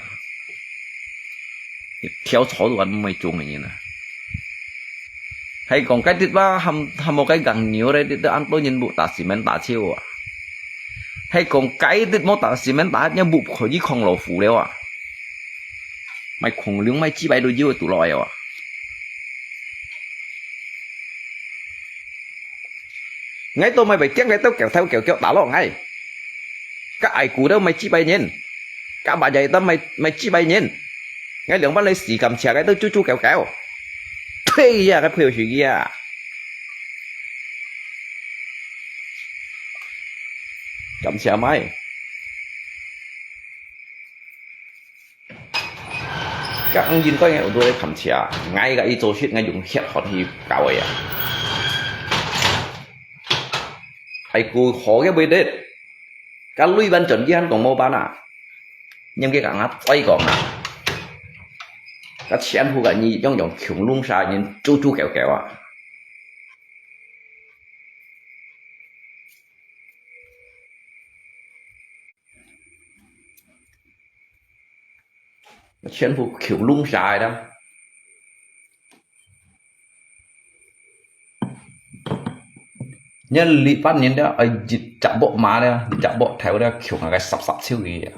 Ni theo chó tu an mai chung ni na. Hai kong cái tít ba ham ham một cái găng nhiều đấy tít an tôi nhìn bộ ta xí men ta chiu a. Hai kong cái tít mô ta xí men ta nhá bộ khỏi đi không lẩu phủ liao a. Mai khủng lưng mai chi pai đôi chiu tụ lo a. Ngai tô mai bai kiang ngai tô kẹo thâu kẹo kẹo ta lo ngai. Ka ai ku tô mai chi pai nyin. Ka ba jai tô mai mai chi pai nyin. Ngai liang ban lai si kam chia ngai tô chu chu kẹo kẹo. Thei ya ka pheu si ya. Kam chia mai. Ka ang yin toi ngai undua le kham chia, ngai ka i cho shit ngai yung hiat hot hi kau ya. Ai ku ho ke bui det. Ka lui ban chon ki han kong mo ban a. Nyam ke ka ngat toi kong a. Ka chian hu ka ni yong yong khiung lung sa yin chu chu keu keu a. Chian hu khiu lung sai đó. Nhân lý phát nhân đó, ai dịch chặt bộ má đó, chặt bộ theo đó, khiu ngà cái sập sập xíu gì à.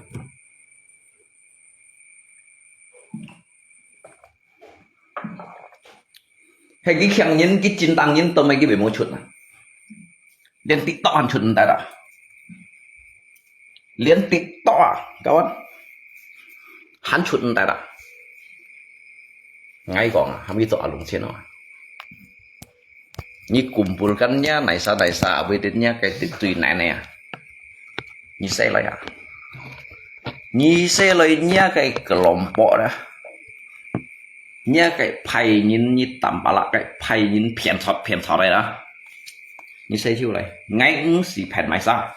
Hay cái khiang nhân, cái chín tăng nhân, tao mày cái bị mua chuột à. Liên tiếp tao ăn chuột đài đó. Liên tiếp to, kawan. Hán chut ntai ta. Ngai kong, ham ki to alung chen no. Ni kumpul kan nya, nai sa, nai sa, abui dit nya, kai dit tui nai nai. Ni sai lai ya. Ni sai lai nya, kai kelompok dah. Nya kai phai nyin, ni tampala kai phai nyin phian chot, phian chot lai dah. Ni sai chiu lai. Ngai ng si phian mai sa.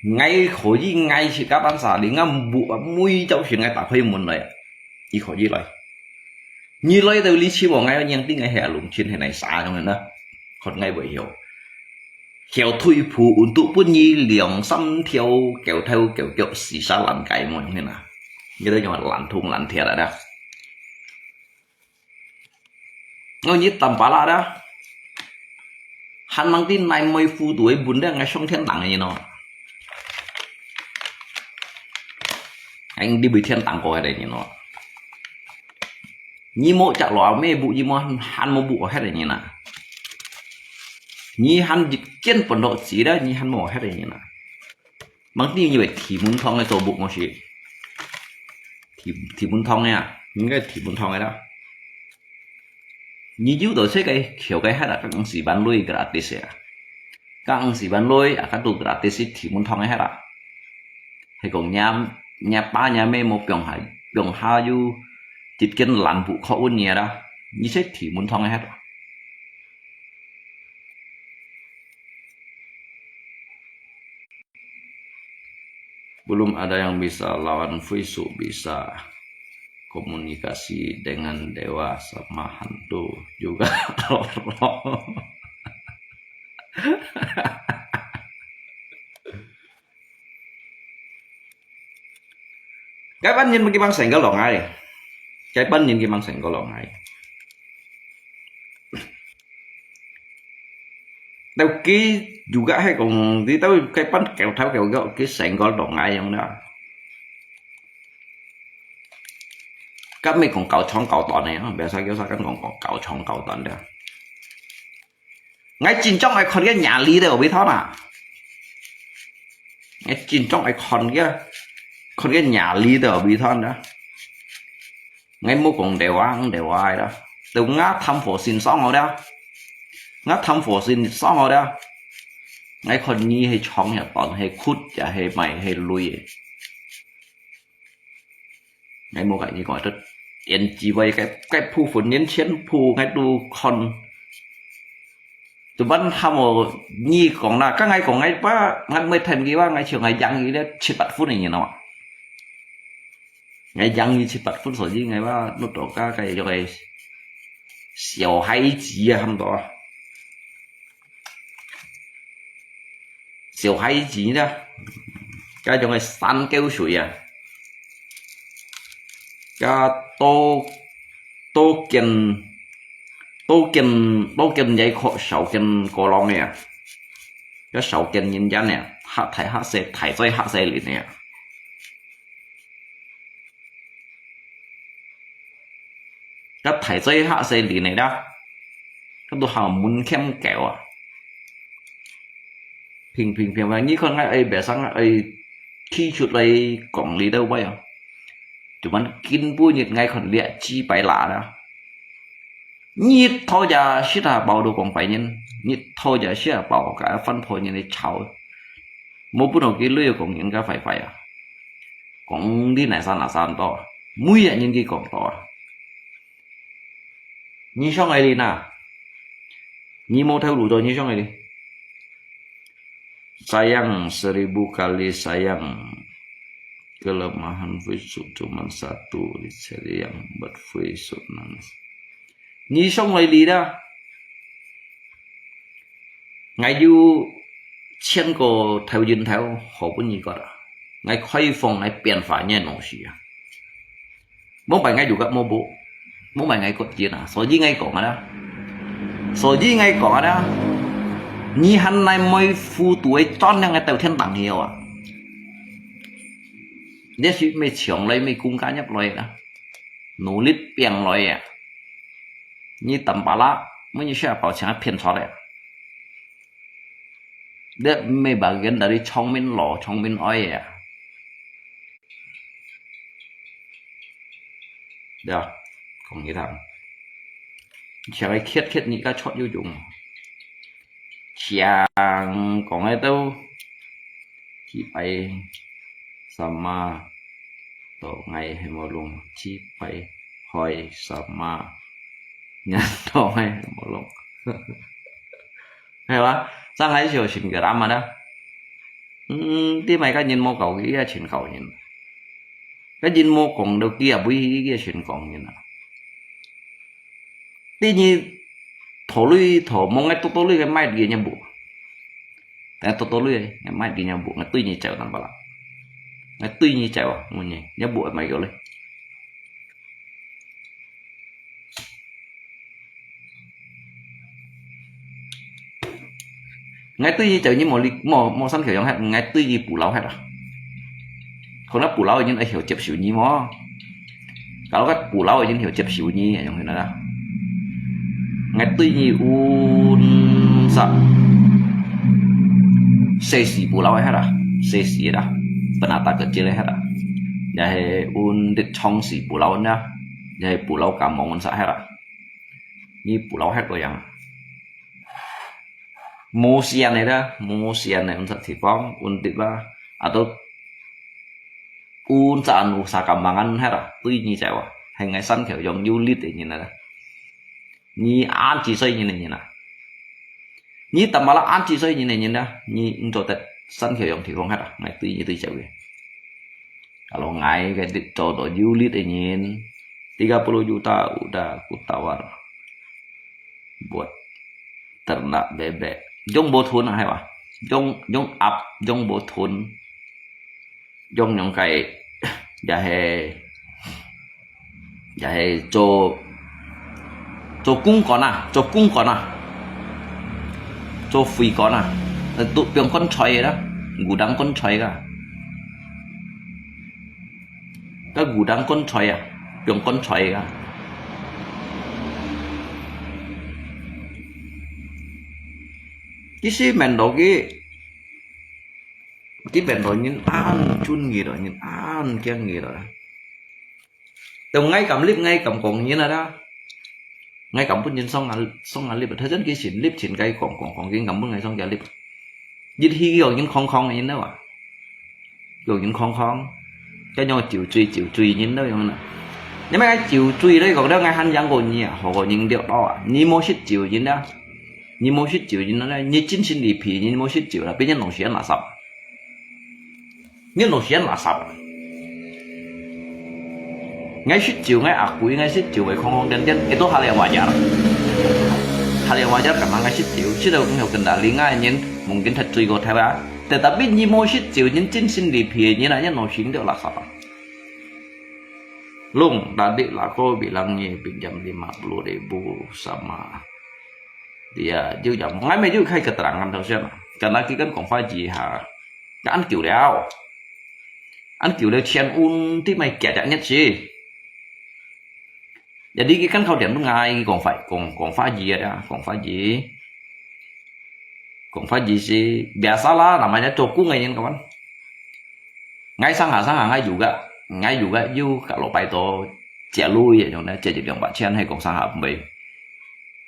，𠊎可以𠊎自家搬沙哩，𠊎屋啊，每朝晨𠊎打開門來，佢可以來。你來到這處無，𠊎愛認定𠊎係阿龍親，係哪儕樣个呢？看𠊎會曉。曉退步，運動分你兩三條，狗頭狗腳，四沙爛街，無樣个啦。你都用爛通爛鐵啦， 哦，你tambah啦，還吂知哪位糊塗个分了，𠊎上天堂个人哦。哎，你會天堂過个人哦。你無隻羅咩布，你無還無布過个人啊？你還一件本落子了，你還無个人啊？ 吂知你以為地門堂个做屋無係？地，地門堂个啊，應該地門堂个啦。你有到這个橋个歇啊，該五十萬鐳gratis啊。該五十萬鐳啊，該都gratis地門堂个歇啊。係講若，若爸若姆無放下，放下有一間爛屋靠穩你啦，你這地門堂个歇啊。 Belum ada yang bisa lawan Fuisuk, bisa komunikasi dengan dewa sama hantu juga. 該班人佢吂成个落來，該班人佢吂成个落來。到佢如果係講，你到該班狗頭狗腳，佢成个落來樣啦。該毋係講狗長狗短个，毋使叫啥，該講講狗長狗短个。 𠊎真正愛看个nyali都有味道啦。𠊎真正愛看个，看个nyali都有味道啦。𠊎無講流啊，流啊个啦。都𠊎談火性上好了，𠊎談火性上好了。𠊎看你係長也短，係闊也係埋，係鐳个。 𠊎無跟你講，這電視位个，个部分人全部𠊎都看。Cuman還無你講啦，該𠊎講𠊎話，𠊎毋會聽佢話，𠊎像𠊎贏佢了七八分个人哦。𠊎贏佢七八分，所以𠊎話，你到該个叫个小孩子啊，差不多啊。 小孩子呢，該種个山溝水啊，該多，多見，多見，多見野確少見過浪个啊，該少見人間个啊，嚇大嚇細，大災嚇細人个啊。 該大災嚇細人个啦，該都喊門檻高啊。平平平平，你看𠊎愛別生啊，愛提出來講理个話啊，就問今晡日𠊎看這幾百啦啦，日頭也食下飽都講壞人，日頭也食下飽，該番婆人个吵，無分到佢鐳講人家壞壞啊。 講你哪儕哪儕毋到啊，每日人佢講到啊。你想愛你哪？你無頭路做，你想愛你？Sayang seribu kali sayang, kelemahan Fuisuk cuman satu, itulah yang buat Fuisuk nangis. 你想愛你啦， 𠊎有千個頭人頭，好分你割啊！𠊎開放，𠊎變化你个東西啊！無拜𠊎有个無無，無拜𠊎割人啊！所以𠊎講啊啦，所以𠊎講啊啦，你還來每糊塗个轉兩个到天堂去啊！這是乜搶來，乜公家入來啦，努力變來啊！ 你tambah啦，每日食飽請騙出來。這毋係bagian dari聰明老聰明愛啊。對啊，講你聽，像个缺缺你个出有用，像講个都幾擺 sama，到𠊎係無弄，幾擺害sama，人到𠊎係無弄。係吧？上來就尋个啦嘛的。嗯，這擺个人無教佢，佢也盡教人。个人無講到佢也會，佢也盡講人啊。第二，討鐳，討，無𠊎討討鐳个買个人無。但討討鐳个買个人無，𠊎對你走，nampak tak？𠊎對你走啊，問你，你無買个咧。 𠊎對你走，你無力，無，無山口洋忒，𠊎對你不老忒啊。可能不老已經會曉接受你無？Kalau个不老已經曉接受你，用起來啦。𠊎對你un sa，世事不老忒啊，世事啦，pernah tak kecil忒啊，也係un dit chong si不老呢，也係不老感冒忒啊。 你不老忒个樣。無線个啦，無線个，un sa地方，un dit啦，atau un sa anu sa kambangan忒啊，對你走啊，係𠊎山口洋有力个人啊。你恁幾歲人个人啊？你tambah啦恁幾歲人个人啊？你毋做得山口洋地方忒啊，𠊎對你對走个。Kalau𠊎个做到有力个人，tiga puluh juta udah ku tawar buat ternak bebek. Jong botun ah, hai wah. Jong, jong ap, jong botun. Jong jong kai, ya he, ya he, cho, cho kung kon ah, cho kung kon ah. Cho phui kon ah. Tu piong kon choi da. Gudang kon choi ka. Ka gudang kon choi ah. Piong kon choi ka. Kisi men do ki. Ki men do nyin an chun ngi do, nyin an kiang ngi do. Tong ngai kam lip, ngai kam kong nyin ada. Ngai kam pun nyin song al, song al lip. Tha chen ki sin lip chin kai kong, kong, kong, kin kam pun ngai song kia lip. Yit hi yong nyin khong khong nyin da wa. Yong nyin khong khong. Ka yong chiu chui, chiu chui nyin da yong na. Nyi mai ngai chiu chui da kong da ngai han yang ko nyi a, ho ko nyin diok do a. Nyi mo sit chiu nyin da. Nyi mo sit chiu nyin da, nyi chin sin li pi, nyi mo sit chiu la, pi nyin nong sian la sap. Nyi nong sian la sap. Ngai sit chiu, ngai a kui, ngai sit chiu, wei khong khong dian dian, itu hal yang wajar. Hal yang wajar, karena ngai sit chiu, sit chiu ngai kendali ngai nyin, mungkin that chui ko thai ba. Tetapi nyi mo sit chiu, nyin chin sin li pi, nyin na nyin nong sian diok la sap. Lung, tadi lako bilang nyi pinjam lima puluh ribu sama dia. Dia juga, ngai me juga kai keterangan tau siapa. Karena ki kan kong fa ji ha. Kan kiu liao. An kiu liao chen un ti mai kia jak nyet si. Jadi ki kan khau dian ngai kong fa, kong, kong fa ji ya, kong fa ji. Kong fa ji si biasa lah, namanya cho kung ngai nyin kawan. Ngai sang ha, sang ha, ngai juga, ngai juga, yu ka lo pai to, chia lui ya, yong na, chia ji liang ba chen hai kong sang ha bai.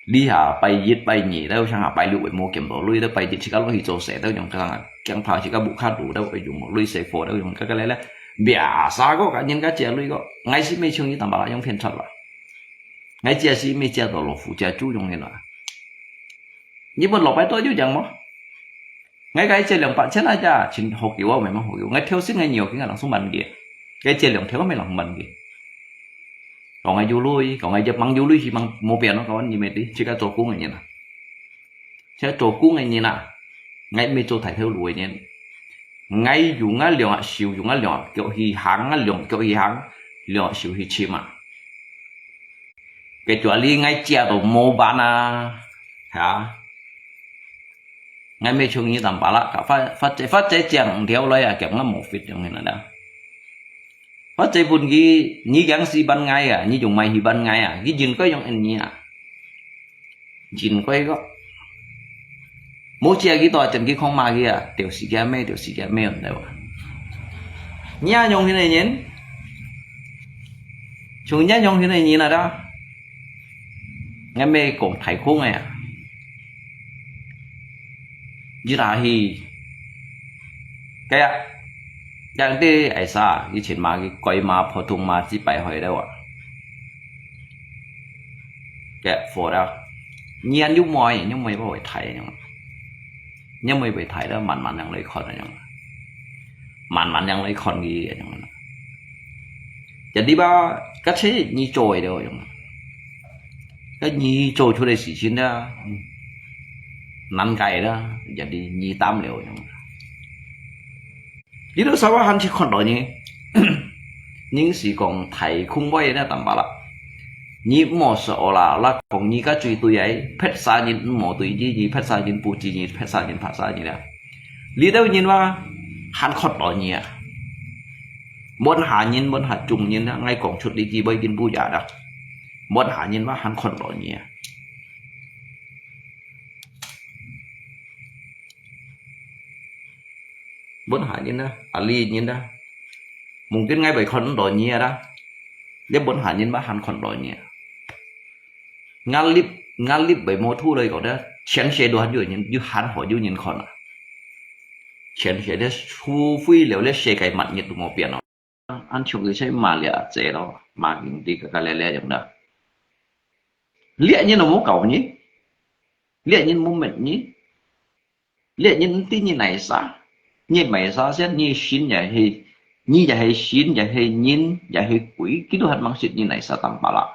Li ha, pai yit, pai nyi, tau sang ha, pai lu, mo kem to lui, tau pai yit, chika lo hi cho se, tau yong ka sang ha, kiang pa, chika bu ka du, tau yong lui se fo, tau yong ka ka le le. Biasa ko, ka nyin ka chia lui ko, ngai si me chung yi tam ba la, yong phian chat ba. Ngai chia si me chia to lo fu, chia chu yong nyin la. Nyi pun lo pai to yu jang mo. Ngai kai chia liang ba chen a ja, chin ho kiu a, me ma ho kiu. Ngai theo sin ngai nyo ki ngai lang sung ban ki. Ngai chia liang theo me lang ban ki. Kong ngai yu lui, kong ngai jep mang yu lui, si mang mo pian no, kawan nyi me ti, chika cho kung ngai nyin na. Chika cho kung ngai nyin na. Ngai me cho thai theo lui nyin. Ngai yu ngai liang a siu, yu ngai liang a kiok hi hang, ngai liang kiok hi hang, liang a siu hi chim a. Kecuali ngai chia to mo ban a. Ha. Ngai me chung yi tam ba la, ka fa, fa che, fa che chiang theo lai a, kiap ngai mo fit yong hin da. Fa che pun ki, nyi kiang si ban ngai a, nyi yung mai hi ban ngai a, ki jin koi yong en nyi a. Jin koi ko. Mo chia ki to, chen ki khong ma ki a, teo si kia me, teo si kia me, on da wa. Nyi a yong hin nyin. Chung nyi a yong hin nyin na da. Ngai me kong thai khung a. Yi ta hi. Kaya, yang ti ai sa, yi chin ma ki koi ma, phổ thông ma, chi pai hoi da wa. Kaya, phổ da. Nyan yu moi, yu moi ba wei thai yong. Yu moi wei thai da, man man yang lei khon yong. 慢慢樣來看佢，恁樣。Jadi吧，該係你做个了，恁樣。該你做出來事情啦，嗯，難改啦，jadi你擔了，恁樣。你都稍微還去看到呢，人是講太空位那等吧啦。你莫說啦，啦講你个最對哎，別儕人莫對你，你別儕人不知你，別儕人別儕人啦。 這兜人話還看到你啊！問下人，問下眾人啊，𠊎講出這句話已經不雅了。問下人話還看到你啊！問下人啊，啊，這人啊，mungkin𠊎會看到你啊啦。你問下人話還看到你啊！ 壓力，壓力會無出來講咧，全世界都還有人，有還好有人看啊。全世界除非了，這世界末日都無變咯。恁像佢在罵這姐咯，罵佢這个个咧咧樣啦。這人都無搞你，這人無問你， 這人毋知你哪儕，你哪儕先，你神也係，你也係神，也係人，也係鬼，佢都還吂識你哪儕當巴拉。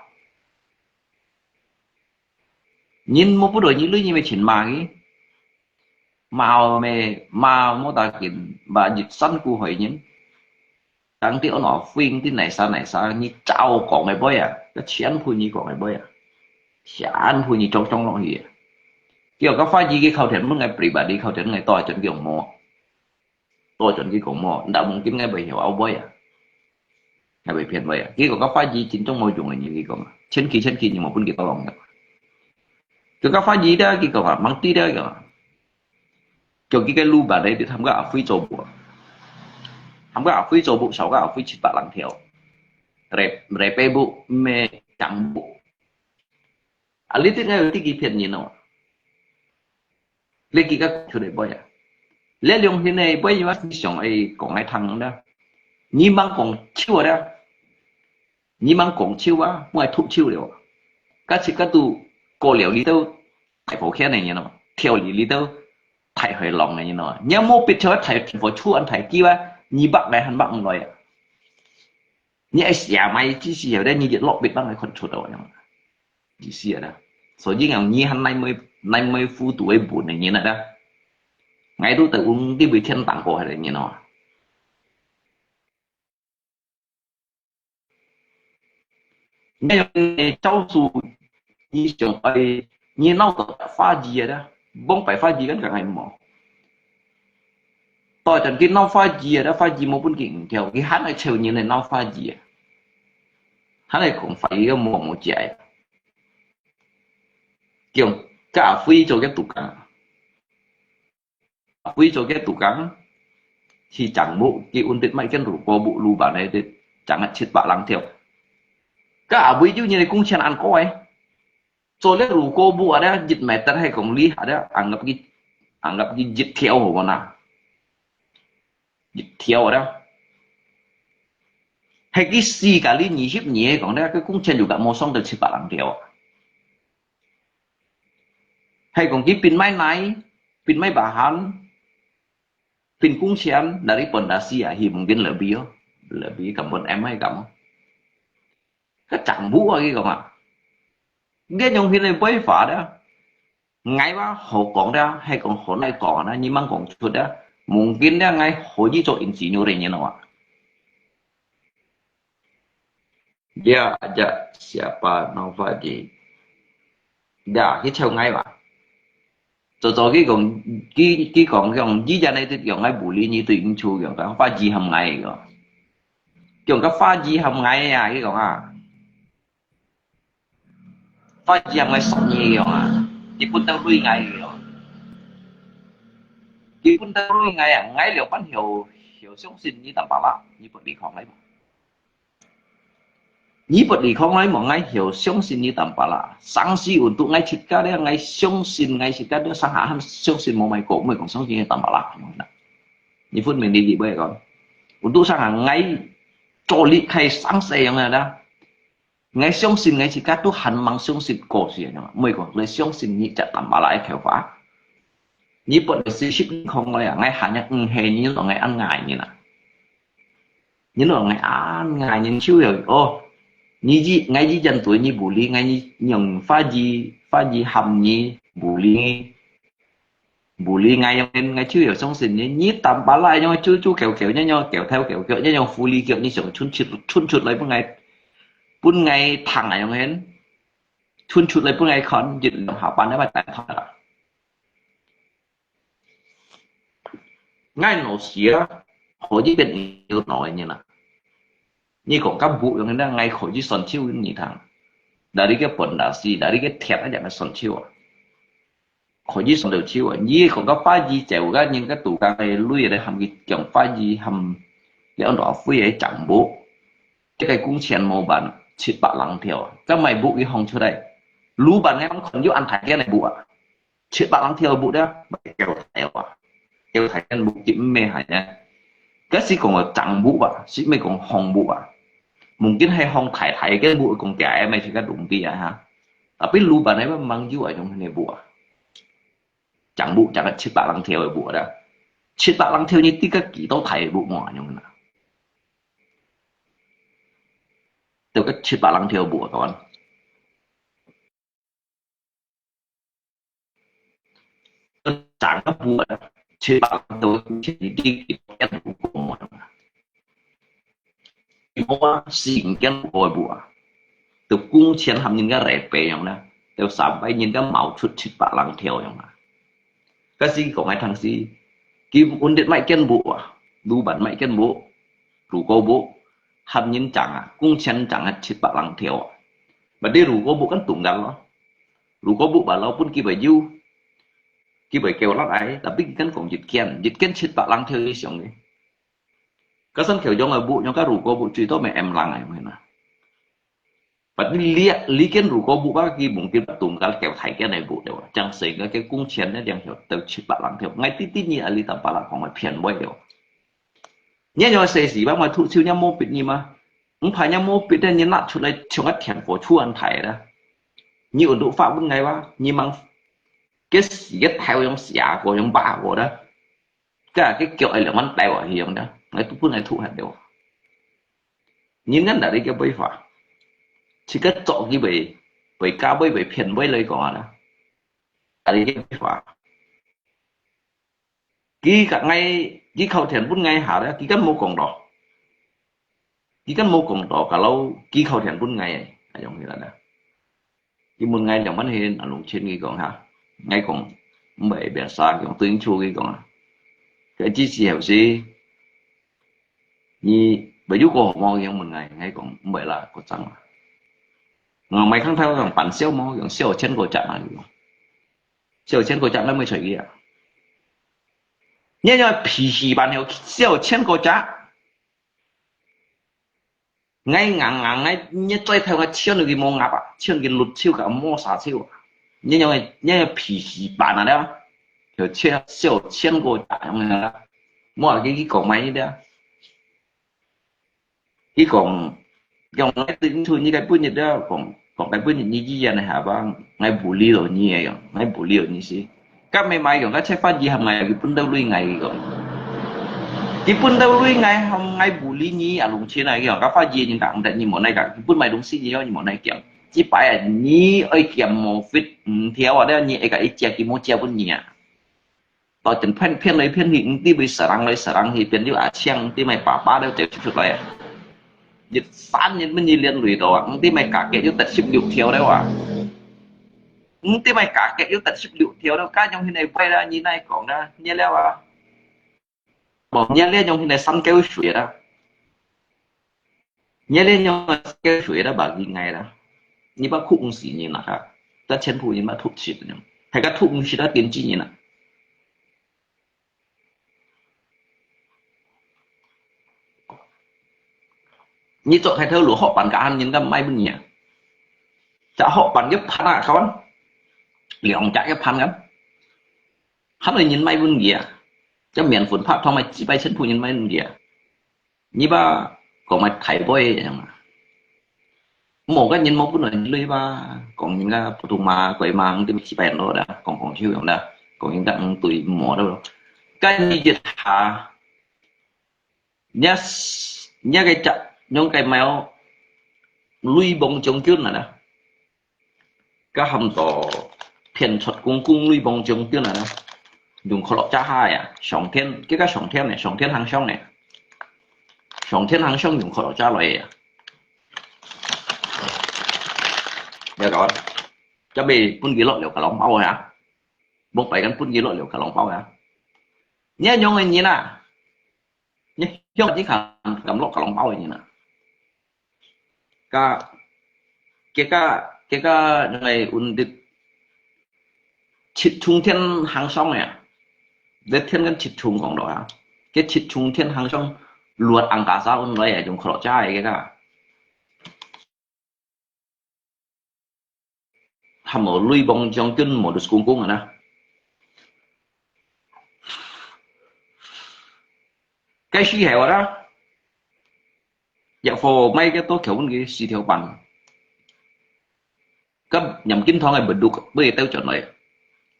人無不對你，你咪全罵佢，罵咩，罵無打緊，罵一山過海人。 當地安到飛，你哪儕哪儕，你早講个話啊，該全部你講个話啊，全部你裝裝落去啊。結果該法醫佢靠天問个，pribadi靠天問个，多一轉佢講無，多一轉佢講無，ndak mungkin𠊎會曉話啊，𠊎會騙話啊。結果該法醫真正無用个，你佢講啊，千祈千祈你莫分佢tolong个。結果該法醫咧，佢講啊，吂知咧，佢講啊。 叫佢个老闆來，佢喊个阿輝做保，喊个阿輝做保，收个阿輝七百零條，rep-，rep保，毋係講保。啊，你這个有這个騙人哦。你幾个出來買啊？你良心个買，你想愛講愛聽啦。你吂講笑啦。 你吂講笑啊，莫係吐笑了。該自家都過了你兜大火圈个人咯，跳離你兜大海浪个人咯。你無必要大火出恁大機啊，你搿个還搿毋來啊。你愛寫埋知識後咧，你就落筆搿个看出到樣。意思啊啦。所以講，你還耐無，耐無糊塗个笨个人啊啦。𠊎都得用這位天當過海个人咯。 你用你招數，你想愛，你鬧到法醫个啦，幫擺法醫个，梗係無。到陣佢鬧法醫个啦，法醫無分佢毋跳，佢還愛笑人來鬧法醫个，還愛講法醫个無無解。叫，該阿輝做个杜剛。 阿輝做个杜剛，去整屋，佢搵得買間如果屋，老闆个，整个七百零條。該阿輝就因為工錢恁高誒，做了如果屋啊，一meter係講厲害个，anggap佢，anggap佢一條好無啦？一條啊，係佢四个哩二十年講咧，佢工錢又敢無上到七百零條啊？ 係講佢變賣泥，變賣bahan，變工錢，dari pondasi啊，佢mungkin lebih哦，lebih敢分M係敢哦。佢整屋啊，佢講啊，你用佢个辦法啊，𠊎話好講啦，係講好耐講啦，你吂講出啊，mungkin啦，𠊎可以做insinyur个人咯啊。 Ya, ajak siapa鬧法醫。Ya，佢笑𠊎話。早早佢講，佢，佢講，講，以前个，佢講，𠊎bully你對應酬，講，講法醫喊𠊎个。講，講法醫喊𠊎啊，佢講啊。法醫喊𠊎殺你，佢講啊。佢分到鐳𠊎，佢講。佢分到鐳𠊎啊，𠊎了還曉，曉相信你當巴拉，你分你講來嘛。 你分你講來無，𠊎曉相信你當巴拉。上世運動𠊎自家咧，𠊎相信𠊎自家咧，上下還相信無買過，毋係講相信你當巴拉。你分明你佢會講，運動上下𠊎做力開上世樣个啦。𠊎相信𠊎自家都還吂相信過去个，毋係講你相信你隻當巴拉个頭髮。 你本來四十年講來啊，𠊎喊你毋係你，當𠊎恁𠊎你啦。你老外啊，外人就有哦，你一，外一人對你無理，外一用法語，法語喊你無理，無理，外用人，外就有相信你，你單巴拉用啾啾狗狗，你用狗頭狗腳，你用狐狸腳，你想衝出，衝出來分外，分外聽啊用人，衝出來分外看，一兩下半日咪大拍啦。 𠊎老師啊，可以變有腦个人啊。你講个木用个，𠊎可以算手你聽。Dari ke pondasi, dari ke tiap aja ngai算手啊。可以算到手啊。你講个法語，就个人个杜家个女个，含佢講法語，含佢安到會个講木。這个工錢無辦，七百零條啊。該買木佢放出來，老闆个看有安大間个木啊。 七百零條木咧，賣掉大啊，掉大間木佢毋係還呢。該係講个正木啊，係毋係講紅木啊？Mungkin係紅太太个木，講假个，毋係个東西啊哈。Tapi老闆个乜吂有啊，用个木啊。正木，正个七百零條个木啊，七百零條你知个幾多大个木無啊？用啊？就个七百零條木啊，講。 正个木啊，七百零條，你知幾多間木啊？有啊，四五間木啊，就工錢含人家來培養啦，就三百人家冒出七百零條樣啊。該係講个當時，佢問題買間木啊，老闆買間木，如果木，含人正啊，工錢正啊七百零條啊。Berarti如果木kan tunggal咯。 如果木把老本佢會有，佢會夠落來，tapi佢kan講一間，一間七百零條以上个。該算條樣个木，用个如果木最多咪M零个，係嘛？Berarti你，你間如果木啊，佢mungkin tunggal夠大間个木對吧？正成个，个工錢呢，兩條到七百零條。𠊎知知你啊，你單巴拉講个偏位對吧？你用細時吧，𠊎讀書，你無畢業嘛？毋怕你無畢業，你拿出來像个電火柱恁大啦。你有讀法文个哇？你吂 該時个頭用寫過，用畫過啦。該个腳愛兩萬大啊，係用个，𠊎都分𠊎吐下了。人家哪裡个規劃？自家做佢會，會加會，會騙會來講啊啦。哪裡个規劃？佢甲𠊎，佢靠天分𠊎下咧，佢敢無講到？佢敢無講到？Kalau佢靠天分𠊎，啊，用起來咧。 佢問𠊎兩萬元，啊，兩千佢講哈，𠊎講，毋係biasa，佢講，對應出佢講啊。佢支持後時，你會有過好無？佢問𠊎，𠊎講，毋係啦，過張啦。我買空頭講，半銷無？講銷千過隻啊，佢講。銷千過隻，𠊎毋會睬佢啊。你要脾氣板有銷千過隻。 𠊎硬硬，𠊎，你再偷𠊎搶佢無鴨啊，搶佢綠手甲摸沙手啊！你樣个，你樣个脾氣板啊了，就搶小錢過打樣个啦。無啊，佢，佢講麼个了？佢講，用來對付你个本日了，講，講个本日你依然个下吧，𠊎無理了你个樣，𠊎無理了你是。 甲妹妹講，甲七八二含𠊎，佢分到鐳𠊎，佢講。佢分到鐳𠊎，含𠊎無理你啊，弄親啊，佢講，甲八二人講，毋得你莫奈甲，佢分買東西你要你莫奈講。這擺啊，你愛講無fit，毋條啊，了你愛甲一隻，佢無隻分你啊。到陣騙，騙來騙去，毋知會使人來使人去，變了阿強，毋知買爸爸了走出來啊。一三年乜你連累到啊，毋知買價格又得十六條了啊。 毋知買價格又得十六條了，該樣現在買啦，你哪講啦？你了啊？無，你了樣現在三九水啦。你了樣三九水啦，bagi𠊎啦。你把苦五十年啦哈，但全部人嘛吐血了，還个吐五十啦，點幾年啦。 你做開頭路學辦个，人家買分你啊。隻學辦一盤啊，kawan，兩隻一盤啊，還有人買分你啊。隻麵粉拍湯賣幾百千鋪人買分你啊。你吧，講賣大杯樣啊。 無个人無本來你累吧，講人家普通話、鬼話，你幾百人咯啦，講講就用啦，講人家毋對無咯。該你一下，你啊，若个隻，用个貓，雷暴將軍啊啦，該喊做騙出公公雷暴將軍啊啦，用可樂加下呀，上天，這个上天呢，上天行上呢，上天行上用可樂加來呀。了解，這邊分佢落了个狼包呀，莫擺緊分佢落了个狼包呀。你愛用个人啊， 你向你敢敢落个狼包个人啊？該，這个，這个，因為問題七重天行上呀，這天跟七重講到啊，這七重天行上，luar angkasa運來呀，用可樂加个个。 喊無雷暴將軍無就是公公啊啦。該時候啊啦，藥房買个多條分佢四條半，該嚴金堂个beduk，買兜轉來，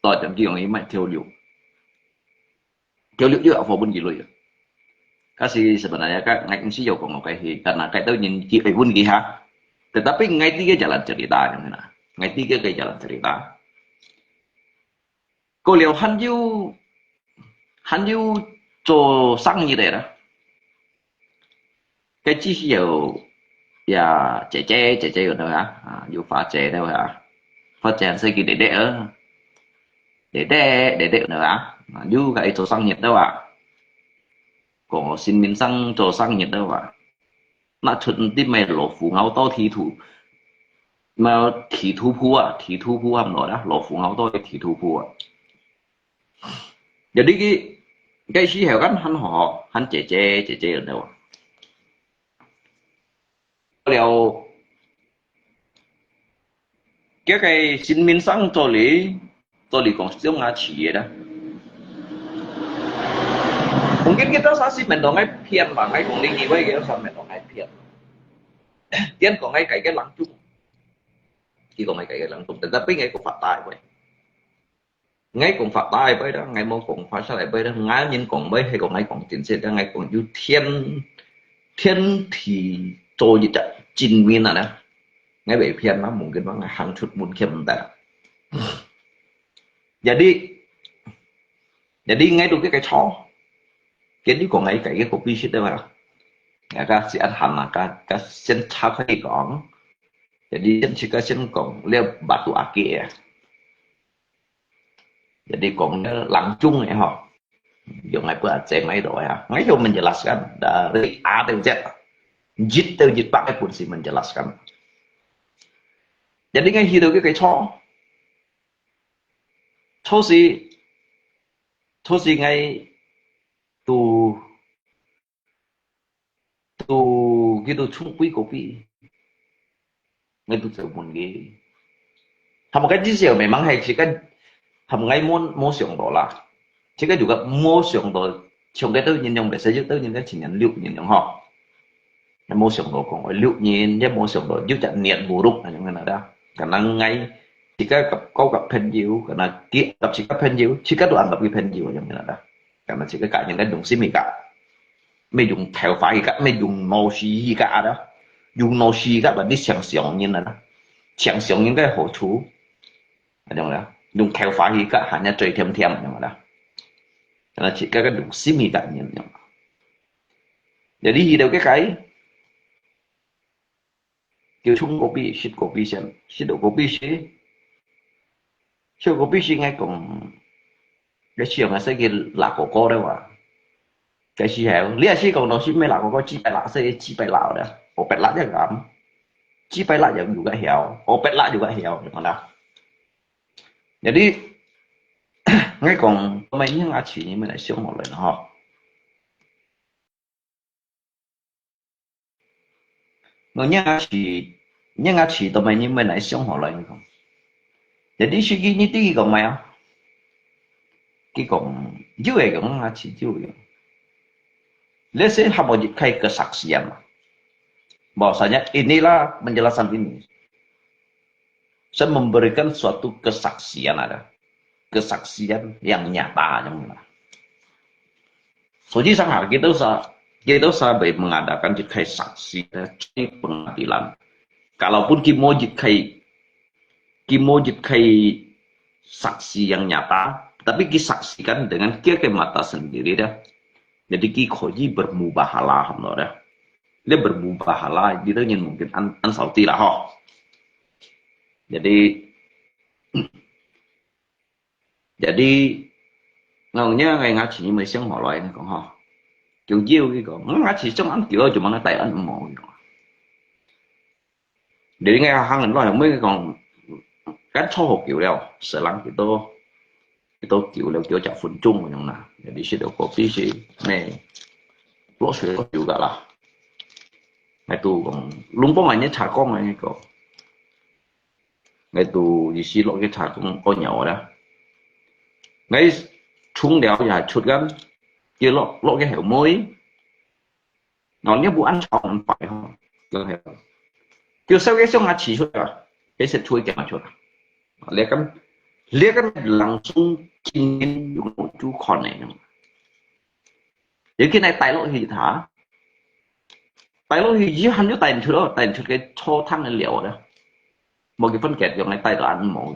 到點幾容易買條六。 條六六啊，貨分佢來啊。Kasi sebenarnya kan，𠊎毋係有講過佢，karena該兜人佢會分佢哈。Tetapi𠊎知个jalan cerita，你看啊，𠊎知个个jalan cerita。過了還有，還有做生意个啦。 該只係有，呀，姐姐，姐姐有的啊，啊，有花姐的啊，花姐係佢弟弟啊，弟弟，弟弟有的啊，啊，有个做生日的啊，講新民生做生日的啊，那出啲咩老虎咬到地圖，咩地圖鋪啊，地圖鋪喊落啦，老虎咬到个地圖鋪啊。 Jadi佢，該時候kan還好，還姐姐，姐姐有的啊。了，這个新民生做哩，做哩講上下去个啦。Mungkin佢兜啥事面到𠊎騙吧，𠊎講哩，佢會佢兜啥面到𠊎騙。佢講𠊎个个冷中，佢講𠊎个个冷中，tetapi𠊎講發大喂。 𠊎講發大个話啦，𠊎無講發sad个話啦，𠊎人講話係講𠊎講真實个，𠊎講有天，天地做一隻真面啊啦，𠊎會騙啦，mungkin嘛，𠊎行出門去毋得啦。Jadi，jadi𠊎都个个錯，跟你講𠊎个个kopi食个話啦，𠊎个先喊啊，个个先拆開講，jadi先自家先講了batu akik啊。 Jadi講个冷中个吼，用个不啊，這買到呀，𠊎就menjelaskan dari A到Z，一到一百个本事menjelaskan。Jadi𠊎去到个个錯，錯是，錯是𠊎都 都，佢都沖杯kopi，𠊎都走問佢。他們該意思memang係自家，他們𠊎無，無想到啦。自家就个無想到，像該兜人樣，biasa就兜人个青年六年樣吼。也無想到講，六年，也無想到有隻年buruk，恁樣个啦。可能𠊎自家个交个朋友，可能佢个自家朋友，自家都anggap佢朋友，恁樣个啦。 Karena自家个人个用心去个，乜用頭髮去个，乜用腦屎去个啊啦，用腦屎去个，berarti想想人啊啦，想想人个好處，恁樣啦，用頭髮去个，還要最甜甜，恁樣啦。Karena自家个用心去个人，恁樣。Jadi去到个个， 就沖kopi，食kopi先，食到kopi時，食kopi時𠊎講，該時候𠊎識佢辣哥哥了哇。該時候，你也識講到係咩辣哥哥，幾百辣，識幾百辣了，五百辣也敢，幾百辣也有个曉，五百辣有个曉，有無啦？Jadi，𠊎講，我們應該去，你們來想好了吼。 我仰仔去，仰仔去都無人問來想好了，你講。Jadi，時機你對佢講咩啊？佢講，有个講，仰仔去有个。Let's say，hamo一開kesaksian嘛。Bahwasanya inilah penjelasan ini. Saya memberikan suatu kesaksian ada. Kesaksian yang nyata, yang mana. Suci sang ha, kita usah, Kita sa bai mengadakan jet kai saksi, jet pengadilan. Kalaupun ki mo jet kai, ki mo jet kai saksi yang nyata, tapi ki saksikan dengan kia ke mata sendiri dah. Jadi ki koji bermubahalah no dah. Dia bermubahalah, kita nyen mungkin an, an Saudi lah ho. Jadi, jadi, ngau nya ngai ngah chi ni mai siang ho lai ni kong ho. Kiu jiu ki kong, ngah chi chong an kiu, cuma ngai tai an mo ki kong. Jadi ngai hang an lai, mai kong, kan cho ho kiu liao, selang kita, kita kiu liao, kiu chak phun chung yang na. Jadi si do kopi si, ne, lo sui lo kiu ka lah. Ngai tu kong, lung pong ngai ni cha kong ngai kong. Ngai tu isi lo ke cha kong ko nyau dah. Ngai chung liao ya chut kan, ki lo, lo ke heo moi. Nó ni bu an chao an pai ho. Ke heo. Kiu sao ke siang a chi chut ah. Ke se chui ke ma chut ah. Lia kan, lia kan langsung kinh驗用我就看呢。 Jadi ki nai tai lo hi tha. Tai lo hi yi han yu tai chut lo, tai chut ke cho thang liao da. Mo ki phân biệt yong nai tai do an mo.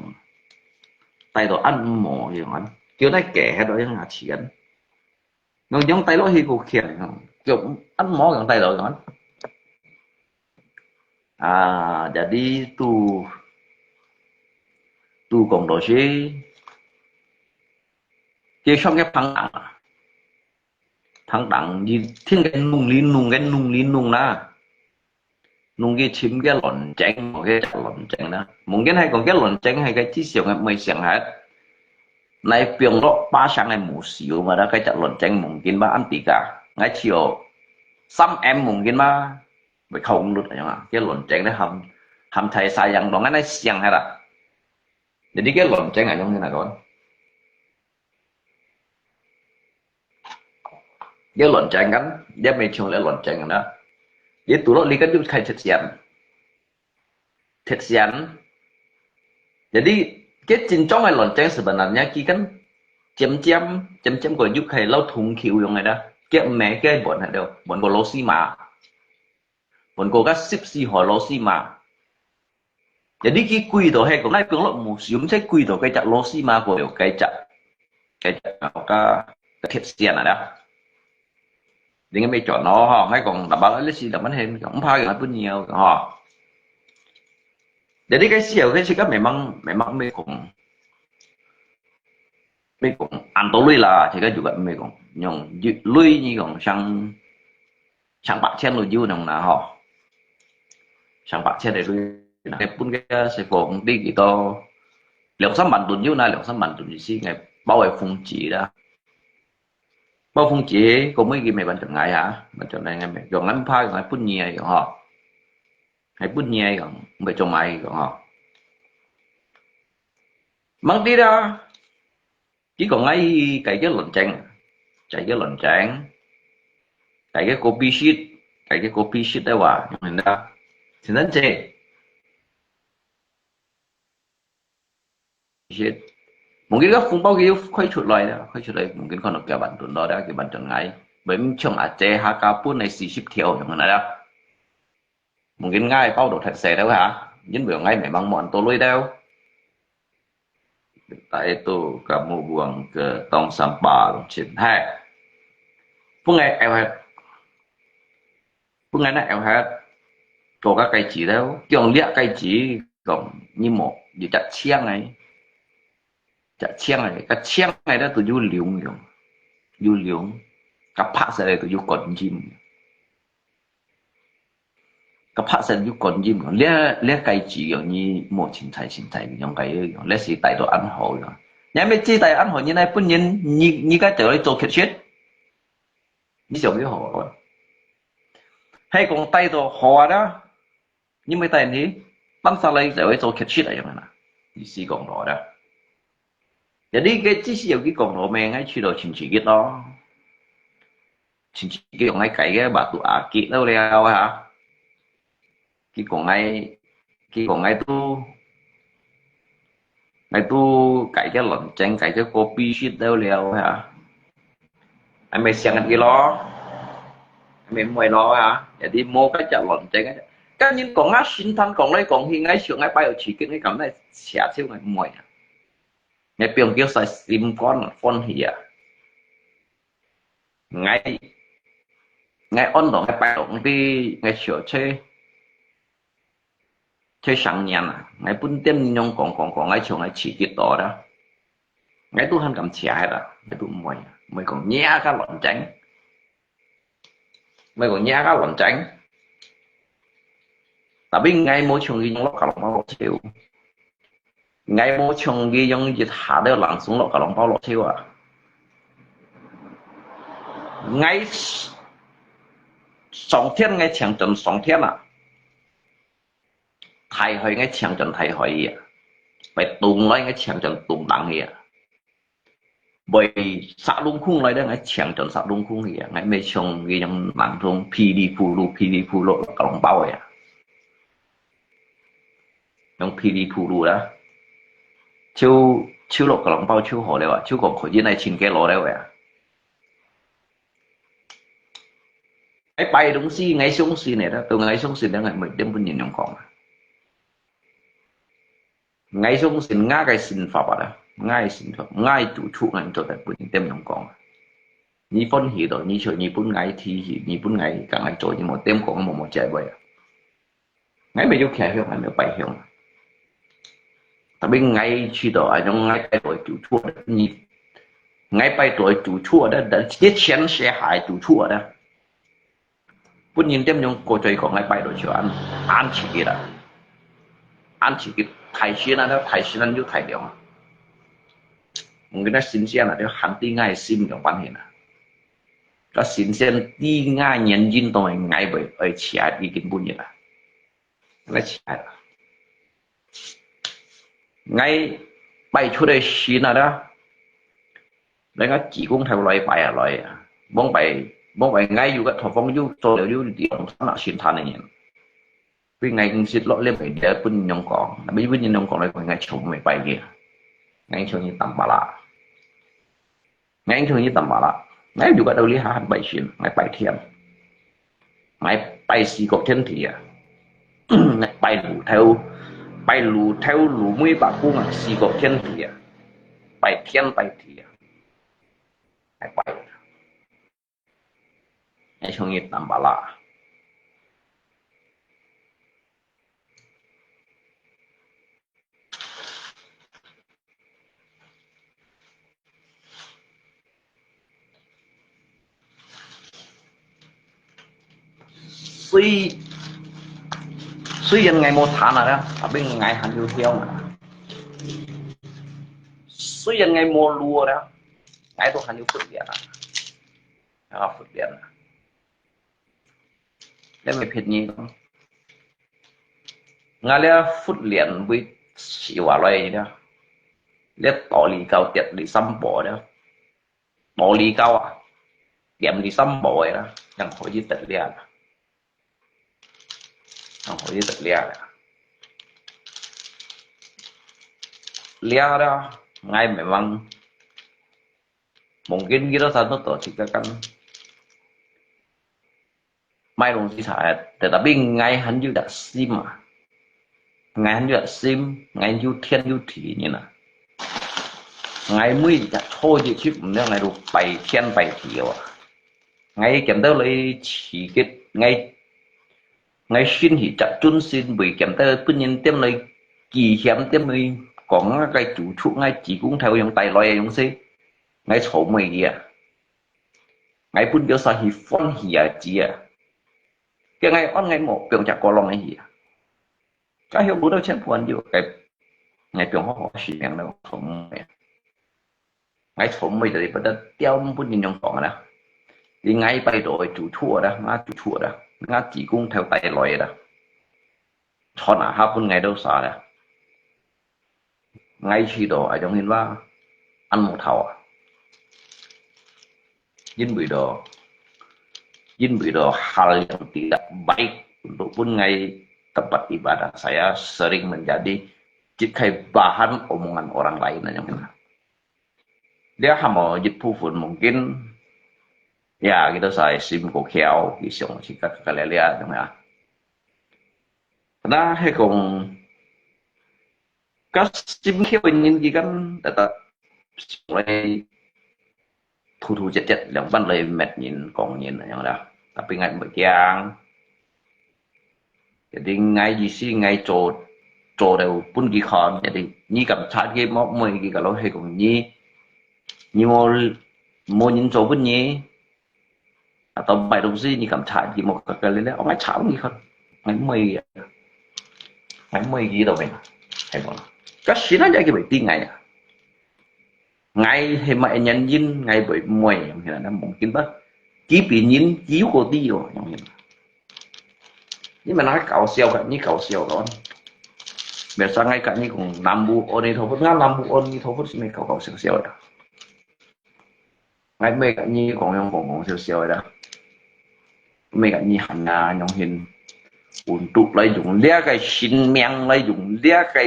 Tai do an mo yong an. Kiu nai ke he do yong a chi an. Nong yong tai lo hi ko kiang yong. Kiu an mo yong tai do yong an. À, jadi tu, tu kong do si. Kiu siang ke phang tang. Phang tang, yi thing ke nung li nung ke nung li nung na. Nung ki chim ke lon cheng, mo ke chak lon cheng na. Mungkin hai kong ke lon cheng hai ke chi siang ke mai siang hat. Nai piong lo pa siang ke mu siu ma da ke chak lon cheng mungkin ba an pi ka. Ngai chiu sam em mungkin ba. Bai khau lut yang a. Ke lon cheng le ham, ham chai sa yang dong ngai nai siang hai da. Jadi ke lon cheng a yong ni na kon. Dia lon cheng kan, dia mai chung le lon cheng na. Dia tu lo li kan yu khai chet sian. Chet sian. Jadi, ke chính宗个lon cheng sebenarnya ki kan chém chém, chém chém ko yu khai lau thung kiu yong ai da. Ke me ke bon ha do, bon ko lo si ma. Bon ko ka sip si ho lo si ma. Jadi ki kui do he ko nai kong lo mu siu, mse kui do ke chak lo si ma ko yo ke chak. Ke chak ka, ka thiet sian a da. Jadi ngai mai chọn no ho, ngai kong da ba le si da man he, kong pa ngai pun nhiều ho. Jadi cái siêu cái si ka memang, memang mai kong. Mai kong, an to lui la, thì ka juga mai kong. Nyong, lui ni kong, sang, sang bạc千 lui yu nong na ho. Sang bạc千 lui na. Ngai pun ke se kong di ki to. Liao sam man tun yu na, liao sam man tun si ngai, bao ai phung chi da. Bao phung chi, ko mai ki mai ban chọn ngai ha. Ban chọn ngai ngai mai. Yong ngai pa, ngai pun nhiều yong ho. Hai pun nhiều yong, mai chọn mai yong ho. Mang di da. Ki kong ngai kai ke lon cheng. Kai ke lon cheng. Kai ke kopi shit. Kai ke kopi shit da wa. Yong hen da. Sin dan che. Shit. Mungkin ka phung bao ki yu khai chut lai da. Khai chut lai. Mungkin kon no kia ban tun lo da. Kia ban chọn ngai. Bai mi chung a che ha ka pun nai si ship thiao. Yong hen da. Mungkin ngai bao do that se da ha. Yin bai ngai memang mo an to lui da. Tại tôi cả một buồng cờ tông sắm ba lồng chín hai. Phung ngai eo het. Phung ngai na eo het. Có các cái chỉ đâu. Kiong liak cái chỉ còn như một. Yu chak chiang ngai. Chak chiang ngai. Ka chiang ngai da tu yu liung yong. Yu liung. Ka pa sa da tu yu kon jim. Ka pa sa yu kon jim. Lia, lia cái chỉ yong ni mo chin chai chin chai yong cái yong. Lia si tai do an ho yong. Nya mai chi tai an ho ni nai pun yin ni, ni ka chau lai cho khet shit. Ni siu yu ho. Hai kong tai do ho da. Ni mai tai ni, pang sa lai chau lai cho khet shit a yong na. Ni si kong lo da. Jadi ke chi siu ki kong lo mai ngai chi lo chin chi ki lo. Chin chi ki yong ngai kai ke ba tu a ki lo liao ha. Ki kong ngai, ki kong ngai tu, ngai tu kai ke lon cheng, kai ke kopi shit lo liao ha. Ai mai siang ki lo. 毋會咯啊，有兜無該隻論證个。該人講啊，神探講來講去，𠊎想𠊎拜有自己，𠊎敢來邪笑𠊎毋會啊。𠊎放叫晒心肝歡喜啊。𠊎，𠊎安到𠊎拜六日，𠊎笑車，車上年啊，𠊎分店人講講講，𠊎像𠊎自己到啦。 𠊎都還敢邪个啦，𠊎都毋會啊，毋會講你啊个論證，毋會講你啊个論證。Tapi𠊎無像佢樣落甲龍包落手，𠊎無像佢樣一下了冷松落甲龍包落手啊。𠊎上天𠊎請轉上天啊！ 大海𠊎請轉大海去啊，會凍來𠊎請轉凍冷去啊，會殺窿空來咧𠊎請轉殺窿空去啊，𠊎毋會像佢樣冷松噼里噗嚕噼里噗嚕甲龍包个啊，用噼里噗嚕啦，就，就落甲龍包就好了啊，就講可以來尋佢落了啊。 𠊎拜个東西，𠊎相信个啦，到𠊎相信了，𠊎毋會點分人樣講啊。𠊎相信𠊎个信法啊啦，𠊎个信法，𠊎个主張，𠊎毋做得分人點樣講啊。你歡喜到，你笑，你分𠊎提起，你分𠊎講𠊎做，你無點講，無無解釋啊。 𠊎毋係有徛香，𠊎毋係拜香。Tapi𠊎知道，啊，種𠊎拜到个主錯，你，𠊎拜到个主錯，但，但，一千世下个主錯啦。分人點樣過嘴講，𠊎拜到就恁，恁自己啦。恁自己，大神啊，大神啊，有大量啊。我跟他神仙啊，就喊對𠊎个心有關係啦。 該神仙知𠊎原因，當然𠊎會愛謝已經本人啦。來謝啦。𠊎拜出个神啊啦，來𠊎濟公頭來拜啊來啊，往拜，往拜𠊎有个地方有做了有兩三百神壇个人。 所以𠊎毋識落這位了分人講，tapi分人講來講，𠊎從未拜个，𠊎從你淡薄啦，𠊎從你淡薄啦，𠊎有个道理還拜神，𠊎拜天，𠊎拜四國天地啊，𠊎拜爐頭，拜爐頭爐尾伯公啊，四國天地啊，拜天拜地啊，𠊎拜。 愛像你淡薄啦。雖，雖然𠊎無聽啊，tapi𠊎還有曉啊。雖然𠊎無路啊，𠊎都還有訓練啊。 啊，訓練啊。這毋係騙你講。𠊎這訓練會受下來个，這道理教跌裡三步个，道理教啊，跌裡三步个啦，正可以得了啦，正可以得了啦。這啦，𠊎memang mungkin kita satu tu juga kan mai東西查，tetapi𠊎還有隻心啊，𠊎還有隻心，𠊎有天有地人啊。𠊎每隻初一十五了，𠊎都拜天拜地个啊。𠊎見到來自己，𠊎，𠊎信去隻尊心，未見到分人點來危險，點來講啊，該主出，𠊎濟公頭用帶來个東西。 𠊎愁尾去啊，𠊎分佢煞去歡喜啊子啊，叫𠊎安𠊎莫放隻過浪个去啊，該曉無到千萬有，該𠊎放好好性命了，愁尾啊，𠊎愁尾就係不得了，分人用講个啦，你𠊎拜到个主錯啦，𠊎主錯啦，𠊎濟公頭帶來啦，傳啊下分𠊎都煞啦。 𠊎試著啊，種人話恁無頭啊，因為著，因為著hal yang tidak baik untuk分𠊎tempat ibadah saya sering menjadi jadi bahan omongan orang lain啊，種人啊。這還無一部分mungkin 呀，佢兜儕心過竅，佢想去甲甲了了，知無啊？那係講，甲心竅个人，佢敢得得想來突突厥厥，兩半來滅人、講人恁樣啦。Tapi𠊎毋會驚。 Jadi𠊎意思，𠊎做，做了分佢看，jadi你敢插佢，莫，莫佢个老係講你，你無，無人做分你，atau買東西你敢插佢，莫个个咧，𠊎插分佢看，𠊎毋會，𠊎毋會佢到咩，係講，該時間佢會知𠊎啊。 𠊎係麼个原因，𠊎會毋會，樣形啊，mungkin吧。佢比人，佢又過知哦，樣形。你們拿搞笑个，你搞笑个。Biasa𠊎甲你講，南無阿彌陀佛，𠊎南無阿彌陀佛，係毋係搞搞笑笑个？𠊎毋係甲你講樣講講笑笑个啦。 毋係甲你喊啊，樣形，untuk來用這个性命，來用這个，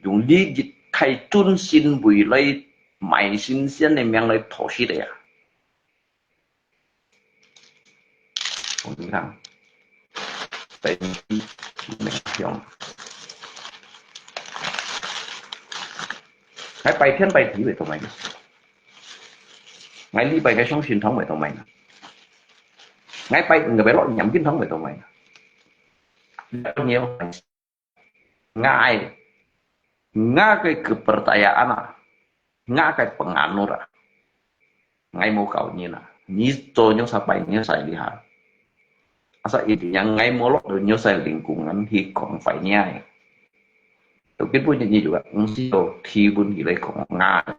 用利益太尊心為來賣神仙个命來討食个啊。你看，第二，你看，𠊎拜天拜地會做麼个？𠊎禮拜个上神堂會做麼个？ 𠊎拜五个拜六念經堂會做麼个？了了，𠊎，𠊎个kepercayaan啊，𠊎个penganut啊，𠊎無教人啊，你做仰般拜仰般厲害。Asal一定yang𠊎無落到仰般lingkungan去講拜你个。到今晡日你就講，毋係到天文佢來講𠊎。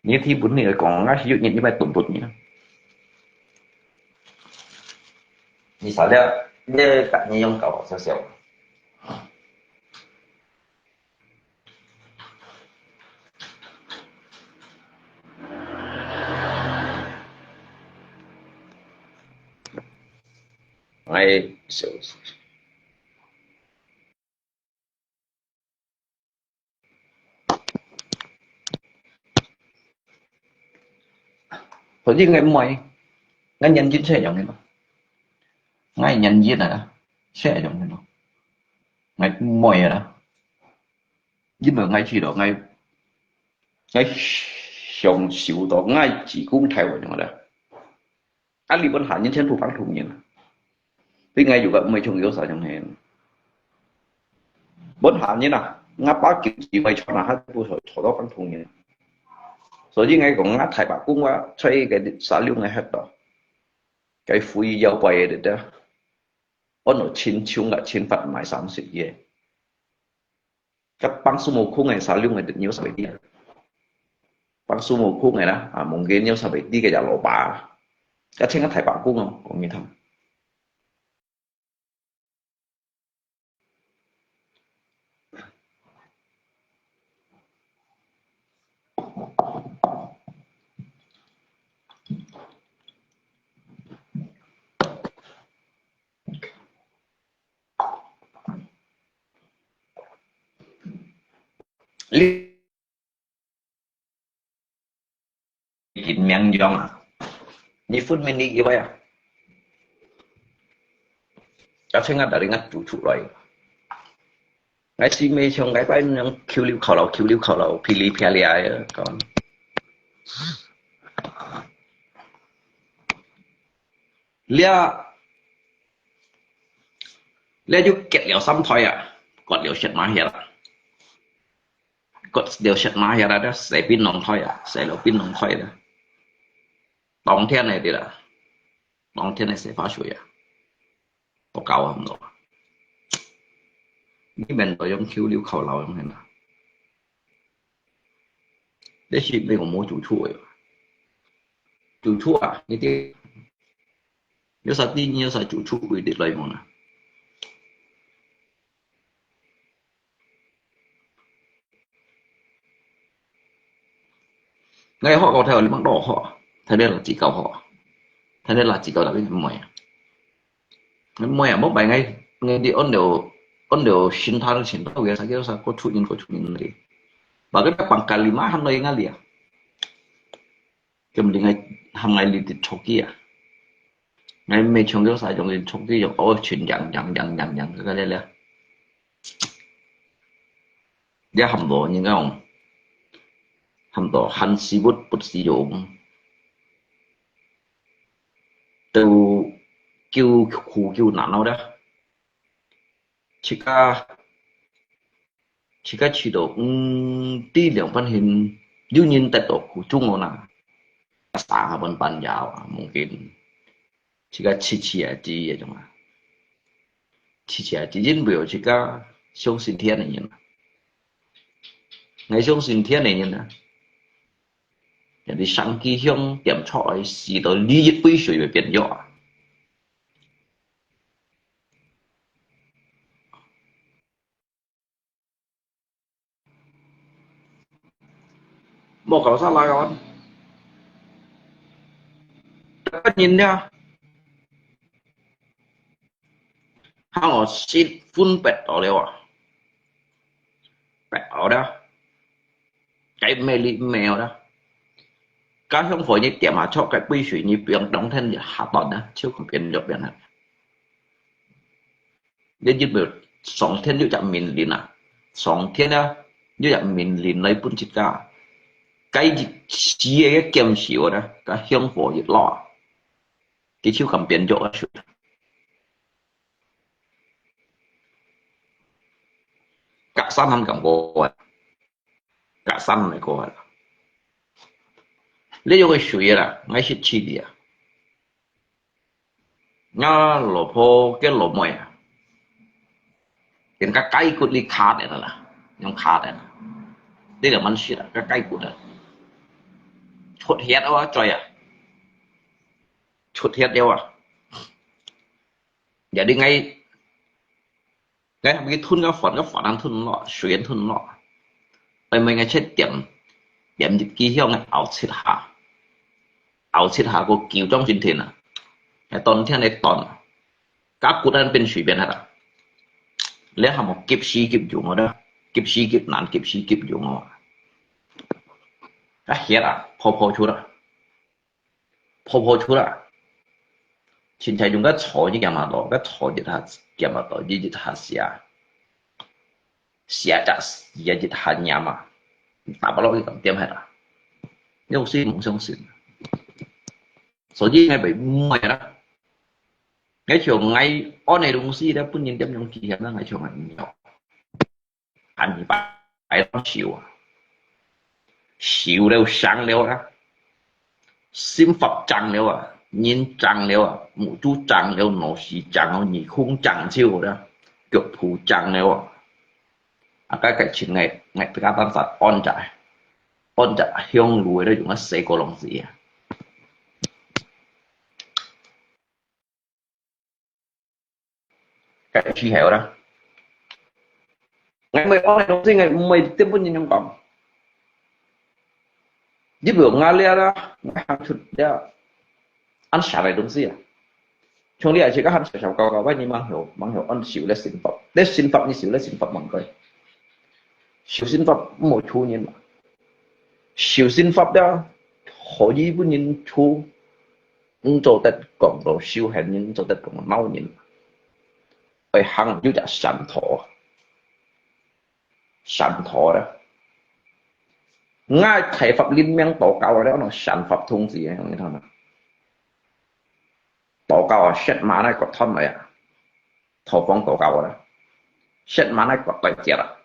你天文你來講，𠊎係有日你會頓頓你啊。你啥了，你甲你用搞搞笑笑。哎，笑死。 所以𠊎毋會，𠊎原因係恁樣个嘛。𠊎原因啊，係恁樣个咯。𠊎毋會啊啦。因為𠊎知道，𠊎，𠊎享受到，𠊎自古大運用个啦。 啊，你分下人全部幫助人啊。所以𠊎有个毋係像有啥樣个。分下人啊，𠊎把經濟會傳啊，還不錯，做到幫助人。所以𠊎講，𠊎大伯公話，在个沙龍个歇到，該肥腰怪个得，安到親像个，親發賣三十个。 該幫孫悟空个沙龍个有啥會知啊？幫孫悟空个啦，啊，mungkin有啥會知个隻老爸。該請个大伯公哦，講你聽。 你，你名揚啊，你分明你以為啊，而且𠊎dari𠊎做出來，𠊎是毋係像𠊎擺樣Q流靠樓，Q流靠樓，噼里啪啦个講。 這，這就結了三胎啊，割了舌嫲血啊，割了舌嫲血啊，這生檳榔胎啊，生了檳榔胎啊，當天个對啦，當天个洗髮水啊，都搞毋到啊。你面對用Q流靠樓用个啦。 這係毋係𠊎無做出个。做出啊，你知，有啥知，你有啥做出為你來問啊？𠊎學過頭，你莫落學，睇你垃圾搞學，睇你垃圾搞到你妹啊！ 妹啊，莫擺𠊎，𠊎知安到，安到心態都前頭个，啥叫啥，過出人，過出人个。Bahkan pangkat lima han lo yang ngali啊。根本應該喊𠊎哩直戳佢啊！𠊎毋係像佢儕樣直戳佢樣，哦，全樣樣樣樣樣个个咧咧。這喊到人講，喊到喊死不不死用，都救苦救難咯咧。自家自家試到，嗯，對兩半天，有人得到苦衷哦啦，三下半半夜啊，mungkin自家痴痴啊，知个種啊，痴痴啊，知因為自家相信天个人啊，𠊎相信天个人啊，人哋生佢香點出來，試到你一杯水會變藥啊。 莫搞啥來哦。這個人呢，喊𠊎識分別到了啊，別到了，該毋係哩毋係哦啦。該香火你點下著，該杯水你放當天就下斷啦，就變咗變啦。 你認為上天有隻命令啊？上天啊，有隻命令來分自家。該一時个劍士哦啦，該香火一落啊，佢就敢變弱啊，隔山還敢過啊，隔山還過啊。你用个水啊，𠊎識試你啊。 𠊎老婆个老妹啊，用該雞骨哩卡等啦，用卡等啦。你就問佢啦，該雞骨啊，出血啊，嘴啊，出血了啊。也你𠊎 𠊎喊佢吞个飯，个飯還吞落，水還吞落。愛問𠊎切點，點入去向个熬七下，熬七下个九種精田啊，還當天來當，甲骨還變水變黑啊。你喊我急死急用啊，急死急難，急死急用啊。啊血啊，泡泡出來。 泡泡出來。凊彩用个草一樣嘛咯，个草一下鹹啊到，一下寫，寫隻字啊一下念啊，打不落去咁點係啦。有時毋相信，所以𠊎會毋會啦。𠊎像𠊎安个東西咧，本人點樣記憶啦，𠊎像𠊎毋曉。 下二擺當愁啊，愁了傷了啊，心法正了啊，人正了啊，目珠正了，腦屎正了，耳空正就了，腳步正了啊。啊，該个情，𠊎，𠊎比較辦法安在，安在香爐个用个細个東西啊。 該時候啦。𠊎毋會安个東西，𠊎毋會點分人樣講。你無𠊎了啦，𠊎行出了，安啥个東西啊？像你也係个行小小高高，你吂曉，吂曉安修了心法，你心法你修了心法吂个，修心法無出人嘛，修心法了，可以分人出。 毋做得講到修行人，毋做得講鬧人。愛行有隻禪陀，禪陀咧。𠊎大法臨命道教咧，安到禪法統治个，你看嘛。道教啊，雪馬那個斷來啊，陀房道教啊，雪馬那個對接啊。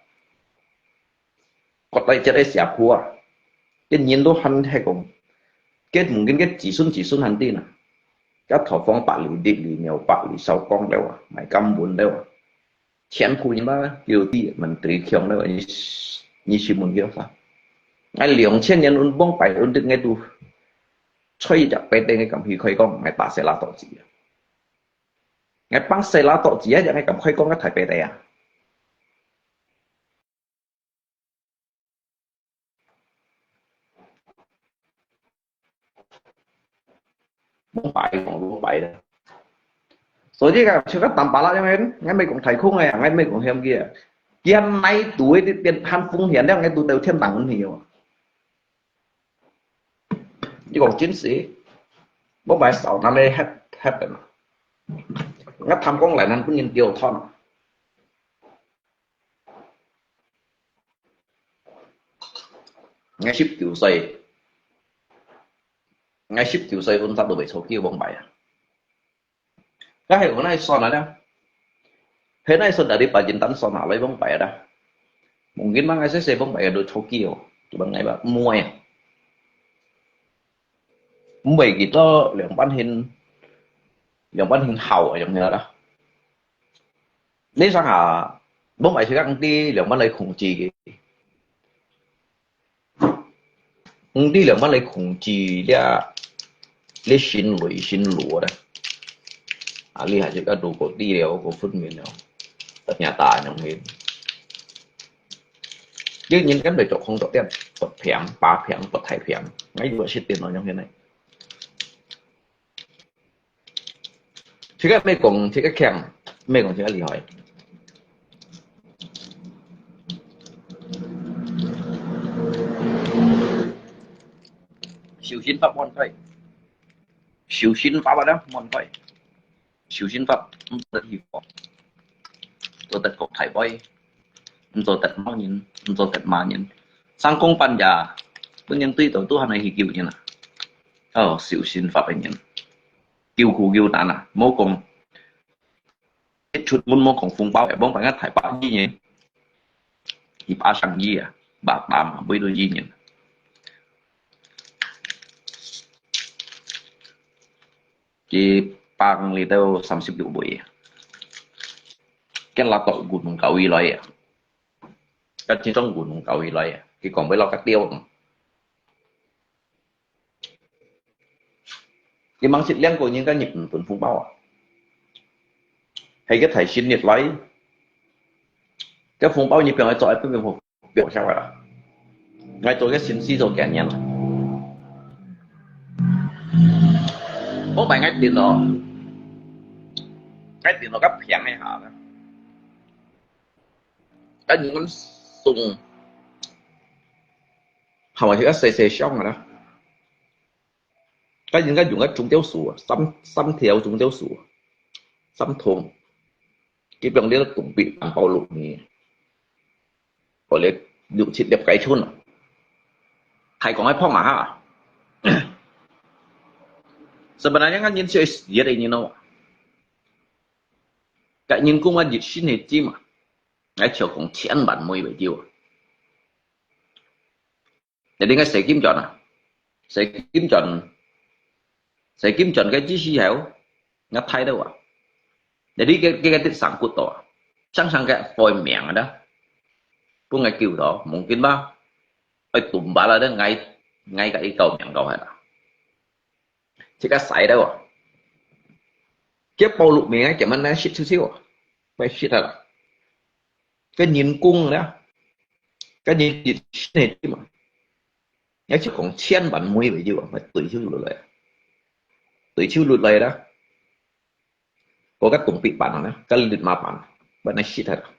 國內這個社會啊，个人都還係講，个mungkin个子孫子孫還在啊，个頭房百里、地里、廟百里、燒光了啊，賣金文了啊，全部人嘛，叫啲問題強了啊，你，你去問佢啥？𠊎兩千年運幫擺運的，𠊎都吹一隻白燈，𠊎敢去開講，𠊎打死拉倒子啊！𠊎幫死拉倒子啊，𠊎敢開講个大白燈啊！ 無擺，無擺咧。所以講，像个坦白啦，因為𠊎毋係講太空个，𠊎毋係講嫌佢啊。佢還賣毒个，佢變還風險了，𠊎都到天堂去哦。你講真實， Bóng bai sầu năm nay hết, hết rồi. Ngắt tham công lại năm cũng nhìn tiêu thon. Ngay ship kiểu xây. Ngay ship kiểu xây ôn tắc đồ bể số kia bóng bai à. Cái hay của này son là đó. Hay này son đã đi bà chính tán son hả lấy bóng bai đó. Mungkin mang ai sẽ sẽ bóng bai đồ số kia. Tụi bạn ngay bà mua à. Không phải gì đó, 兩班 hình, 兩班 hình hậu ở trong này đó. Lý sang hả, bóng bai sẽ gắn đi 兩班 lấy khung chi kì. Không đi 兩班 lấy khung chi lia, lấy xin lùi, xin lùa đó. À, lý hả chứ các đồ có đi liao, có phút mình nào. Tật nhà ta nhung hên. Chứ nhìn cái về chỗ không có tiền, bật phiếu, ba phiếu, bật thái phiếu. Ngay vừa xếp tiền nó nhung hên này. Thì cái mê công, thì cái kèm, mê công thì cái 厲害. 小心發悶鬼，小心發乜啦，悶鬼，小心發，毋得去講，做得國大杯，毋做得罵人，毋做得罵人。上公班呀，本人對到都還係去救人啊。哦，小心發个人，救苦救難啊，莫講，一出門莫講紅包，也莫講个大把億呢，一把生意啊，把大嘛，每到億人。 佢放裡頭三十六位，佢拉到運動教會來啊，佢這種運動教會來啊，佢講要落个掉。佢mang識兩個人个日本紅包啊，係个大新日來，个紅包你變來做，變變紅 表下來啊。𠊎做个心思做幾年了。我買𠊎電腦，𠊎電腦較平一下啦。但你們送，好啊，就要細細想啊啦。但應該用个中條數啊，三，三條中條數啊，三通，基本上你都準備擔保六年。 或者六七粒雞春啊。大講个放啊哈。Sebenarnya kan人係死个人咯。該人講啊，一生个錢嘛，𠊎就講千萬毋會袂少啊。Jadi𠊎洗金磚啊，洗金磚，洗金磚个意思係，𠊎睇到啊。Jadi佢，佢个跌上骨頭啊，常常个會命个啦。分𠊎救到，mungkin吧，愛斷巴啦，𠊎，𠊎个一條命到係啦。這个使到啊，佢保六命啊，根本難食少少啊，會食啊啦。个人工啦，个人一生个嘛。 也就講千萬毋會袂少啊，對手落來，對手落來啦，我个東北辦啊，个立馬辦，辦來食忒啊，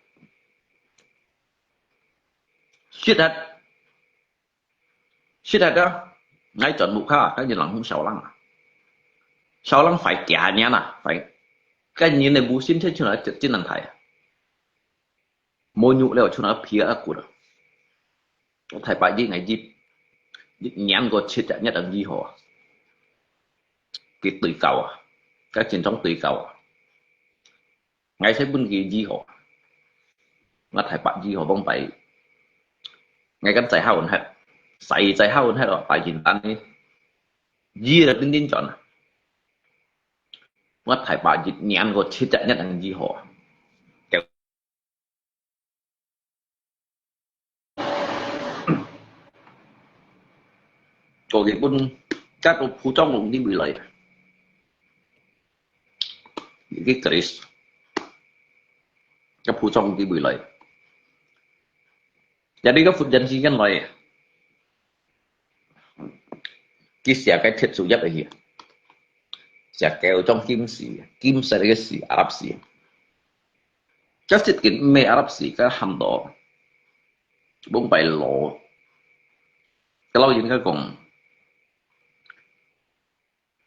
食忒，食忒啊，𠊎轉屋下，跟住人講燒冷啊，燒冷快幾年啊，快，跟人个無心切出來，真，真難睇啊。 無肉了，像那皮啊骨啊。大伯一，𠊎一，一年過七隻月當如何啊？佢對搞啊，佢真正對搞啊。𠊎先問佢如何，𠊎大伯如何講白，𠊎跟在下問下，使在下問下咯，大人單呢，二了真真轉啊。𠊎大伯一年過七隻月當如何啊？ 過日本，該到服裝公司未來，已經Chris，該服裝公司未來，jadi該福建時間來，佢寫該鐵樹葉个，寫九張金字，金色个字，Arab字。 該識緊毋係Arab字，該喊到，往擺老，該老人家講，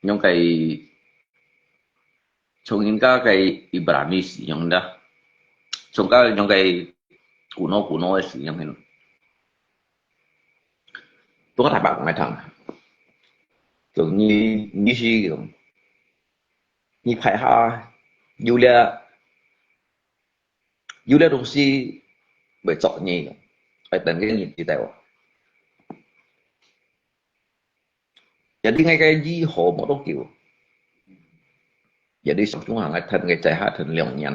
用个，像人家个Ibrani使用个，像个用个古老古老个使用个，都个大白讲个听，就你你是用，你拍下有了有了东西会作孽个，会等个日子到。 Jadi ngai个以後無多久，jadi上中下ngai跈个在下跈兩年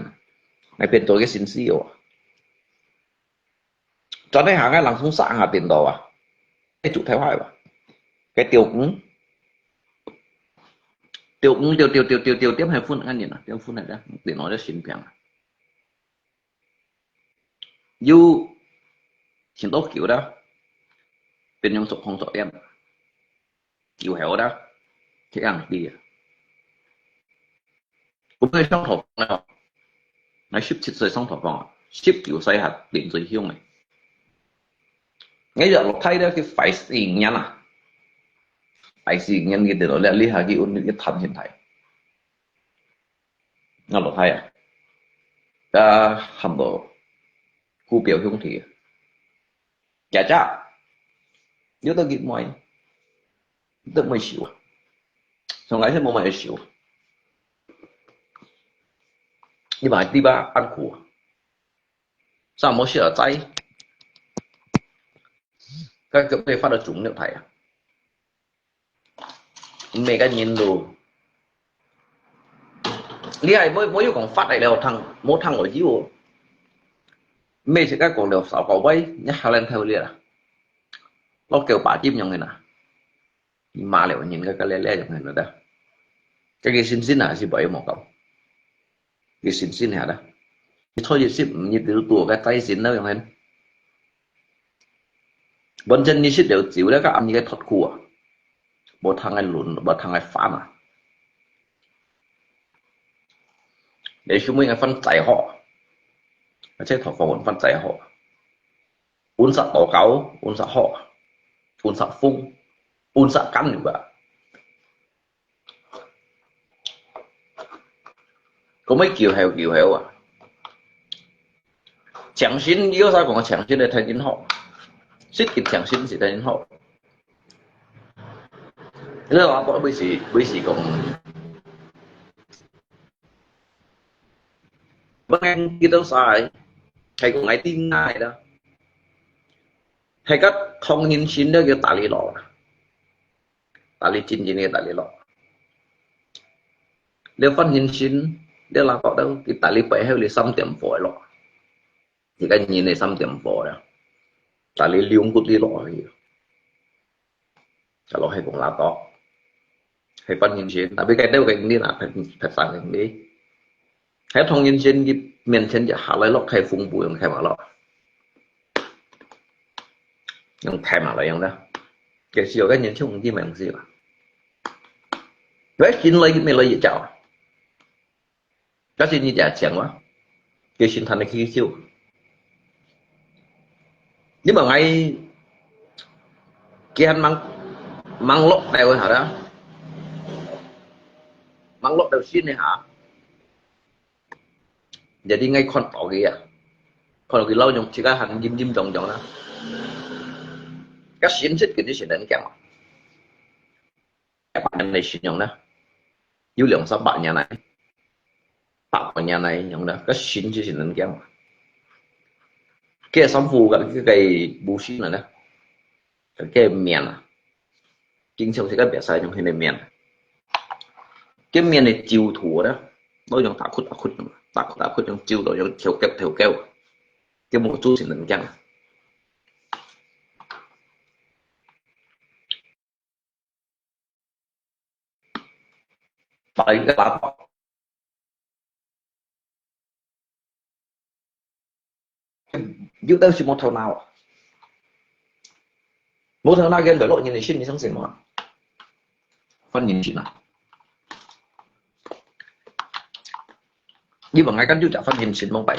，ngai變做一個先生哦。轉來下ngai人生三下顛倒啊，該就太壞吧。該釣魚，釣魚釣釣釣釣釣，點還分恁樣啊，點分來的，電腦就神病啊。 有尋到救啦，變成做工作店，救後啦，這樣子啊。我本來上頭房啊，𠊎十七歲上頭房啊，十九歲下變最凶个。𠊎一落太了，佢快四年啊，快四年佢跌落了，你下去搵一探現在。 𠊎老弟啊，啊，喊到姑表兄弟啊，姐姐，有得結妹，得妹笑啊，從來係無妹笑。你買地吧，安苦啊，上無事啊，在，該个被發到腫了台啊。 毋係个人咯。你係無，無有講法个了，聽，無聽我有。毋係自家講了少個位，你下人頭了啦。落狗把金用个啦。你罵了人个个咧咧用个啦。這個信心啊，係無有無夠。 佢信心下啦。你初一十五日就多个在心了樣，本身你食了酒了，个暗夜个脫褲啊，無通个輪，無通个翻啊。你係每个翻再好，而且頭髮翻再好，溫室多高，溫室好，溫室風，溫室乾了吧。 講咩叫姣叫姣啊？強身，有啥講強身个聽真好，實際強身是聽真好。你話我每時每時講，乜佢都晒，係講愛定愛啦，係个同人心都要打理落啊。 打理真正个打理落。你發現心，你拉覺得佢打理背後你三點火咯，而家人你三點火了，打理兩骨你落去，就落去講拉倒，係發現心，tapi該兜个你啦，拍拍散个你。 係同人先佢面前就下來落，開風暴用開馬落，用開馬來用啦。其實有个人就毋知名字啦。喂，進來佢沒來一隻啊。但是你就講啊，佢先談的起手。 你問𠊎，佢還mang，mang落到下啦，mang落到先个下。Jadi𠊎看到佢啊，看到佢老用自家還金金裝裝啦。該現實佢就係恁樣啊。 百年來信仰呢，有兩三百年來，百多年來用呢，該信就係恁樣。該衫褲个，該个布信了呢，該面啊，經常係个別晒用迄个面啊。該面个酒土呢，都用大窟大窟用，大窟大窟用酒都用調教調教，該木做成恁樣。 Paling ka lapa. 有當時無頭腦啊。無頭腦个來落人个心，你相信無？發人心啊！你問𠊎敢有隻發人心無？拜，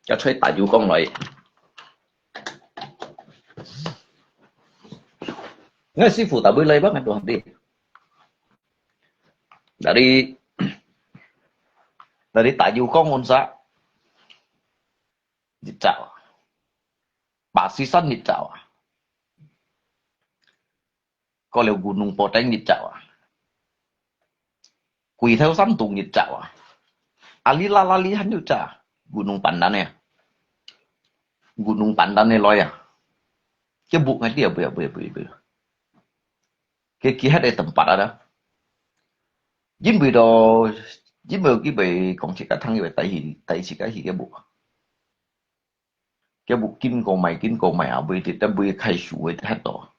也出去打油工來。 𠊎師傅打尾來吧，𠊎都喊你。Dari, dari Tayu Kong Unsa, 一隻啊，巴士山 一隻啊，過了 Gunung Poteng 一隻啊，鬼頭山洞 一隻啊，阿里啦啦里還有隻啊，Gunung Pandan 呢，Gunung Pandan 呢來啊，佢屋𠊎知啊，不要不要不要不要。 佢佢歇个tempat啊啦。因為咯，因為佢會講自家聽，佢會帶去帶自家去佢屋。佢屋經過買經過買啊，會得得會開樹會得多。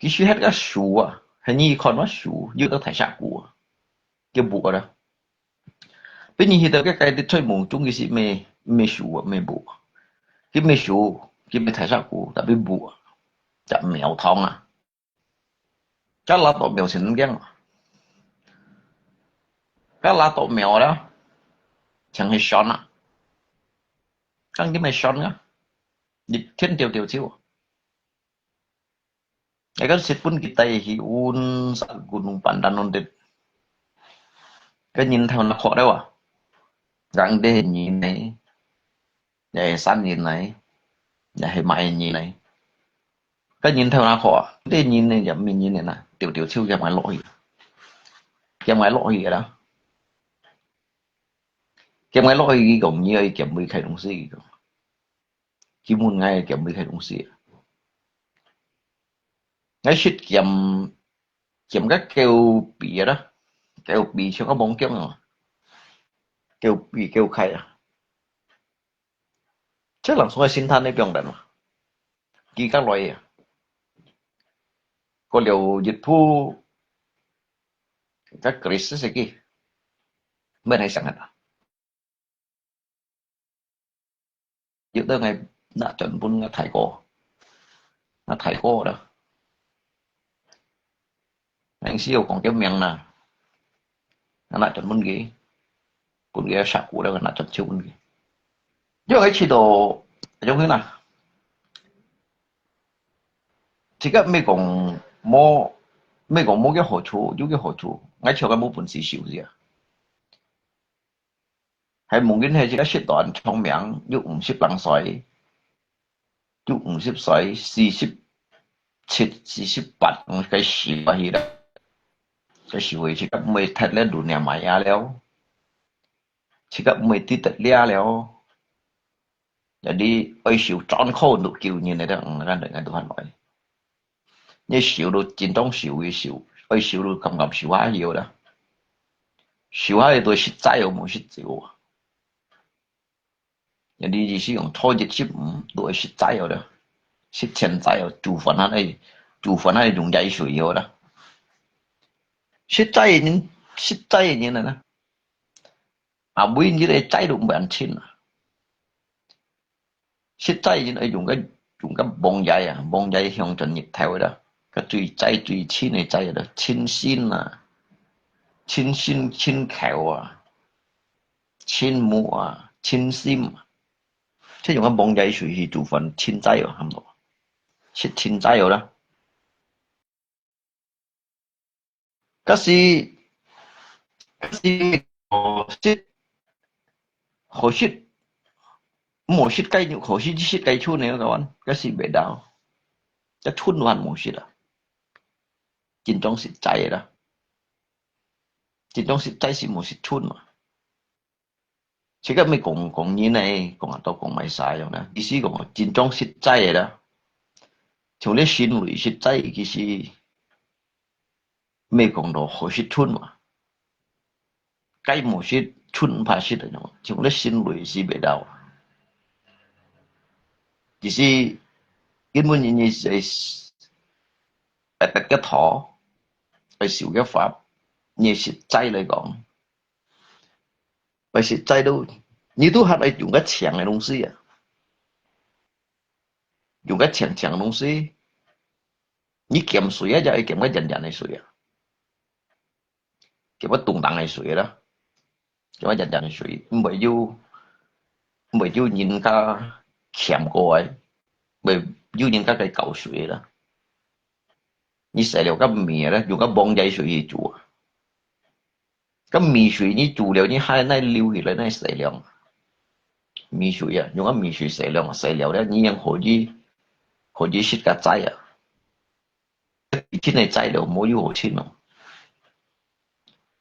其實歇个樹啊，係你看啊樹，有得大石牯啊，佢屋啊啦。 比如去到該个在夢中个時，無無樹啊，無屋。佢無樹，佢無大石牯，tapi屋，隻廟堂啊。該拉到廟前驚啊。該拉到廟啦，像係山啊。講佢無山啊，一天吊吊樹。 該个時分佢帶去Unsa Gunung Pandan 吂得。該人頭那闊了啊，人哋係人呢，也係山人呢，也係麼人呢。該人頭那闊啊，啲人呢也毋係人呢啦，吊吊樹佢毋愛落去，佢毋愛落去个啦。佢毋愛落去，佢講你愛佢毋愛開東西，佢講。 佢問𠊎愛佢毋愛開東西。𠊎識佢，佢个狗鼻啦，狗鼻像个魍魎啊，狗鼻狗開啊。這人送个聖誕个表人嘛，佢較來啊。過了一步，該Chris係佢，毋係想个啦。 有得𠊎拿轉分𠊎大哥，𠊎大哥啦。𠊎時有講佢名啦，𠊎拿轉分佢，分佢石牯了，𠊎拿轉手分佢。因為𠊎去到，用去啦。自家毋係講無，毋係講無个好處，有个好處，𠊎像𠊎無本事修个啊。 係mungkin係自家識到恁聰明，有五十零歲，有五十歲，四十七、四十八，嗯，該時啊去啦。該時會自家毋會忒了dunia maya了，自家毋會知得了了。Jadi愛修專科都救人个，嗯，𠊎𠊎都還來。 你修到真正修个修，愛修到敢敢修下去啦。修下去都實在哦，無實在哦。人哋意思講初一十五都愛實在哦啦，實踐在哦，煮飯還愛，煮飯還愛用熱水哦啦。實在个人，實在个人啊啦。啊，每日个在都毋安親啊。 實在人愛用个，用个望仔啊，望仔向著日頭啦，个最在最親个在啦，親身啊，親身親口啊，親目啊，親心啊，這用个望仔水去煮飯，親在哦，喊做，係親在哦啦。 假使，假使，哦，食，好食，無食雞肉，好食，食雞春呢，个話，假使袂到，這春還無食啊。真正實在个啦。真正實在係無食春嘛。 這个毋係講，講人呢，講啊，都講麼儕樣啦。意思講，真正實在个啦。像你心裡實在，其實毋係講到好食春嘛。該無食春怕食个樣，像你心裡係袂到。其實，因為人係，愛得个道，愛修个法，你實在來講， 愛食齋都，你都還愛用个淨个東西啊。用个淨淨个東西，你撿水啊，就愛撿个軟軟个水啊。撿个凍凍个水啦，撿个軟軟个水，毋會有，毋會有人家撿過个，毋會有人家个搞水个啦。你洗了个面啦，用个望仔水去煮啊。該米水你煮了，你還愛留起來，愛洗涼。米水啊，用該米水洗涼，洗了了，你還可以，可以食該齋啊。以前个齋了，無有好食哦。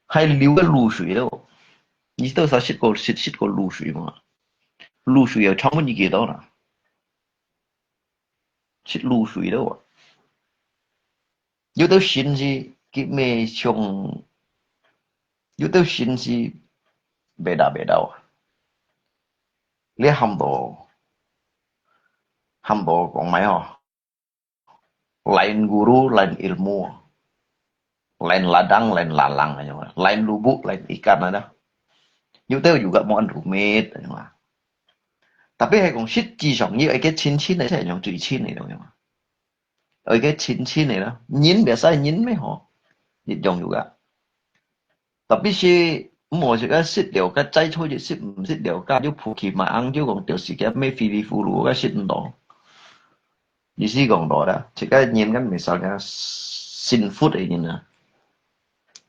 還留个滷水了，你知道啥食過，食，食過滷水無？滷水有長分你幾多啦？食滷水了啊。有兜神是，佢乜像，有兜神是，beda-beda啊。你喊到，喊到講麼个哦？Lain guru, lain ilmu. Lain ladang, lain lalang, lain lubuk, lain ikan ada. Ñu teo juga mau rumit, tapi係講實際上，你愛个親親个，先用最親个，懂嗎？愛个親親个啦，人別使人咩吼，一樣有个。Tapi係毋好食个食了，个齋菜就食毋食了，个就普及嘛，ang就講就是个咩稀里糊塗个食毋到。意思講到啦，自家人个毋係个，sinfut个人啊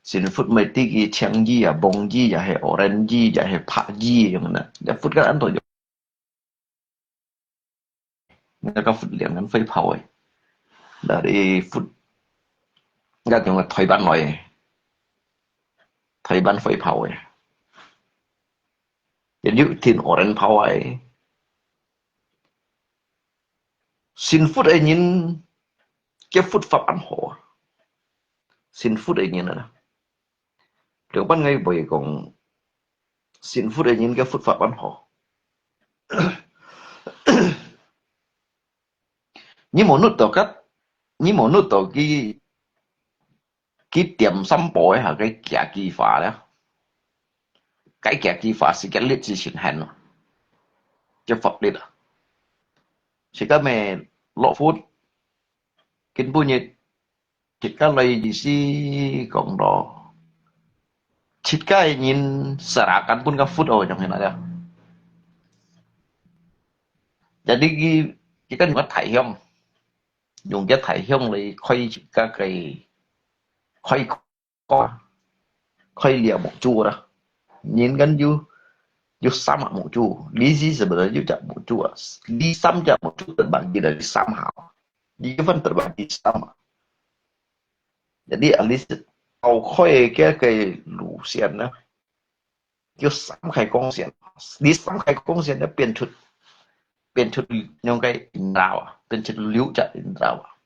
，sinfut乜知佢青魚啊、黃魚啊、係orange魚啊、係白魚樣个，一fut个安到 該个fut涼，該會泡个。Dari fut，該種个台灣來个，台灣會泡个，也有聽orange泡个。Sinfut个人，个fut法恁好啊。Sinfut个人啊， 了，ban𠊎會講，sinfut个人个fut法恁好。你無nut到个，你無nut到佢，佢點三寶个下个幾句話了，該幾句話係个律之前行咯，个法律啊。係个咩落fut，根本日 自家來意思講到，自家个人serahkan分个fut哦，樣形啊。Jadi佢，佢个用个大香，用个大香來開自家个，開，開了目珠啦。人間有，有三个目珠，你係sebenarnya有隻目珠啊，你三隻目珠terbagi dari sama。 你个分得吧？你三啊。Jadi at least，好開个个路線呢，有三个光線，你三个光線呢變出，變出用个indra啊，變出六隻indra啊。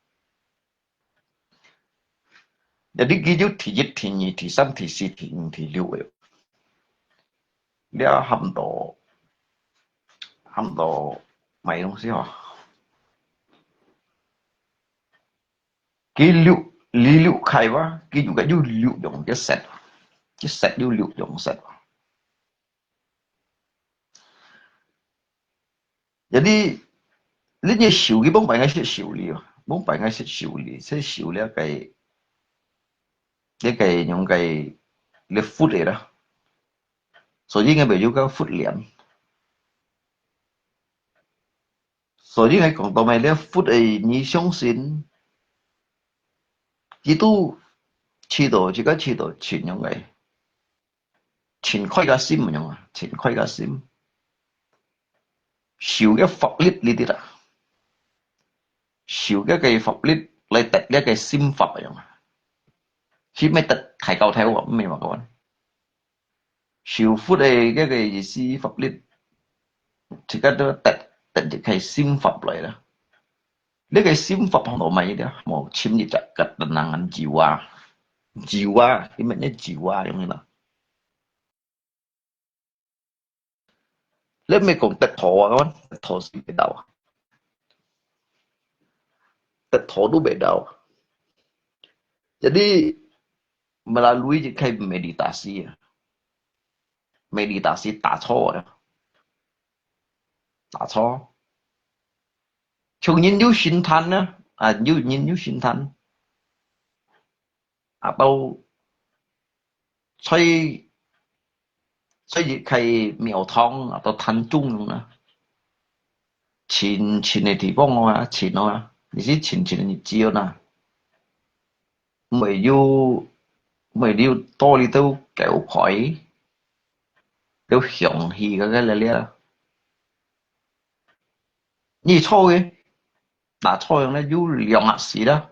Jadi佢有第一、第二、第三、第四、第五、第六个。了喊到，喊到買東西哦。 佢六，你六開哇，佢有个有六樣个色，佢色有六樣色。Jadi，你个手，佢幫擺个係手裡哦，幫擺个係手裡，係手了个，這个用个，你fut个啦。所以應該會有个fut lian。 所以𠊎講到尾，這fut个你相信，佢都試到，自家試到盡樣个，盡開个心樣啊，盡開个心。受个法律呢啲啦，受个个法律來得這个心法樣啊，係毋係得大教頭啊？毋係嘛，各位。 修復个該个意思法律，自家都得，得一个心法來啦。這个心法放到麼个呢？無，尋一隻ketenangan jiwa。Jiwa，你明个jiwa樣个啦。你毋係講得道啊，得道係毋係道啊？得道都毋係道啊。Jadi，melalui一个meditasi啊。 meditasi打坐啊，打坐。像人有神壇啊，啊，有，人有神壇，啊，到在，在一个廟堂啊，到壇中啊，靜靜个地方啊，靜啊，你係靜靜个日子啊。 毋會有，毋係你到你兜狗牌，兜香氣个个了了。你錯个，拿錯樣咧，有兩下死啦，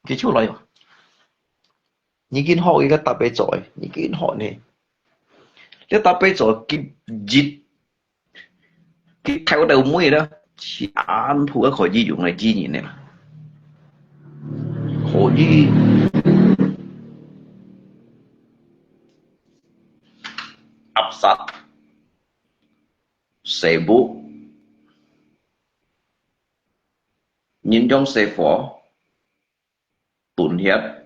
佢就來哦。你緊學一個大白嘴，你緊學呢。這大白嘴佢一 佢頭到尾啦，全部都可以用來治人个啦。可以壓殺、射目、人中射火、 斷血、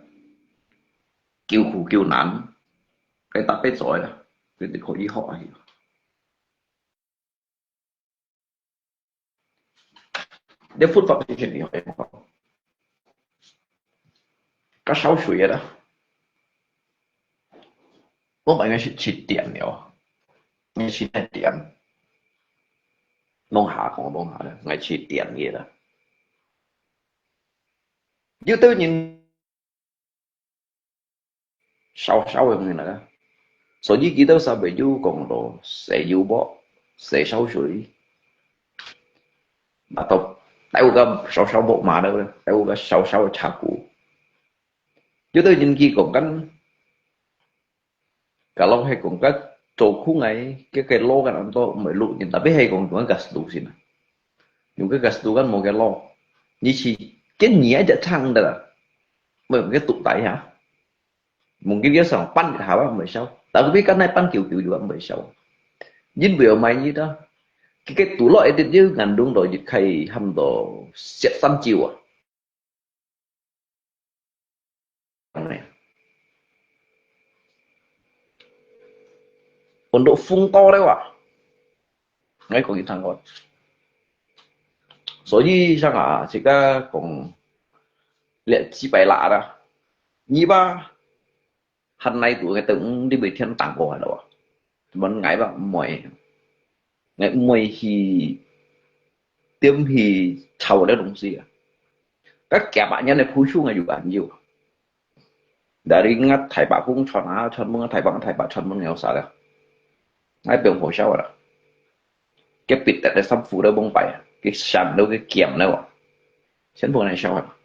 救苦救難，該大白嘴啦，佢哋可以學下去。你佛法之前你學，該燒水个啦。我本來係去點了，你去那點，弄下講弄下了，我去點个啦。 有兜人燒燒个物件啊，所以佢兜上面有講到洗油鑊、洗燒水，嘛到帶有个燒燒鑊嘛了，帶有个燒燒个茶壺。有兜人佢講緊， Kalau係講个做空个，个个攞个恁多，毋係摝人，tapi係講用个gas stove先啊。用个gas stove kan無个攞，你去跟你一隻撐得啦，毋係用个肚底下，mungkin佢想搬一下啊，毋會燒，tapi kan係搬久久就毋會燒。因為有買一啊，佢个肚落一滴就ngandung到一開喊到雪山酒啊。 Untuk風多了啊，𠊎講一聽過。所以像啊，這個講，這幾百啦啦，你吧，還來讀个等，你每天打過來了啊？問𠊎吧，毋會。𠊎毋會去點去炒這東西啊。該幾百年个步數，𠊎有研究。 Dari𠊎大伯公傳下傳，問𠊎大伯，大伯傳問𠊎有啥了？𠊎變好笑啦。佢必得个衫褲都蒙擺，佢衫都佢撿了，全部人笑啊。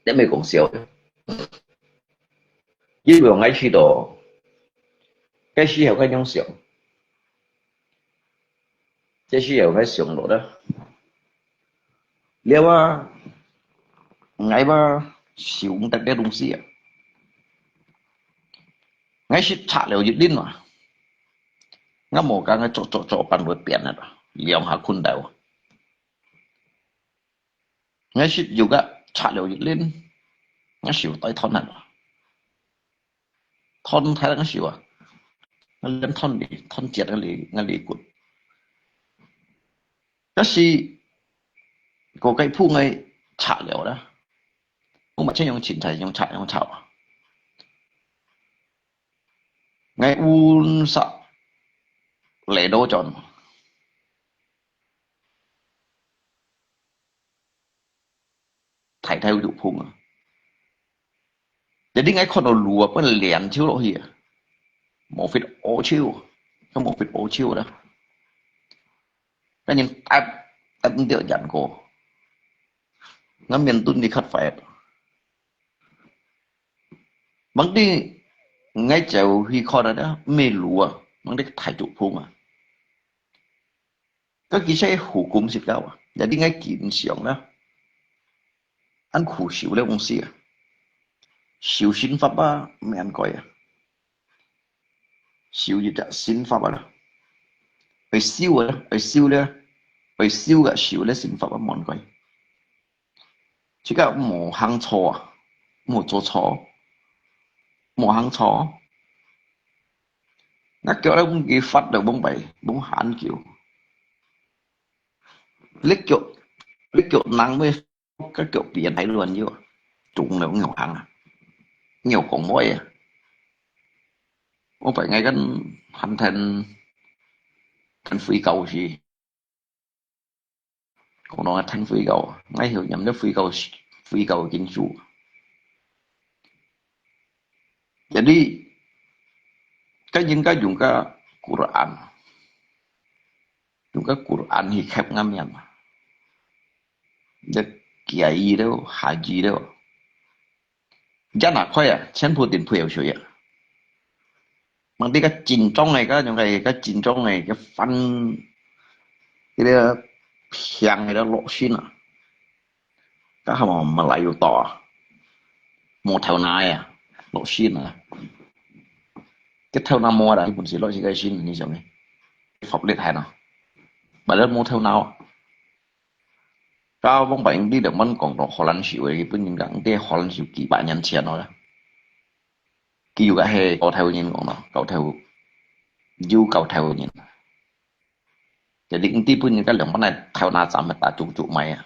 這毋係講笑个，因為𠊎試到，該時候𠊎仰想， 這時候𠊎想到啦，了啊，𠊎嘛想得个東西啊，𠊎識拆了一輪啊，𠊎無講𠊎做做做半會變个啦，兩下困到啊。 𠊎識有个拆了一輪，𠊎手袋斷忒了。斷忒了个手啊，𠊎連斷離，斷截个離，𠊎離骨。但是，个該鋪𠊎拆了啦，我嘛真用芹菜，用拆，用炒啊。 𠊎溫室來到轉，大大有風啊！一定𠊎看到路啊，分人連手落去啊，無fit屙手，都無fit屙手啦。但人搭搭毋到人過，𠊎面對你較快。 Mangdi ngai jauh hi khon ada, melu ah, mangdi thai tuk phung ah. Ka kisai hukum sit kau ah. Jadi ngai kin siang lah. An khu siu le ung si ah. Siu sin fap ah, me an koi ah. Siu ji ta sin fap ah. Oi siu ah, oi siu le. Oi siu ga siu le sin fap ah mon koi. Chỉ có một hàng chó, một chỗ chó, một hàng chó. Nó kiểu là cũng cái phát được bông bày, bông hán kiểu. Lít kiểu, lít kiểu nắng mới, cái kiểu biển Thái luôn chứ. Chúng là cũng nhiều hàng à. Nhiều con mối à. Không phải ngay cái hẳn thành, thành phi cầu gì. Kong nong a than fui gau, ngai hiu nham le fui gau, 回教个經書。Jadi，該應該用个Quran，用个Quran去刻𠊎面嘛。這Kiai了，Haji了，這哪塊啊，全部都背有水啊。Mang這个正宗个，該種个，該正宗个，該番，該个香个落身啊。 該係無，Melayu到啊，無頭那个啊，落身啊。該頭那無啦，你本事落去該身，你想呢？法律還喏，本來無頭那啊。該往擺你兩萬講到荷蘭時，日本人講，這荷蘭時幾百年前了啦。佢有个係教頭人講咯，教頭，有教頭人。 Jadi，你知本人該兩萬个頭那站个打足足賣啊，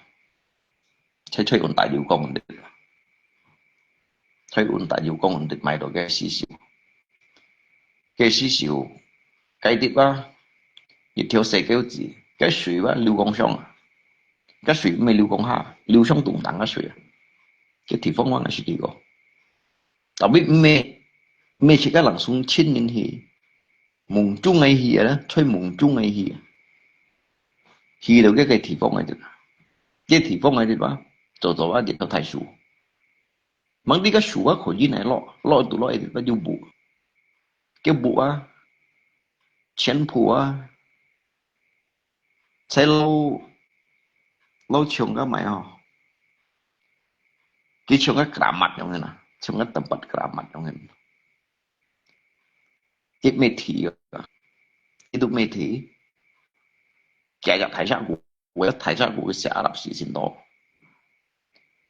吹吹穩打油光穩的，吹穩打油光穩的賣到該四秀。該四秀，該地方，一條細溝子，該水啊，流光上啊，該水毋係流光下，流上東東个水啊。該地方𠊎係去過。Tapi毋係，毋係自家人送親人去。 夢中个戲啊，在夢中个戲啊。去到該个地方个地方，該地方个地方，做做啊，日頭大樹。Mang這个樹啊，可以來落，落到落一地方就木。該木啊，全部啊，在老，老像个買哦，佢像个keramat樣个啦，像个tempat keramat樣个。 一米地啊，一度米地，日日大石牯，為大石牯个寫Arab詩先多。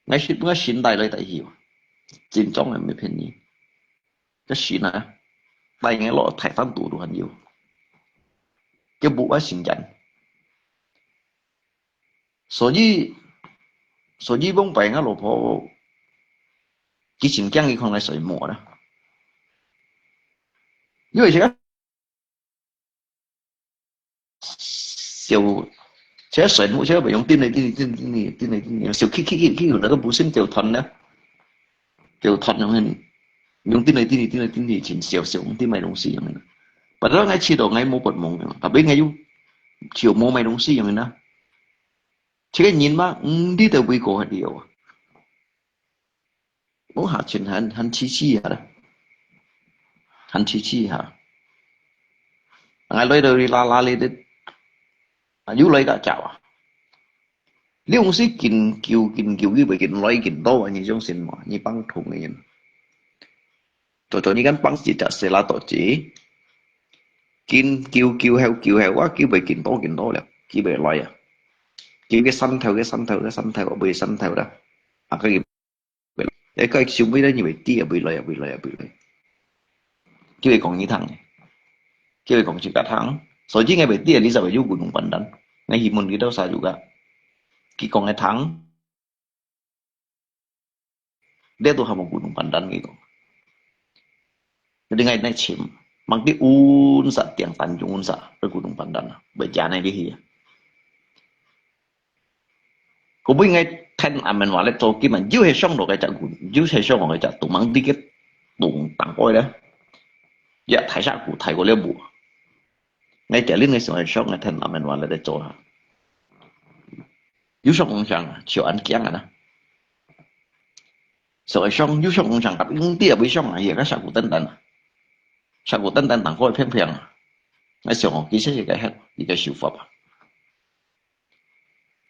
𠊎係，𠊎先帶來帶去，正宗个毋係騙你。該先啊，帶𠊎落大山肚都還有，該木啊先見。 所以，所以往擺𠊎老婆，佢真驚佢看𠊎睡目啦。因為這个笑，這个睡目，這个會用叮來叮去，叮來叮去，叮來叮去，笑去去去去，那個不是就斷了。 就斷樣形，用叮來叮去，叮來叮去，真笑笑，毋知麼東西樣形。Padahal𠊎試著𠊎無發夢樣，tapi𠊎又笑無麼東西樣形啊。這个人嘛，毋知道為過係了啊。我下全還，還痴痴下啦，還痴痴下。𠊎來到哩啦啦哩的，啊，又來个走啊。 你用時緊救緊救，佢會緊來緊多啊，你相信無？你幫同个人。做做你敢幫一隻細啦多子，緊救救後救後啊，佢會緊多緊多了，佢會來啊。救个山頭个山頭个山頭，會山頭啦。啊，佢 哎，該收尾咧，你會知啊，會來啊，會來啊，會來。佢會講你聽，佢會講自家聽。所以𠊎會知啊，你就會有gunung Pandan。𠊎去問佢兜啥有个，佢講个聽，這都還無gunung Pandan佢講。Jadi𠊎來尋，望佢穩實，定單中穩實，該gunung Pandan啊，會加那个去啊。 Kau pun ngai then amen walet cho kiman, jiu he shong lo kai chak gun, jiu he shong lo kai chak tung mang dikit tung tang koi le. Ya thai sa ku thai ko le bu. Ngai tia lin ngai song he shong ngai then amen walet cho ha. Yu shong ong shang, chiu an kiang ana. Song he shong, yu shong ong shang, tapi ung tia bui shong a, ya ka sa ku tan tan. Sa ku tan tan tang koi phiang phiang. Ngai song ong kisa ya ka het, ya ka siu fap.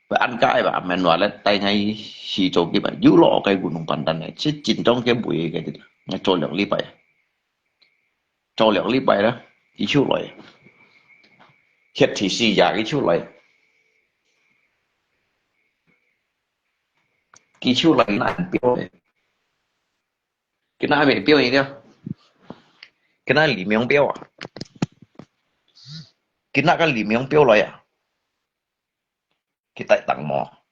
Ba ăn cái ba amen walet tai ngai si cho ki ba, yu lo cái gunung Pandan này, chứ chính trong cái buổi cái này, ngai cho 兩禮拜. Cho 兩禮拜啦, cái chiu lòi. Hiệt thị si ya cái chiu lòi. Cái chiu lòi na biêu. Cái na mẹ biêu gì đó. Cái na lì miếng biêu à. Cái na cái lì miếng biêu lòi à. Cái tai tặng mỏ.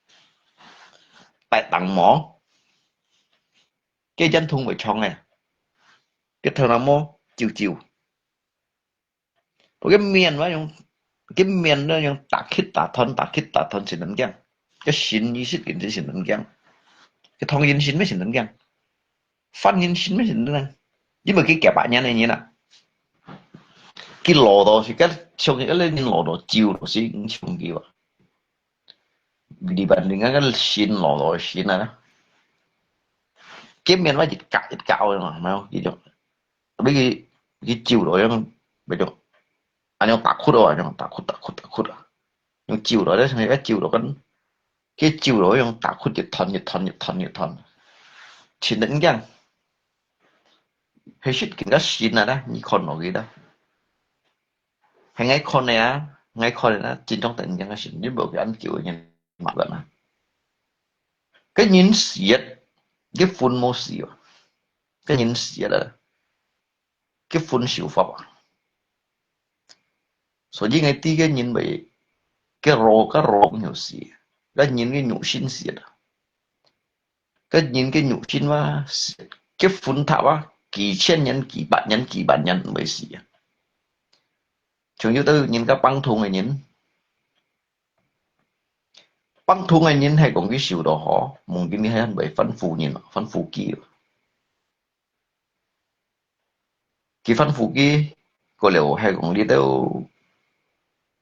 Tai tặng mỏ. Cái dân thùng với chong này. Cái thằng nào mỏ chiu chiu. Cái miền mà yung, cái miền đó yung ta khít ta thon, ta khít ta thon xin nâng kiang. Cái xin như xít kín xin nâng kiang. 佢燙人身乜先等驚，翻人身乜先等驚，因為佢幾百年个人啊，佢老到時，該像該个人老到走到時，你像佢哇，你把人家个心老到心啊，見面話一格一格个嘛，係咪？佢就，佢佢走到樣，佢就，恁樣打哭啊，恁樣打哭打哭打哭啊。 用酒來咧，像个酒落緊，佢酒落用大窟一團一團一團一團，盡得人驚。係實更加神啊啦，你看落去啦。係𠊎看个啊，𠊎看个啦，真正得人驚个神，你無佢恁久个人麻煩啊。个人死啊，个魂無死啊，个人死啊啦。 个魂受法啊。所以𠊎知个人會，个肉，个肉有死，个人个肉身死啦。个人个肉身嘛，死，个魂塔啊，幾千年、幾百年、幾萬年毋會死啊。像有兜人家放痛个人，放痛个人係講佢修到好，望今日係會翻富人，翻富貴。 佢吩咐佢，過了係講你兜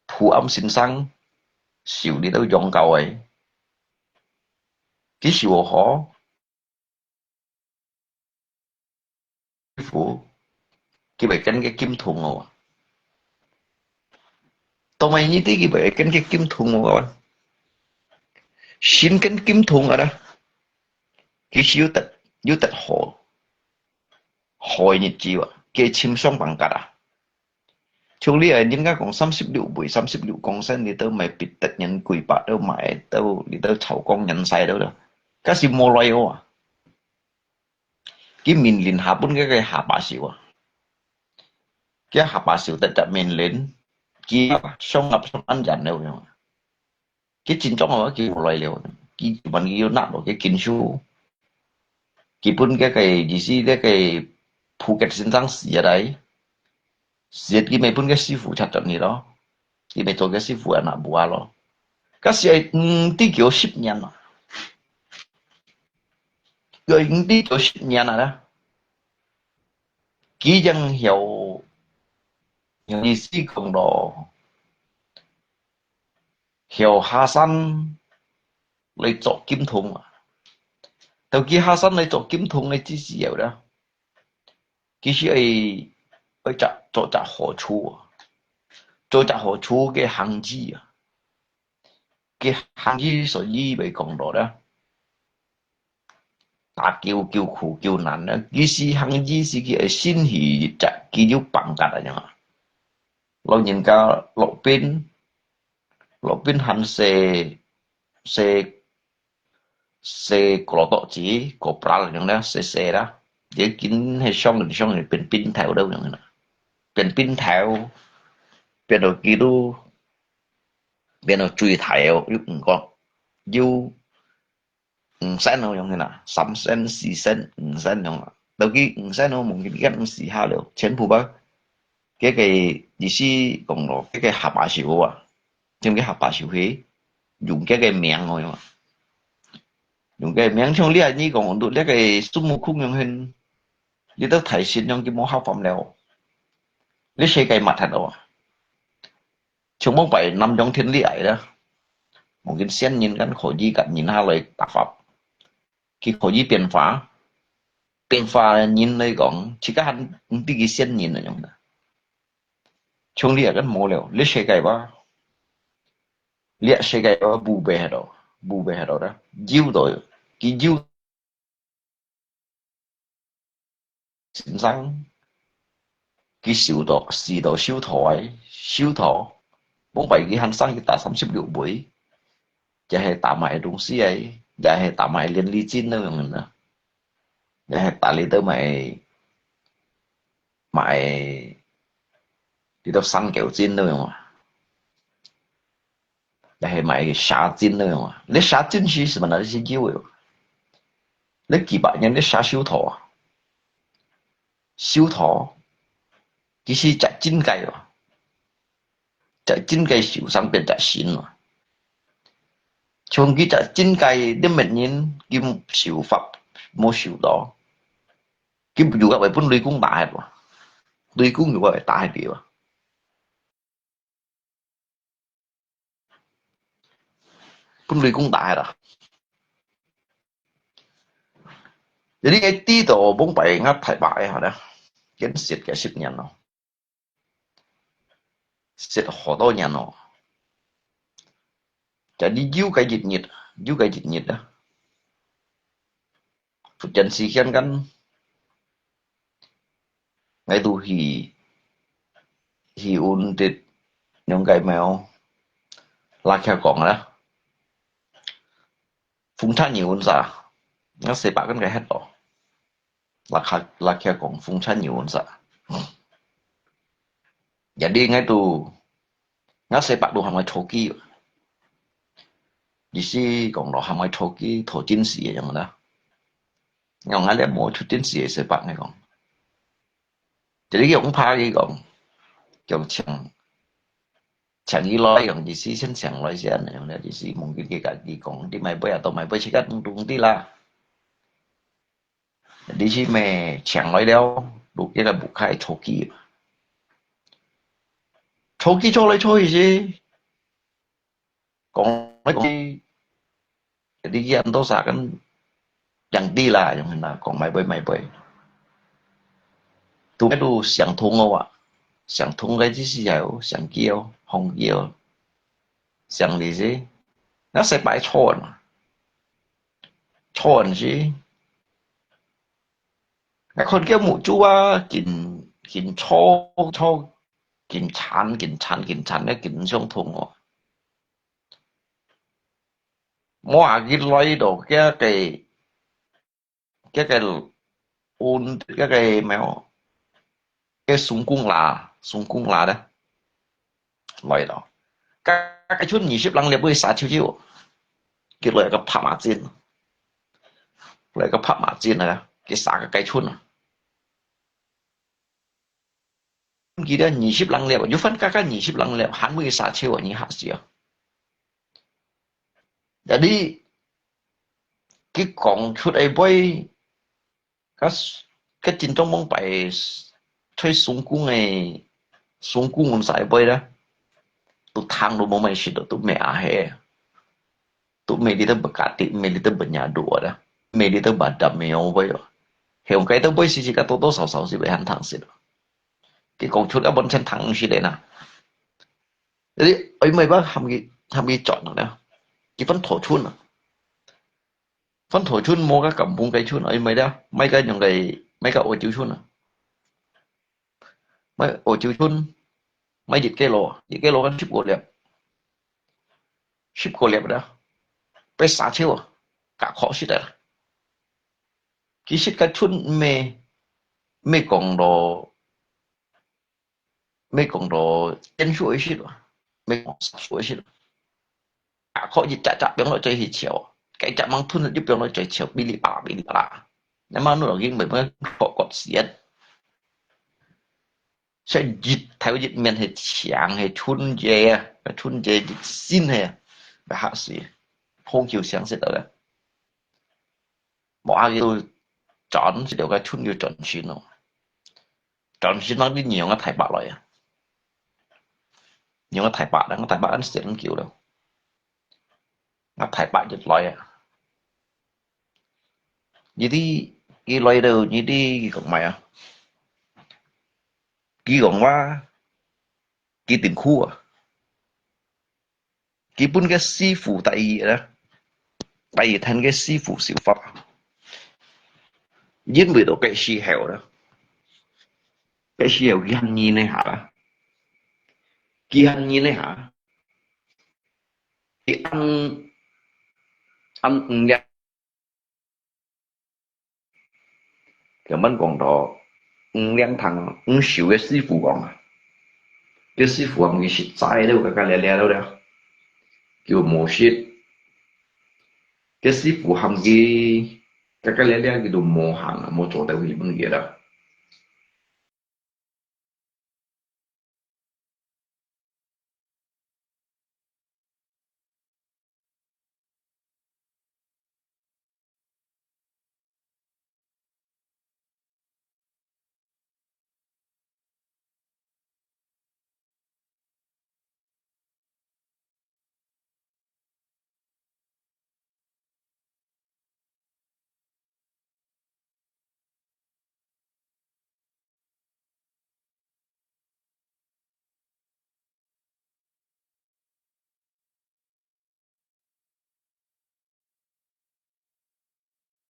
普安先生，受你兜養教个，佢受好，佢會跟个金童哦。到尾你知佢會跟个金童哦，先跟金童啊啦，佢是有得，有得好。 好日子啊，佢尋上房間啊。像你啊，人家講三十六歲、三十六公升，你兜買別得人幾百，都買到，你兜炒光人晒到了，該是無來哦啊。佢面臨下半个个下把手啊，佢下把手得隻面臨，佢上合上安然了樣啊。 佢真正哦，佢無來了，佢問佢要拿落去經書，佢分該个意思，該个普吉先生死啊來，死佢咪分个師傅拆轉去咯，佢咪做个師傅啊拿布啊咯。該時係，嗯，第九十年啊，佢已經第九十年啊啦，佢正曉，曉意思講咯。 曉下山來做金童啊。到佢下山來做金童个之時候啦，佢係愛，愛隻，做隻好處啊，做隻好處个行醫啊。个行醫所以會講到啦， 打救，救苦，救難呢。佢係行醫係佢个身體一隻，佢有辦法啊樣啊。老人家落病，落病還細，細，細過多子，過不了樣呢，細細啦。佢緊係上上變病頭了樣啦，變病頭，變到佢都，變到最大哦，又毋講，又 五仙咯，樣个啦，三仙、四仙、五仙樣啦。到佢五仙咯，望佢一五四下了，全部啊，該个意思講咯，該个下把手啊，將佢下把手去，用該个名哦，樣啊。用該个名，像你啊，你講，你該个孫悟空樣形，你都大神樣，佢無效法了，你世界末忒了啊。 像往擺南洋天理來啦，望見仙人間可以甲人下來打法，佢可以變化，變化人來講，自家還毋比佢仙人那樣啦。像你啊，跟無了，你世界吧，你世界吧，無白喺度，無白喺度啦，有到，佢有 先生，佢修道，修道修道个，修道，往擺佢還生佢打三十六回，也係打埋東西个，也係打埋連理金那樣个，也係打你兜買，買，你兜三九金那樣啊。 也係買蛇精个嘛。你蛇精係麼个呢？你係有个。你幾百年你蛇修道啊？修道，佢係隻精界啊。隻精界修生變隻神啊。像佢隻真个裡面人，佢受罰無受到，佢有个會分雷公打忒喎，雷公有个會打忒佢喎。 分雷公打忒啦。你个知道往擺𠊎大伯个下呢，佢食个十年咯，食好多年咯。就你有个一日，有个一日啊，福建時間間， 𠊎都去，去問得兩个廟，拉徛講啦，風車牛運啥，𠊎細伯跟佢歇到，拉徛，拉徛講風車牛運啥，也你𠊎都 𠊎細伯都喊𠊎坐佢，意思講咯，喊𠊎坐佢，坐真實个樣啦。𠊎講𠊎這無坐真實个細伯，𠊎講。這裡佢講怕佢講，講請，請佢來，講意思先請來先，樣咧，意思望佢佢家己講，你買杯啊，都買杯，自家動動啲啦。 你去咩請來了，就一个屋下坐佢。坐佢坐來坐去時，講來講去，你去恁多啥跟兩地啦，樣啦，講買杯買杯。都都想通了啊，想通个意思係想叫，放叫，想你是，那細伯坐嘛。 坐陣時，𠊎看佢目珠啊，緊，緊坐，坐，緊顫，緊顫，緊顫，該緊相通哦。無啊，佢來到該个，該个，嗯，該个咩哦，該松公啦，松公啦咧。 來咯。該，該村二十零粒會殺手手，佢來个拍馬箭，來个拍馬箭啊，佢殺个該村啊。毋記得二十零粒，有番加加二十零粒，還會殺手啊，你嚇死啊！jadi，佢講出个話， 該，該真正往擺在松公个，松公門晒位啦，都聽都無麼事，都，都咩啊嘿，都咩你都不敢的，咩你都不忍多的，咩你都不得沒有位哦。係，該都位時時个多多少少是會很聽識的。佢講出來完全聽毋識的啦。你，哎，毋係吧，喊佢，喊佢轉了啦，佢分頭出了。 分頭村無个甘榜个村啊，因為咧，買个用个，買个澳洲村啊。買澳洲村，買一个咯，一个咯，十個粒，十個粒啦，被殺手啊，甲殼食啊。其實个村毋係，毋係講到 毋係講到戰術个意思咯，毋係講殺術个意思咯。啊，可以隻隻放落去燒，該隻吂吞一放落去燒，噼里啪啦，噼里啪啦。那麼你已經明白確確實。所以一頭一面係牆，係春節啊，春節一身係，該嚇死，好久想識到个。無啊，就轉，就該春就轉身咯。 當時那裡你用个大伯來啊，你用个大伯，𠊎大伯恁時恁久了，𠊎大伯一來啊，你知佢來到，你知佢講麼啊？佢講話，佢辛苦啊。 佢分个師傅帶佢啦，帶佢跈个師傅修法。因為到該時候啦，該時候佢還年呢下啦，佢還年呢下，佢還，還五粒 仰般講到，五兩堂，五修个師傅講啊，該師傅喊佢食齋了，該个了了了了，佢無食。該師傅喊佢，該个了了，佢都無行啊，無做到佢本个啦。